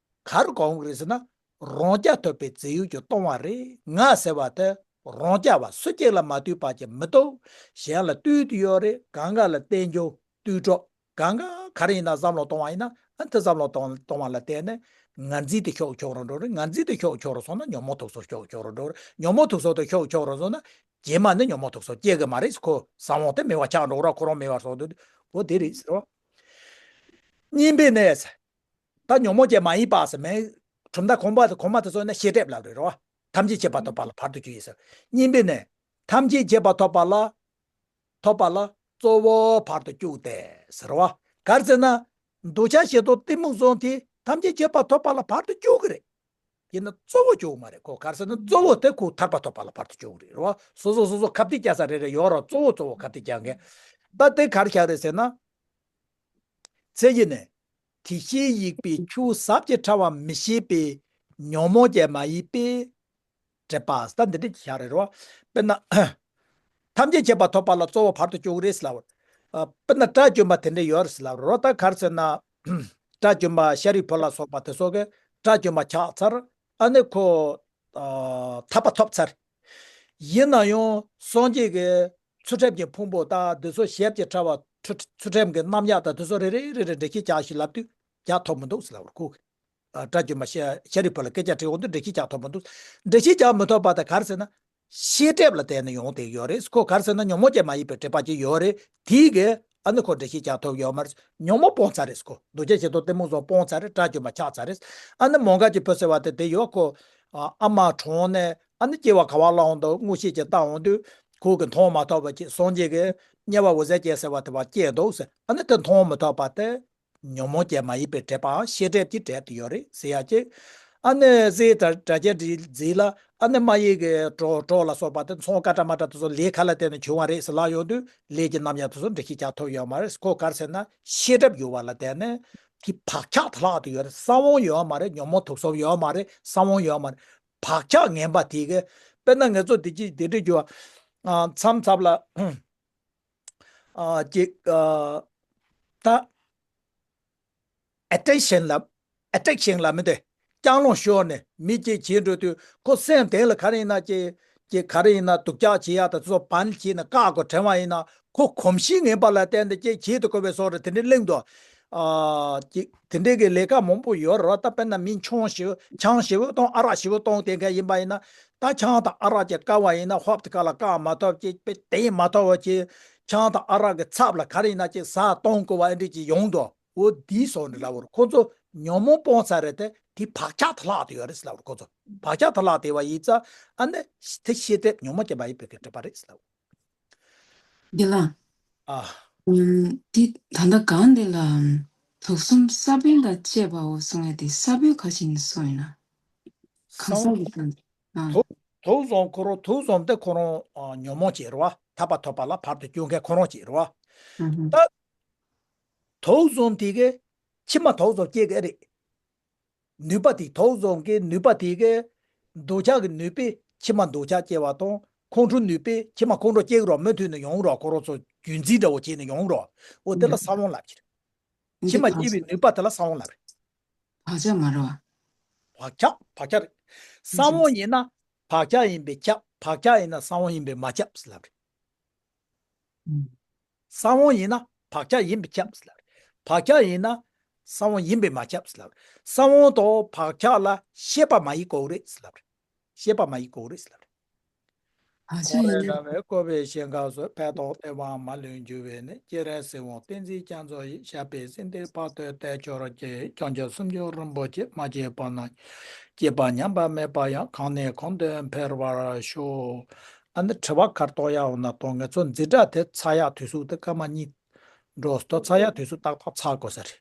ག་རུ་གོམས་ཀྱི་རེད་ཟེར་ན། རང་རྐྱ་ཐུབ་པའི་རྫས་ཡོད་ཀྱིས་སྟོང་བ་རེད། ང་ཟེར་བ་དེ་རང་རྐྱ་བ་སུ་གཅིག་ལ་མ་ལྟོས་པ་ཅིག་མི་འདུག་གཞན་ལ་ལྟོས་དེ་ཡོད་རེད། གང་ག་ལ་རྟེན་འབྱུང་ལྟོས་གྲོགས་གང་ག་ག་རེ་ཡིན་ན་བསམ་བློ་གཏོང་བ་ཡིན་ན། ཨ་དེ་བསམ་བློ་གཏོང་གཏོང་བ་ལ་བརྟེན་ནས་ངར་འཛིན་དེ་ཤོག་ཤོག་རུ་འགྲོ་རེད། ངར་འཛིན་དེ་ཤོག་ཤོག་རུ་སོང་ན་ཉོན་མོངས་དུག་གསུམ་ཤོག་ཤོག་རུ་འགྲོ་རེད། ཉོན་མོངས་དུག་གསུམ་དེ་ཤོག་ཤོག་རུ་སོང་ན་རྗེས་མ་ནི་ཉོན་མོངས་དུག་གསུམ་སྐྱེ་གི་མ་རེད། ཁོ་གསང་བ་དེ་མེད་པ་ཆགས་འགྲོ་ར། ཁོ་རང་མེད་པ་སོང་དུས་འོ་དེ་རེད་ཟེར་བ། གཉིས་པའི་ནས། ད་ཉོན་མོངས་ཅན་མ་ཡིན་པ་ཟེར་མེད། གྲུབ་མཐའ་གོང་མ་གོང་མ་དེ་ཚོ་ནི་ཤེས་སྒྲིབ་ལབ་རེད་རོ། ཐམས་ཅད་མཁྱེན་པ་ཐོབ་པ་ལ་བར་དུ་གཅོད་ཡིན་ཟེར། གཉིས་པའི་ནས། ཐམས་ཅད་མཁྱེན་པ་ཐོབ་པ་ལ། ཐོབ་པ་ལ་གཙོ་བོ་བར་དུ་གཅོད་དེ་ཟེར་བ། ག་རེ་ཟེར་ན། འདོད་ཆགས་ཞེ་སྡང་གཏི་མུག་གསུམ་དེ་ཐམས་ཅད་མཁྱེན་པ་ཐོབ་པ་ལ་བར་དུ་གཅོད་གི་རེད། ཡིན་ན་གཙོ་བོ་གཅོད་མ་རེད་ཁོ། ག་རེ་ཟེར་ན་གཙོ་བོ་དེ་ཁོ་ཐར་པ་ཐོབ་པ་ལ་བར་དུ་གཅོད་གི་རེད་རོ། སོ་སོ་སོ་སོ་ཁ་གཏད་རྒྱག་ས་རེ་རེ་ཡོད་རོ། གཙོ་བོ་གཙོ་བོ་ཁ་གཏད་རྒྱག་མཁན། ད་དེ་ག་རེ་བཞག་རེད་ཟེར་ན། ཚེ་ཡི་ནས། དེ་བཞིན་གཤེགས་པའི་ཆོས་ཟབ་ཅིང་ཕྲ་བ་མི་ཤེས་པའི་ཉོན་མོངས་ཅན་མ་ཡིན་པའི་སྒྲིབ་པ། ད་འདི་འདྲ་བཞག་རེད་རོ། དཔེར་ན། ཐམས་ཅད་མཁྱེན་པ་ཐོབ་པ་ལ་གཙོ་བོ་བར་དུ་གཅོད་རེད་ཟེར་ལབ། ཨ། དཔེར་ན་དགྲ་བཅོམ་པ་དེ་འདྲ་ཡོད་རེད་ཟེར་ལབ་རོ། ད་ག་རེ་ཟེར་ན། དགྲ་བཅོམ་པ་ཤཱ་རིའི་བུ་ལ་སོགས་པ་དེ་ཚོ་གིས་དགྲ་བཅོམ་པ་ཆགས་ཚར། ཨ་ནི་ཁོ། ཨ། ཐར་པ་ཐོབ་ཚར། ཡིན་ན་ཡང་སངས་རྒྱས་ཀྱི་ཚུལ་ཁྲིམས་ཀྱི་ཕུང་པོ་དང་འདི་ཚོ་ཞལ་གྱི་ཕྲ་བ་ཚུལ་ཚུལ་ཁྲིམས་ཀྱི་རྣམ་གཡག་དང་དེ་ཚོ་རེ་རེ་རེ་རེ་འགྲེལ་བཤད་རྒྱག་ཞིག་ལབ་དུས་རྒྱག་ཐུབ་མི་འདུག་ཟེར་ལབ་རེད་ཁོ། ཨ། དགྲ་བཅོམ་པ་ཤ་ཤཱ་རིའི་བུ་ལ་སྐད་ཆ་དྲིས་འོང་དུས་འགྲེལ་བཤད་རྒྱག་ཐུབ་མི་འདུག་འགྲེལ་བཤད་རྒྱག་མི་ཐུབ་པ་དེ་ག་རེ་ཟེར་ན། ཤེས་སྒྲིབ་ལ་བརྟེན་ནས་ཡོང་བསྡད་ཡོད་རེད་ཁོ། ག་རེ་ཟེར་ན་ཉོན་མོངས་ཅན་མ་ཡིན་པའི་སྒྲིབ་པ་ཅིག་ཡོད་རེད། དེའི་གི་ཨ་ནི་ཁོ་འགྲེལ་བཤད་རྒྱག་ཐུབ་ཡོད་མ་རེད། ཉོན་མོངས་སྤོང་ཚར་རེད་ཁོ། འདོད་ཆགས་ཞེ་སྡང་གཏི་མུག་གསུམ་སྤོང་ཚར་རེད། དགྲ་བཅོམ་པ་ཆགས་ཚར་རེད། ཨ་ནི་མོའུ་འགལ་གྱི་བུ་ཟེར་བ་དེ་དེ་ཡོད་ཁོ། ཨ། ཨ་མ་གྲོངས་ནས་ཨ་ནི་སྐྱེ་བ་ག་བ་ལ་འོང་དུས་མངོན་ཤེས་ཀྱིས་བལྟ་འོང་དུས་ཁོ་གིས་མཐོང་མ་ཐུབ་པ་ཅིག་སངས་རྒྱས་ཀྱིས་དམྱལ་བ་འོད་གསལ་ཅན་ཟེར་བ་དེ་བ་སྐྱེས་འདུག་ཟེར། ཨ་ནི་དེ་མཐོང་མ་ཐུབ་པ་དེ། ཉོན་མོངས་ཅན་མ་ཡིན་པའི་སྒྲིབ་པའང་ཤེས་སྒྲིབ་ཀྱིས་སྒྲིབ་ཏུ་ཡོད་རེད་ཟེར་ཡ་ཅིག་ཨ་ནི་སྲས་སྒྲ་སྒྲ་སྐྱེས་རྗེ་ལ་ཨ་ནི་རྨ་ཡིན་གྱི་གྲོགས་གྲོགས་ལ་སོགས་པ་དེ་ཚོང་ཀ་ཏྲ་མ་ཏྲ་དེ་ཚོ་ལས་ཁ་ལ་བརྟེན་ནས་བྱུང་བ་རེད་ཟེར་ལབ་ཡོང་དུས་ལས་ཀྱི་རྣམ་གཞག་དེ་ཚོ་འགྲེལ་བཤད་རྒྱག་ཐུབ་ཡོད་མ་རེད། ཁོ་ག་རེ་ཟེར་ན་ཤེས་སྒྲིབ་ཡོད་པ་ལ་བརྟེན་ནས་དེ་བག་ཆགས་དེ་ལྷག་ཏུ་ཡོད་རེད། གསང་བ་ཡོད་མ་རེད། ཉོན་མོངས་དུག་གསུམ་ཡོད་མ་རེད། གསང་བ་ཡོད་མ་རེད། བག་ཆགས་ངན་པ་དེ་གི་དཔེར་ན་ང་ཚོ་འདི་ཅི་འདི་འདྲ་རྒྱུ་བ། མཚམས་མཚམས་ལ། ཨ། ཅིག་ཨ། ད། ཨེ་ཌིག་ཤན་ལ། ཨེ་ཌིག་ཤན་ལ་མི་དེ། རྐྱང་ལོང་ཤོར་ནས་མི་གཅིག་བྱེད་འགྲོ་དུས་ཁོ་སེམས་གཏིང་ལ་ག་རེ་ཡིན་ན་ཅིག་ཅིག་ག་རེ་ཡིན་ན་སྡུག་ཅག་བྱེད་ཡག་དང་དེ་ཚོ་བན་བྱས་ནས་བཀག་དགོས་དྲན་པ་ཡིན་ན་ཁོ་གོམས་གཤིས་ངན་པ་ལ་བརྟེན་ཏེ་ཅིག་བྱེད་དུ་དགོས་པའི་བཟོ་འདྲ་དེ་འདྲའི་གླེང་འདུག་ཨ། ཅིག་དེ་འདྲའི་གི་ལས་ཀ་མང་པོ་ཡོད་རེད། ད་དཔེར་ན་མི་ཆང་ཞེ་པོ་ཆང་ཞེ་པོ་གཏོང་ཨ་རག་ཞེ་པོ་གཏོང་དེ་འདྲ་ཡིན་པ་ཡིན་ན། ད་ཆང་དང་ཨ་རག་ཅིག་བཀག་པ་ཡིན་ན་ཧོབ་དེ་ག་ལ་བཀག་མ་ཐུབ་ཅིག་དཔེ་དེ་མ་ཐུབ་པ་ཅིག་ཆང་དང་ཨ་རག་གི་ཚབ་ལ་ག་རེ་ཡིན་ན་ཅིག་ཟ་གཏོང་དགོས་པ་ཨེ་འདྲ་ཅིག་ཡོང་འདུག་འོ་འདིའི་བཟོ་འདྲ་ལབ་པ་རེད། ཁོ་ཚོ་ཉོན་མོངས་སྤོང་ཚར་རེད་དེ་དེ་བག་ཆགས་དེ་ལྷག་དེ་ཡོད་རེད་ལབ་པ་རེད། ཁོ་ཚོ་བག་ཆགས་དེ་ལྷག་དེ་བ་ཡིན་ཙང་ཨ་ནི་དེ་ཤེས་སྒྲིབ་ཉོན་མོངས་ཅན་མ་ཡིན་པའི་གི་སྒྲིབ་པ་རེད་ལབ། འདི་ལ། ཨ། ཨུམ། འདི་ད་ལྟ་གང་འདི་ལ། དུག་གསུམ་ས་བོན་དང་བཅས་པའོ་གསུང་ཡ་དེ་ས་བོན་ག་ཅིག་ནས་གསུངས་ཡིན་ན། གང་ཟག་གི་སྟེང་དུ། ཨ། དུག་དུག་གསུམ་ཁོ་རང་དུག་གསུམ་དེ་ཁོ་རང་ཨ་ཉོན་མོངས་ཅན་རེད་བ། ཐར་པ་ཐོབ་པ་ལ་བར་དུ་གཅོད་མཁན་ཁོ་རང་གཅིག་རེད་བ། ད་དོགས་ཟོན་དེ་གས་ཕྱི་མ་དོགས་ཟོན་སྐྱེ་གི་རེད། ནུས་པ་དེ་དོགས་ཟོན་གྱི་ནུས་པ་དེ་གས་འདོད་ཆགས་ཀྱི་ནུས་པས་ཕྱི་མ་འདོད་ཆགས་སྐྱེ་བ་དང་ཁོང་ཁྲོ་ནུས་པས་ཕྱི་མ་ཁོང་ཁྲོ་སྐྱེ་གི་རོགས། མུ་མཐུད་ནས་ཡོང་རོགས། ཁོ་རང་ཚོ་རྒྱུན་འཛིན་འདྲ་བོ་བྱས་ནས་ཡོང་རོགས། འོ་དེ་ལ་ས་བོན་ལབ་ཀྱི་རེད། ཕྱི་མ་སྐྱེ་བའི་ནུས་པ་དེ་ལ་ས་བོན་ལབ་རེད། བག་ཆགས་མ་རེད་བ། བག་ཆགས། བག་ཆགས་རེད། ས་བོན་ཡིན་ན་བག་ཆགས་ཡིན་པས་ཁྱབ། བག་ཆགས་ཡིན་ན་ས་བོན་ཡིན་པས་མ་ཁྱབ་ཟེར་ལབ་རེད། ས་བོན་ཡིན་ན་བག་ཆགས་ཡིན་པས་ཁྱབ་ཟེར་ལབ་རེད། བག་ཆགས་ཡིན་ན་ས་བོན་ཡིན་པས་མ་ཁྱབ་ཟེར་ལབ་རེད། ས་བོན་དང་བག་ཆགས་ལ་ཤེས་པ་མ་ཡིན་དགོས་རེད་ཟེར་ལབ་རེད། ཤེས་པ་མ་ཡིན་དགོས་རེད་ཟེར་ལབ་རེད། བག་ཆགས་ཡིན་ན། འཁོར་བའི་རྒ་བས་བསྐོར་བའི་ཞིང་ཁམས་སུ། ཕན་འདོགས་ལྟེ་བ་མ་ལུས་འགྱུར་བའི་གནས། སྐྱེ་རབས་སྲིད་དབང་བསྟན་འཛིན་རྒྱ་མཚོ་ཡི། བཤགས་པའི་སྲིད་མཐའི་བར་དུ་བདེ་གྱུར་ཅིག། བྱང་ཆུབ་སེམས་མཆོག་རིན་པོ་ཆེ། མ་སྐྱེས་པ་རྣམས་སྐྱེས་པ་ཉམས་པ་མེད་པ་ཡང་། གང་ནས་གང་དུ་འཕེལ་བར་ཤོག། ཨ་ནི་དྲི་བ་ཁ་གཏོགས་ཡག་འོ་ན་དང་ངེད་ཚོ་འཛིན་གྲྭ་དེ་ཚར་ཡག་དུས་ཚོད་དེ་སྐར་མ་གཉིས་འགྲོ་སྟོ། ཚར་ཡག་དུས་ཚོད་ཏག་ཏག་ཚར་དགོས་ས་རེད།